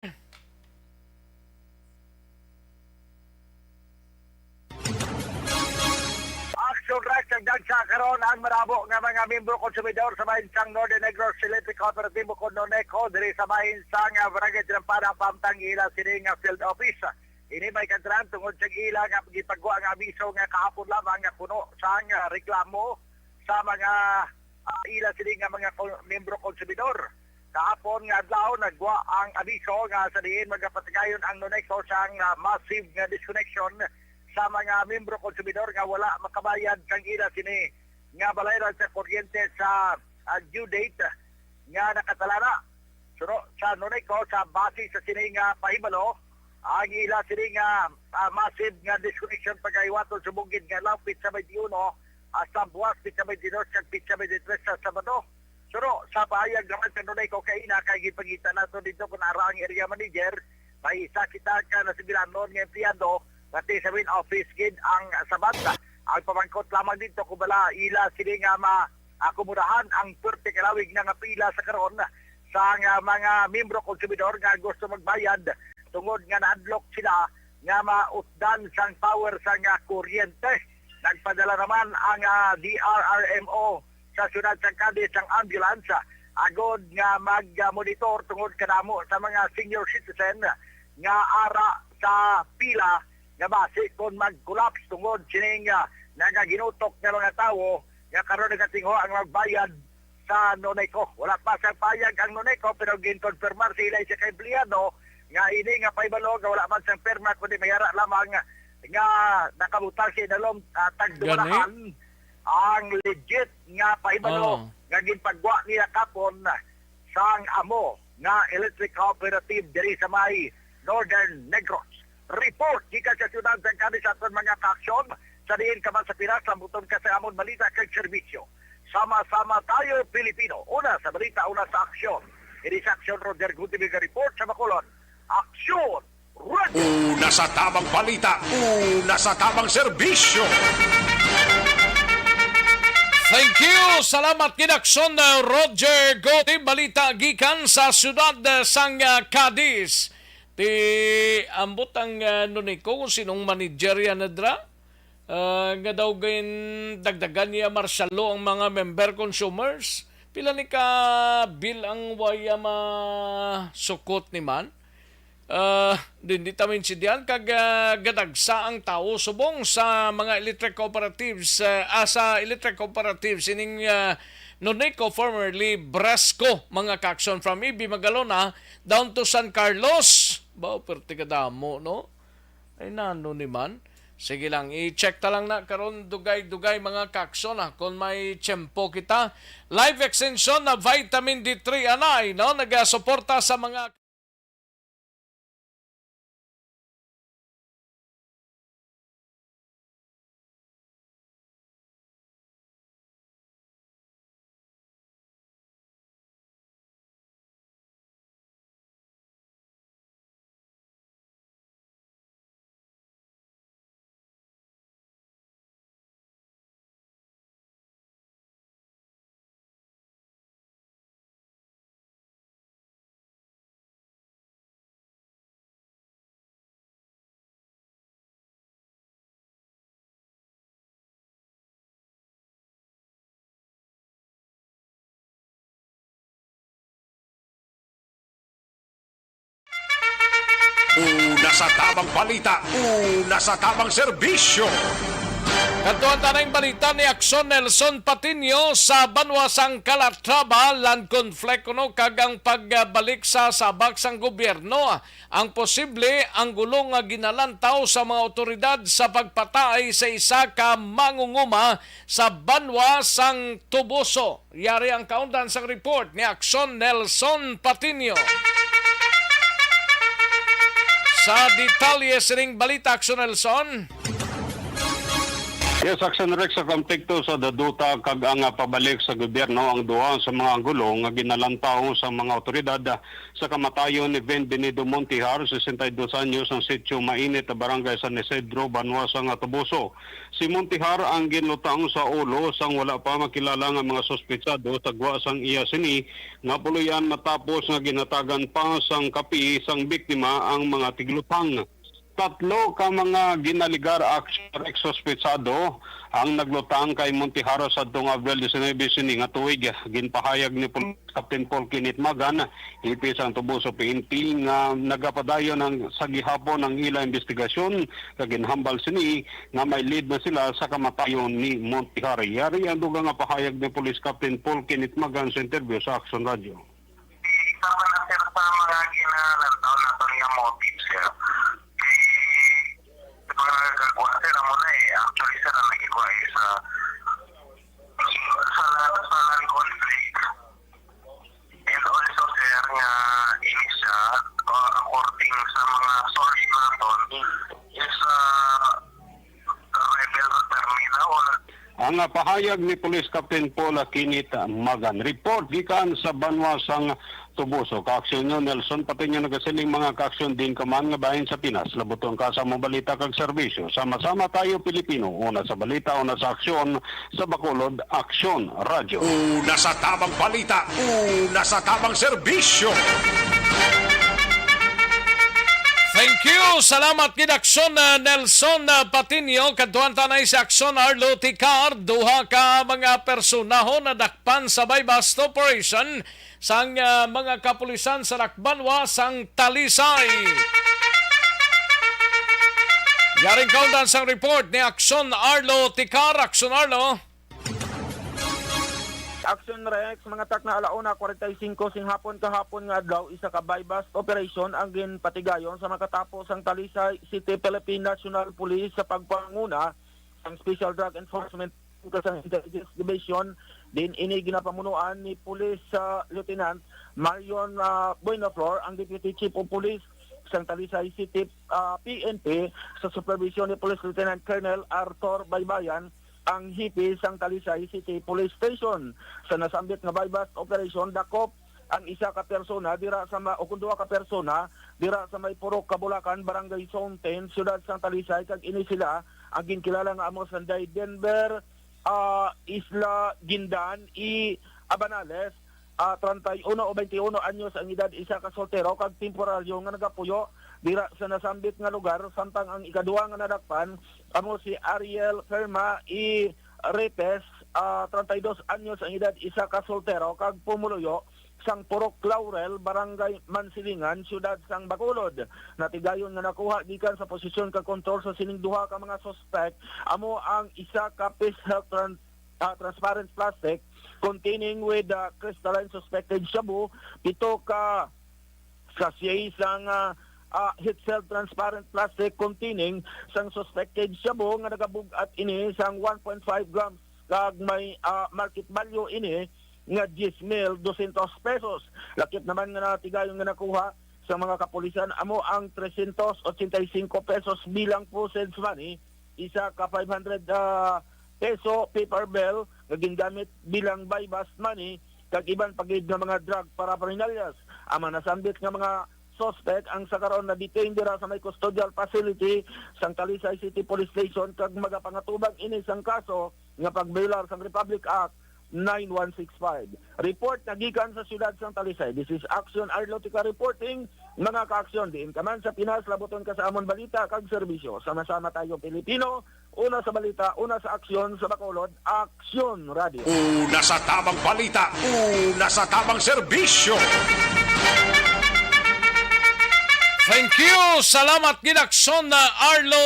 Aksyon Rex, nagdagsa karon ang marabo nga mga membro konsumidor sa bahin sang Northern Negros Electric Cooperative, ukon Noneco, diri sa bahin sang, ah, Barangay Tinampana, pamtang ila sini nga field office. Ini may kadran tungod sa ila nga gipagwa nga abiso nga kahapon lamang nga puno sang, ah, reklamo sa mga, ah, ila sini nga mga kon-, membro konsumidor. Kahapon nga adlaw, nagwa ang abiso nga sa diin magapatigayon ang Noneco sang, ah, massive nga disconnection sa mga membro konsumidor nga wala makabayad kang ila sini nga balayran sa kuryente sa, ah, due date nga nakatala na. Suno sa Noneco, sa base sa sini nga pahibalo, ang ila sini nga, ah, massive nga disconnection pagahiwaton sa bungkid nga adlaw, petsa twenty-one, hasta buwas, petsa twenty-dos kag petsa twenty-tres sa Sabado. Suno sa pahayag naman sa Noneco kaina, kay gipangita nato dito kung ara ang area manager, may isa kita ka nasigilanon nga empleyado nga ti sa main office gid ang sabat. Ang pamangkot lamang dito kung bala ila sini nga ma-, akomodahan ang perte kalawig na nga pila sa karon sa nga mga membro konsumidor nga gusto magbayad tungod nga nahadlok sila nga mautdan sang power sa nga kuryente. Nagpadala naman ang, ah, D R R M O sa siyudad sang Cadiz sang ambulance, ah, agod nga mag-monitor tungod kadamo sa mga senior citizen nga ara sa pila nga basi kon mag-collapse tungod sining, ah, nagaginutok nga mga tawo nga karon nagatingwa ang magbayad sa Noneco. Wala pa sang payag ang Noneco, pero ginkonfirmar sa ila sa kaempleyado nga ini nga pahibalo nga wala man sang pirma kundi may ara lamang nga nakabutang sa inalom, ah, tagdumalahan ang legit nga pahibalo nga ginpagwa nila kapon sang amo nga electric cooperative diri sa may Northern Negros. Report gikan sa siyudad sang Cadiz sa aton mga kaaksyon. Sa diin ka man sa Pinas, lambuton ka sa amon balita kag serbisyo. Sama-sama tayo, Pilipino. Una sa balita, una sa aksyon. Ini sa aksyon, Roger Gutibig report sa Bacolod. Aksyon! Una sa tamang balita, una sa tamang serbisyo. Thank you. Salamat gid, Aksyon, uh, Roger Goti. Balita gikan sa siyudad, uh, sang, uh, Cadiz. Ti ambot ang, uh, Noneco kung sinong manager yan na dra. Ah, nga daw gindagdagan niya martial law ang mga member consumers. Pila ni ka bill ang waya masukot ni man? Ah, din di ta maintindihan kag, ah, gadagsa ang tawo subong sa mga electric cooperatives, ah, ah, sa electric cooperatives ining, ah, Noneco, formerly Bresco, mga kaaksyon, from E B Magalona down to San Carlos. Ba, perte kadamo, no? Ay, nano ni man? Sige lang, i-check ta lang na karon, dugay-dugay, mga kaaksyon, ah, kung may tiyempo kita. Life Extension na Vitamin D three anay, no? Nagasuporta sa mga Una sa tabang balita, una sa tabang serbisyo. Kadtuan ta na ang balita ni Aksyon Nelson Patiño. Sa banwa sang Calatrava, land conflict kuno kag ang pagbalik sa sabak sang gobyerno ang posible anggulo nga ginalantaw sa mga awtoridad sa pagpatay sa isa ka mangunguma sa banwa sang Toboso. Yari ang kaundan sang report ni Aksyon Nelson Patiño. Sa detalye sining balita, Aksyon Nelson. Yes, Aksyon Rex, sa konteksto sa daduta kag ang, ah, pabalik sa gobyerno ang duha sa mga anggulo nga ginalantaw sa mga awtoridad, ah, sa kamatayon ni Bienvenido Montehar, sesenta y dos anyos, ang sitio Mainit, Barangay San Isidro, banwa sang Toboso. Si Montehar ang ginlutang sa ulo sang wala pa makilala nga mga suspetsado sa gwa sang iya sini nga puloy-an matapos nga ginhatagan pa sang kape sang biktima ang mga tiglutang. Tatlo ka mga ginaligar, Aksyon Rex, suspetsado ang naglutang kay Montehar sadtong Abril diecinuebe sini nga tuig. Ginpahayag ni Pol-, Captain Paul Kenneth Magan, hepe sang Toboso P N P, nga nagapadayon ang sa gihapon ang ila investigasyon kag ginhambal sini nga may lead na sila sa kamatayon ni Montehar. Yari ang dugang nga pahayag ni Police Captain Paul Kenneth Magan sa interview sa Aksyon Radio. Isa pa na, sir, sa mga ginalantaw naton nga motive, sir, kay mga gagwa, sir, amo na eh. Actually, sir, ang nagigwa is sa sa land, sa land conflict. And also, sir, nga ini siya, uh, according sa mga source naton, is, uh, rebel termina o nag- Ang, ah, pahayag ni Police Captain Paul Kenneth Magan. Report gikan sa banwa sang Toboso. Kaaksyon nyo, Nelson Patiño, nagasiling, mga kaaksyon, din ka man nga bahin sa Pinas. Labuton ka sa among balita kag serbisyo. Sama-sama tayo, Pilipino. Una sa balita, una sa aksyon, sa Bacolod Aksyon Radyo. Una sa tabang balita, una sa tabang serbisyo. Thank you. Salamat gid, Aksyon, ah, Nelson, ah, Patiño. Kadtuan ta na si Aksyon Arlo Ticar. Duha ka mga personaho nadakpan sa buy-bust operation sang, ah, mga kapulisan sa dakbanwa sang Talisay. Yaring kaundan sang report ni Aksyon Arlo Ticar. Aksyon Arlo. Aksyon Rex, mga takna, ala una kwarenta y singko sing hapon kahapon nga adlaw, isa ka buy-bust operation ang ginpatigayon sa makatapos ang Talisay City Philippine National Police sa pagpanguna ang Special Drug Enforcement Unit sang Intelligence Division, din ini ginapamunuan ni Police, ah, Lieutenant Marion, ah, Buenaflor, ang Deputy Chief of Police sang Talisay City, ah, P N P, sa supervision ni Police Lieutenant Colonel Arthur Baybayan, ang hepe sang Talisay City Police Station. Sa nasambit nga buy-bust operation, dakop ang isa ka persona dira sa ma-, o kung duha ka persona dira sa may Purok Kabulakan, Barangay Zone ten, Siyudad sang Talisay, kag ini sila ang ginkilala nga amo sanday Denver, ah, Isla Gindan, E. Abanales, ah, treinta y uno o veintiuno anyos ang edad, isa ka soltero kag temporaryo nga nagapuyo dira sa nasambit nga lugar, samtang ang ikaduha nga nadakpan amo si Ariel Ferma E. Repes, ah, treinta y dos anyos ang edad, isa ka soltero kag pumuluyo sang Purok Laurel, Barangay Mansilingan, Siyudad sang Bacolod. Natigayon nga nakuha gikan sa posisyon kag kontrol sa sining duha ka mga suspek amo ang isa ka piece health tran-, ah, transparent plastic containing with, ah, crystalline suspected shabu, pito ka sachet sang, ah, ah, heat-sealed transparent plastic containing sang suspected shabu nga nagabug-at ini sang one point five grams kag may, ah, market value ini nga diyes mil dosyentos pesos. Lakip naman nga natigayon nga nakuha sa mga kapulisan amo ang tresyentos otsenta y singko pesos bilang posage money, isa ka five hundred, ah, peso paper bill nga gingamit bilang buy-bust money, kag iban pa gid nga mga drug paraphernalias. Ang mga nasambit nga mga suspect ang sa karon na-detain dira sa may custodial facility sang Talisay City Police Station kag magapangatubang ini sang kaso nga pagbayular sang Republic Act nine one six five. Report nagikan sa siyudad sang Talisay. This is Action Arlotica reporting. Mga ka-aksyon, diin ka man sa Pinas, labuton ka sa amon balita kag serbisyo. Sama-sama tayo, Pilipino. Una sa balita, una sa aksyon, sa Bacolod, Aksyon Radio. Una sa tabang balita, una sa tabang serbisyo. Thank you. Salamat gid, Akson, na Arlo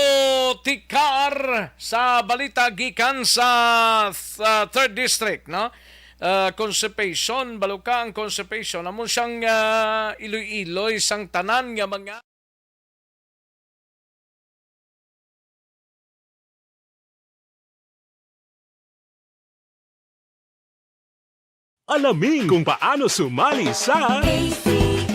Tikar sa balita gikan sa, uh, Third District, no? Uh, constipation, balo ka ang constipation. Amo siyang, uh, iloy-iloy sang tanan nga mga Alamin kung paano sumali sa A C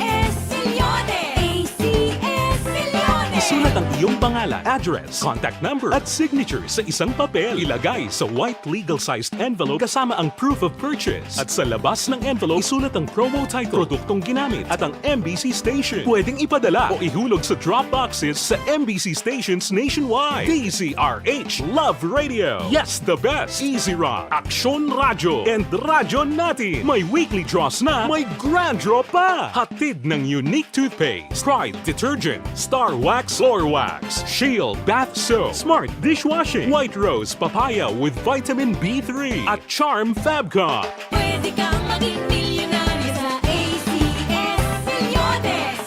S Millones. A C S Millones. Isulat ang iyong pangalan, address, contact number, at signature sa isang papel. Ilagay sa white legal-sized envelope kasama ang proof of purchase. At sa labas ng envelope, isulat ang promo title, produktong ginamit, at ang M B C station. Pwedeng ipadala o ihulog sa drop boxes sa M B C stations nationwide. D Z R H, Love Radio. Yes, the best. Easy Rock, Aksyon Radyo, and Radyo Natin. May weekly draws na, may grand draw pa. Hatid ng Unique Toothpaste, Pride Detergent, Star Wax, Floor Wax, Shield Bath Soap, Smart Dishwashing, White Rose Papaya with Vitamin B three, at Charm Fabcon. Pwede kang maging milyonaryo sa A C S Millones.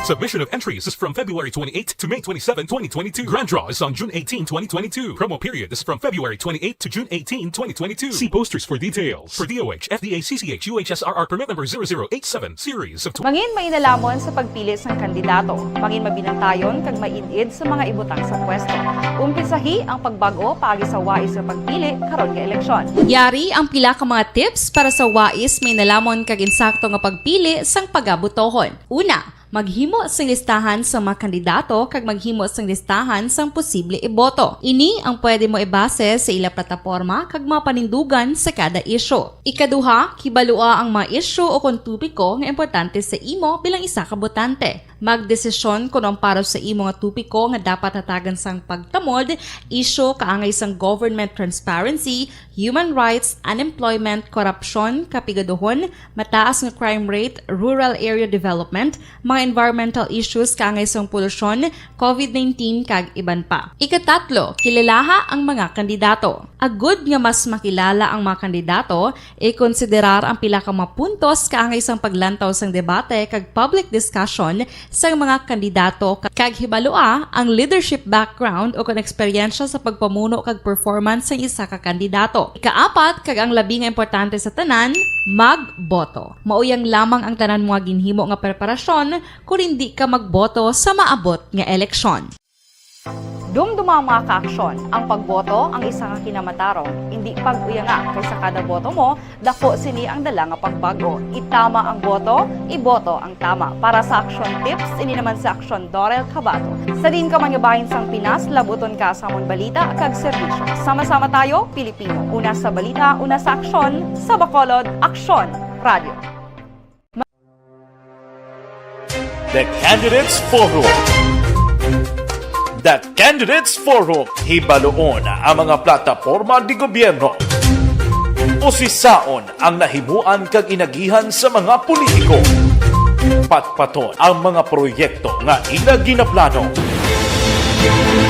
Submission of entries is from February twenty-eighth to May twenty-seven, twenty twenty-two. Grand draw is on June eighteen, twenty twenty-two. Promo period is from February twenty-eighth to June eighteen, twenty twenty-two. See posters for details. For D O H, F D A, C C H, U H S R R permit number zero zero eight seven, series of tw- Mangin mainalhamon sa pagpili sang kandidato. Mangin mabinantayon kag maid-id sa mga ibutang sa pwesto. Umpisahi ang pagbag-o paagi sa wais nga pagpili karon nga eleksyon. Yari ang pila ka mga tips para sa wais, mainalhamon kag insakto nga pagpili sang pagabotohon. Una, maghimo sing listahan sa mga kandidato kag maghimo sing listahan sang posible iboto. Ini ang pwede mo ibase sa ila plataporma kag mga panindugan sa kada isyu. Ikaduha, kibalua ang mga isyu o kon topiko nga importante sa imo bilang isa ka botante. Magdesisyon kon ang para sa imo nga topiko nga dapat hatagan sang pagtamod, isyu kaangay sang government transparency, human rights, unemployment, korupsyon, kapigaduhon, mataas nga crime rate, rural area development, mga environmental issues kaangay sang polusyon, covid nineteen, kag iban pa. Ikatatlo, kilalaha ang mga kandidato. Agud nga mas makilala ang mga kandidato, ikonsiderar ang pila ka mga puntos kaangay sang paglantaw sang debate kag public discussion sang mga kandidato ka-, kag hibalua ang leadership background o kon eksperyensya sa pagpamuno kag performance sang isa ka kandidato. Ikaapat, kag ang labi nga importante sa tanan, magboto. Mao yang lamang ang tanan mo nga ginhimo nga preparasyon kon indi ka magboto sa maabot nga eleksyon. Dumduma ang mga kaaksyon, ang pagboto ang isa ka kinamatarong. Indi pag-uyanga, kay sa kada boto mo, dako sini ang dala nga pagbag-o. Itama ang boto, iboto ang tama. Para sa aksyon tips, ini naman si Aksyon Dorel Cabato. Sa diin ka man nga bahin sang Pinas, labuton ka sa amon balita kag serbisyo. Sama-sama tayo, Pilipino. Una sa balita, una sa aksyon, sa Bacolod, Aksyon Radio. The Candidates Forum. The Candidates Forum, hibaluon ang mga plataporma de gobyerno. Usisaon ang nahimuan kag inagihan sa mga politiko. Patpaton ang mga proyekto nga ila ginaplano.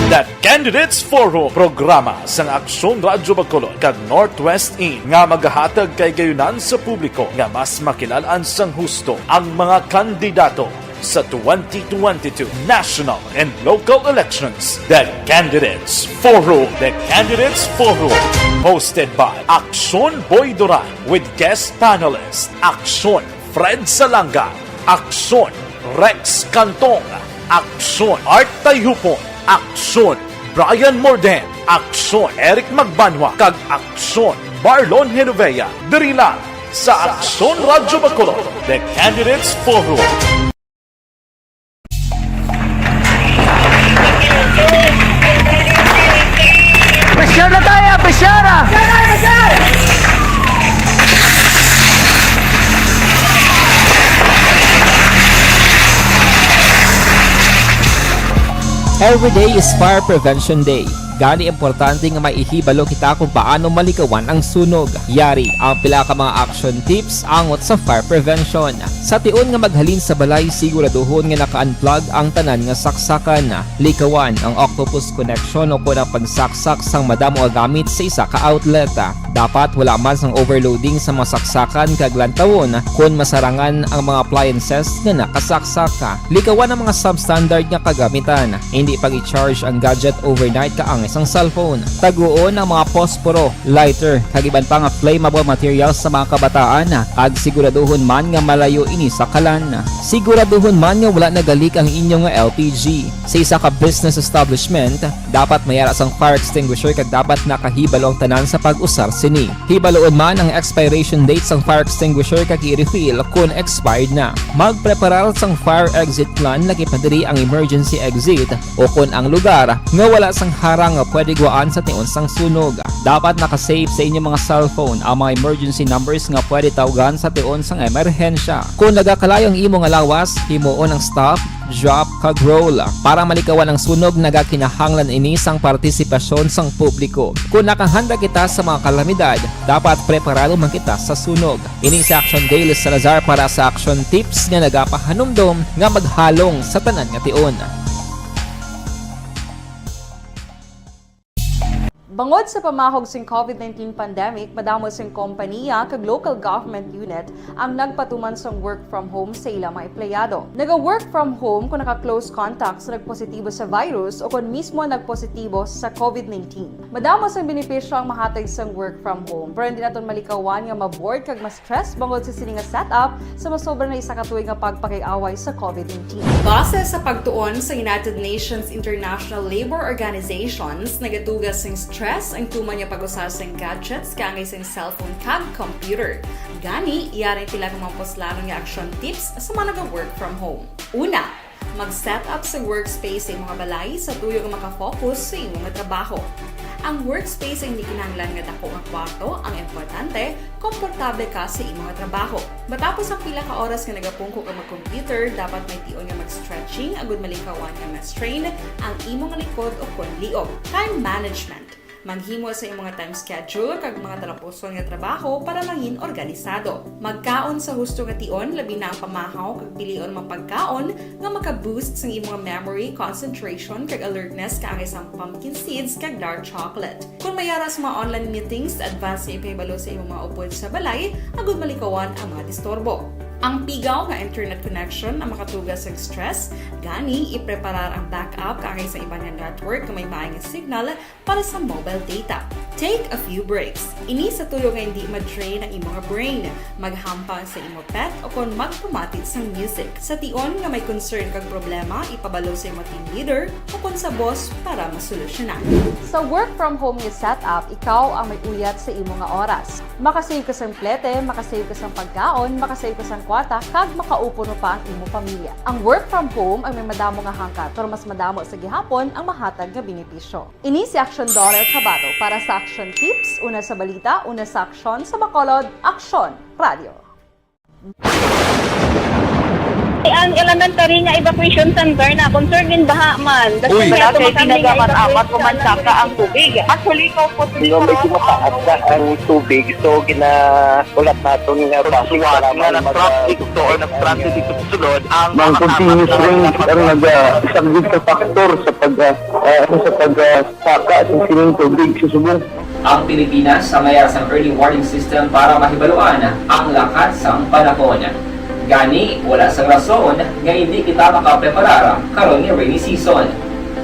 The Candidates Forum, programa sang Aksyon Radyo Bacolod kag Northwest In nga magahatag kahigayonan sa publiko nga mas makilal-an sang husto ang mga kandidato sa twenty twenty-two national and local elections. The Candidates Forum. The Candidates Forum, hosted by Aksyon Boy Duran with guest panelist Aksyon Fred Salanga, Aksyon Rex Cantong, Aksyon Art Tayhupon, Aksyon Brian Morden, Aksyon Eric Magbanwa, kag Aksyon Marlon Genovea. Diri lang sa Aksyon Radyo Bacolod, The Candidates Forum. Pressure na tayo! Pressure na! Every day is Fire Prevention Day. Gani, importante nga may ihibalo kita kung paano malikawan ang sunog. Yari ang pila ka mga action tips angot sa fire prevention. Sa tion nga maghalin sa balay, siguraduhon nga naka-unplug ang tanan nga saksakan. Likawan ang octopus connection o kon ang pagsaksak sang madamo nga gamit sa isa ka outlet. Dapat wala man sang overloading sa mga saksakan kag lantawon kon masarangan ang mga appliances nga nakasaksak. Likawan ang mga substandard nga kagamitan. Hindi pag-i-charge ang gadget overnight kaangay sang cellphone. Taguon ang mga posporo, lighter, kag iban pa nga flammable materials sa mga kabataan, kag siguraduhon man nga malayo ini sa kalan. Siguraduhon man nga wala nagalik ang inyo nga L P G. Sa isa ka business establishment, dapat may ara sang fire extinguisher kag dapat nakahibalo ang tanan sa pag-usar sini. Hibaluon man ang expiration date sang fire extinguisher kag i-refill kon expired na. Magpreparar sang fire exit plan, lagi pa diri ang emergency exit o kon ang lugar nga wala sang harang nga pwede gwaan sa tion sang sunog. Dapat naka-save sa inyo mga cellphone ang mga emergency numbers nga pwede tawgan sa tion sang emerhensya. Kon nagakalayo ang imo nga lawas, himuon ang stop, drop, kag roll. Para malikawan ang sunog, nagakinahanglan ini sang partisipasyon sang publiko. Kon nakahanda kita sa mga kalamidad, dapat preparado man kita sa sunog. Ini si Action Dale Salazar para sa Action Tips nga nagapahanumdom nga maghalong sa tanan nga tion. Bangod sa pamahog sing covid nineteen pandemic, madamo sing kompaniya kag local government unit ang nagpatuman sang work from home sa ila mga empleyado. Naga-work from home kung naka-close contact sa nagpositibo sa virus o kon mismo nagpositibo sa covid nineteen. Madamo sang benepisyo ang mahatag sang work from home, pero hindi naton malikawan nga ma-bored kag ma-stress bangod sa sini nga setup sa masobra na isa ka tuig nga pagpakig-away sa covid nineteen. Base sa pagtuon sa United Nations International Labour Organizations, nagatuga sing stress ang tuman nga pag-usa sing gadgets kaangay sing cellphone kag computer. Gani, yari ang pila ka mga puslanon nga action tips sa mga naga-work from home. Una, mag-set up sa workspace sa imo nga balay sa tuyo nga maka-focus sa imo nga trabaho. Ang workspace ay hindi kinahanglan nga dako nga kwarto, ang importante, komportable ka sa imo nga trabaho. Matapos ang pila ka oras nga nagapungko ka mag-computer, dapat may tion nga mag-stretching agud malikawan nga ma-strain ang imo nga likod o kon liog. Time management. Maghimo sa imo nga time schedule kag mga talapuson nga trabaho para mangin organisado. Magkaon sa husto nga tion, labi na ang pamahaw kag pilion nga pagkaon nga maka-boost sang imo nga memory, concentration, kag alertness kaangay sang pumpkin seeds kag dark chocolate. Kon may ara sa mga online meetings, advance nga ipahibalo sa imo mga upod sa balay agud malikawan ang mga disturbo. Ang pigaw nga internet connection ang makatuga sa stress, gani ipreparar ang backup kaangay sa iban nga network nga may maay nga signal para sa mobile data. Take a few breaks. Ini sa tuyo nga hindi ma-drain ang imo nga brain. Maghampang sa imo pet o kon magpamati sang music. Sa tion nga may concern kag problema, ipabalo sa imo team leader o kon sa boss para masolusyonan. Sa work from home nga setup, ikaw ang may uyat sa imo nga oras. Makasave ka sang plete, makasave ka sang pagkaon, makasave ka sang kwarta, kag makaupo pa ang imo pamilya. Ang work from home ang may madamo nga hangkat, pero mas madamo sa gihapon ang mahatag nga benepisyo. Ini si Action Daughter Kabato para sa Action Tips, una sa balita, una sa aksyon, sa Bacolod, Aksyon Radio. Ang elementary nga evacuation center na concern in baha man. Uy. Wala kay pinagamat-amat, umansaka ang tubig. Actually, ikaw po, medyo mataas na ang tubig, so gina-, ulat naton nga base nga lang nag-traffic to or nag-traffic ito sulod ang mga continuous rain ang nag-, ah, isang big factor sa pag, ah, ah, ano, sa pag, ah, saka sa sining tubig sa subong. Ang Pilipinas ang may sang early warning system para mahibaluan ang lakat sang panahon. Gani, wala sang rason nga hindi kita makapreparar karon nga rainy season.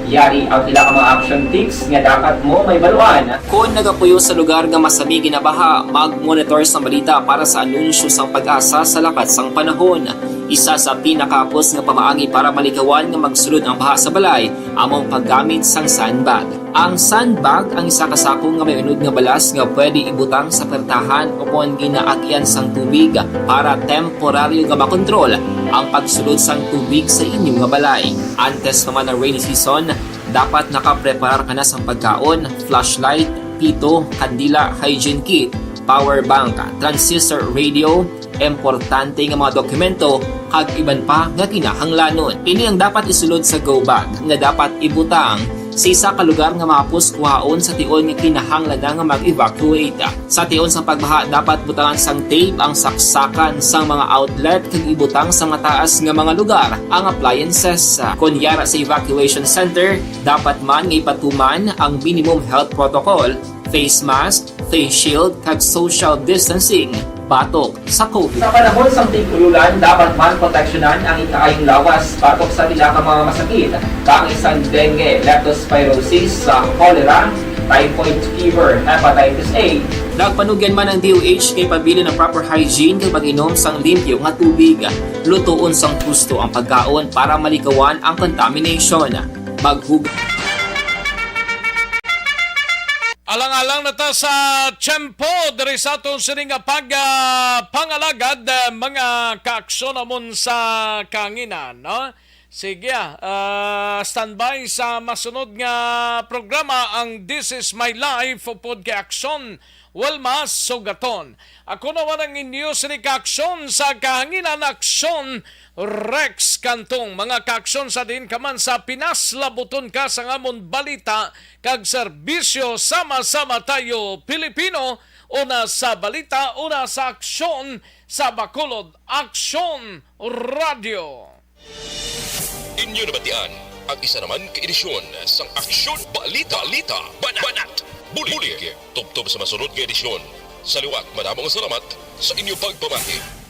Yari ang pila ka mga action tips nga dapat mo mahibaluan. Kon nagapuyo sa lugar nga masami ginabaha, mag-monitor sang balita para sa anunsyo sang PAGASA sa lakat sang panahon. Isa sa pinakahapos nga pamaagi para malikawan nga magsulod ang baha sa balay amo ang paggamit sang sandbag. Ang sandbag ang isa ka sako nga may unod nga balas nga pwede ibutang sa pertahan o kon ginaagyan sang tubig para temporaryo nga makontrol ang pagsulod sang tubig sa inyo nga balay. Antes pa man ang rainy season, dapat nakapreparar ka na sang pagkaon, flashlight, pito, kandila, hygiene kit, power bank, transistor radio, importante nga mga dokumento, kag iban pa nga kinahanglanon. Ini ang dapat isulod sa go bag nga dapat ibutang sa isa ka lugar nga mahapos kuhaon sa tion nga kinahanglan na nga mag-evacuate. Sa tion sang pagbaha, dapat butangan sang tape ang saksakan sang mga outlet kag ibutang sa mataas nga mga lugar ang appliances. Kon yara sa evacuation center, dapat man nga ipatuman ang minimum health protocol, face mask, face shield, kag social distancing batok sa COVID. Sa panahon sang tig-ululan, dapat man proteksyonan ang ikaayong lawas batok sa pila ka mga masakit, kaangay sang dengue, leptospirosis, sa cholera, typhoid fever, hepatitis A. Nagpanugyan man ang D O H kay pabilin ang proper hygiene kag pag-inom sang limpyo nga tubig. Lutoon sang husto ang pagkaon para maligawan ang contamination. Maghug- Alang-alang na ta sa tiyempo diri sa aton sini nga pag, ah, pangalagad, ah, mga kaaksyon amon sa kahanginan, no? Sige, ah, standby sa masunod nga programa, ang This Is My Life, upod kay Aksyon Wilma Sugaton. Ako naman ang inyo sini ka Aksyon sa kahanginan, Aksyon Rex Cantong. Mga kaaksyon, sa diin ka man sa Pinas, labuton ka sang amon balita kag serbisyo. Sama-sama tayo, Pilipino, una sa balita, una sa aksyon, sa Bacolod Aksyon Radio. Inyo nabatian ang isa naman ka edisyon sang Aksyon Balita, Balita, Banat, Banat, Bulig. Tubtob sa masunod nga edisyon. Sa liwat, madamo nga salamat sa inyo pagpamati.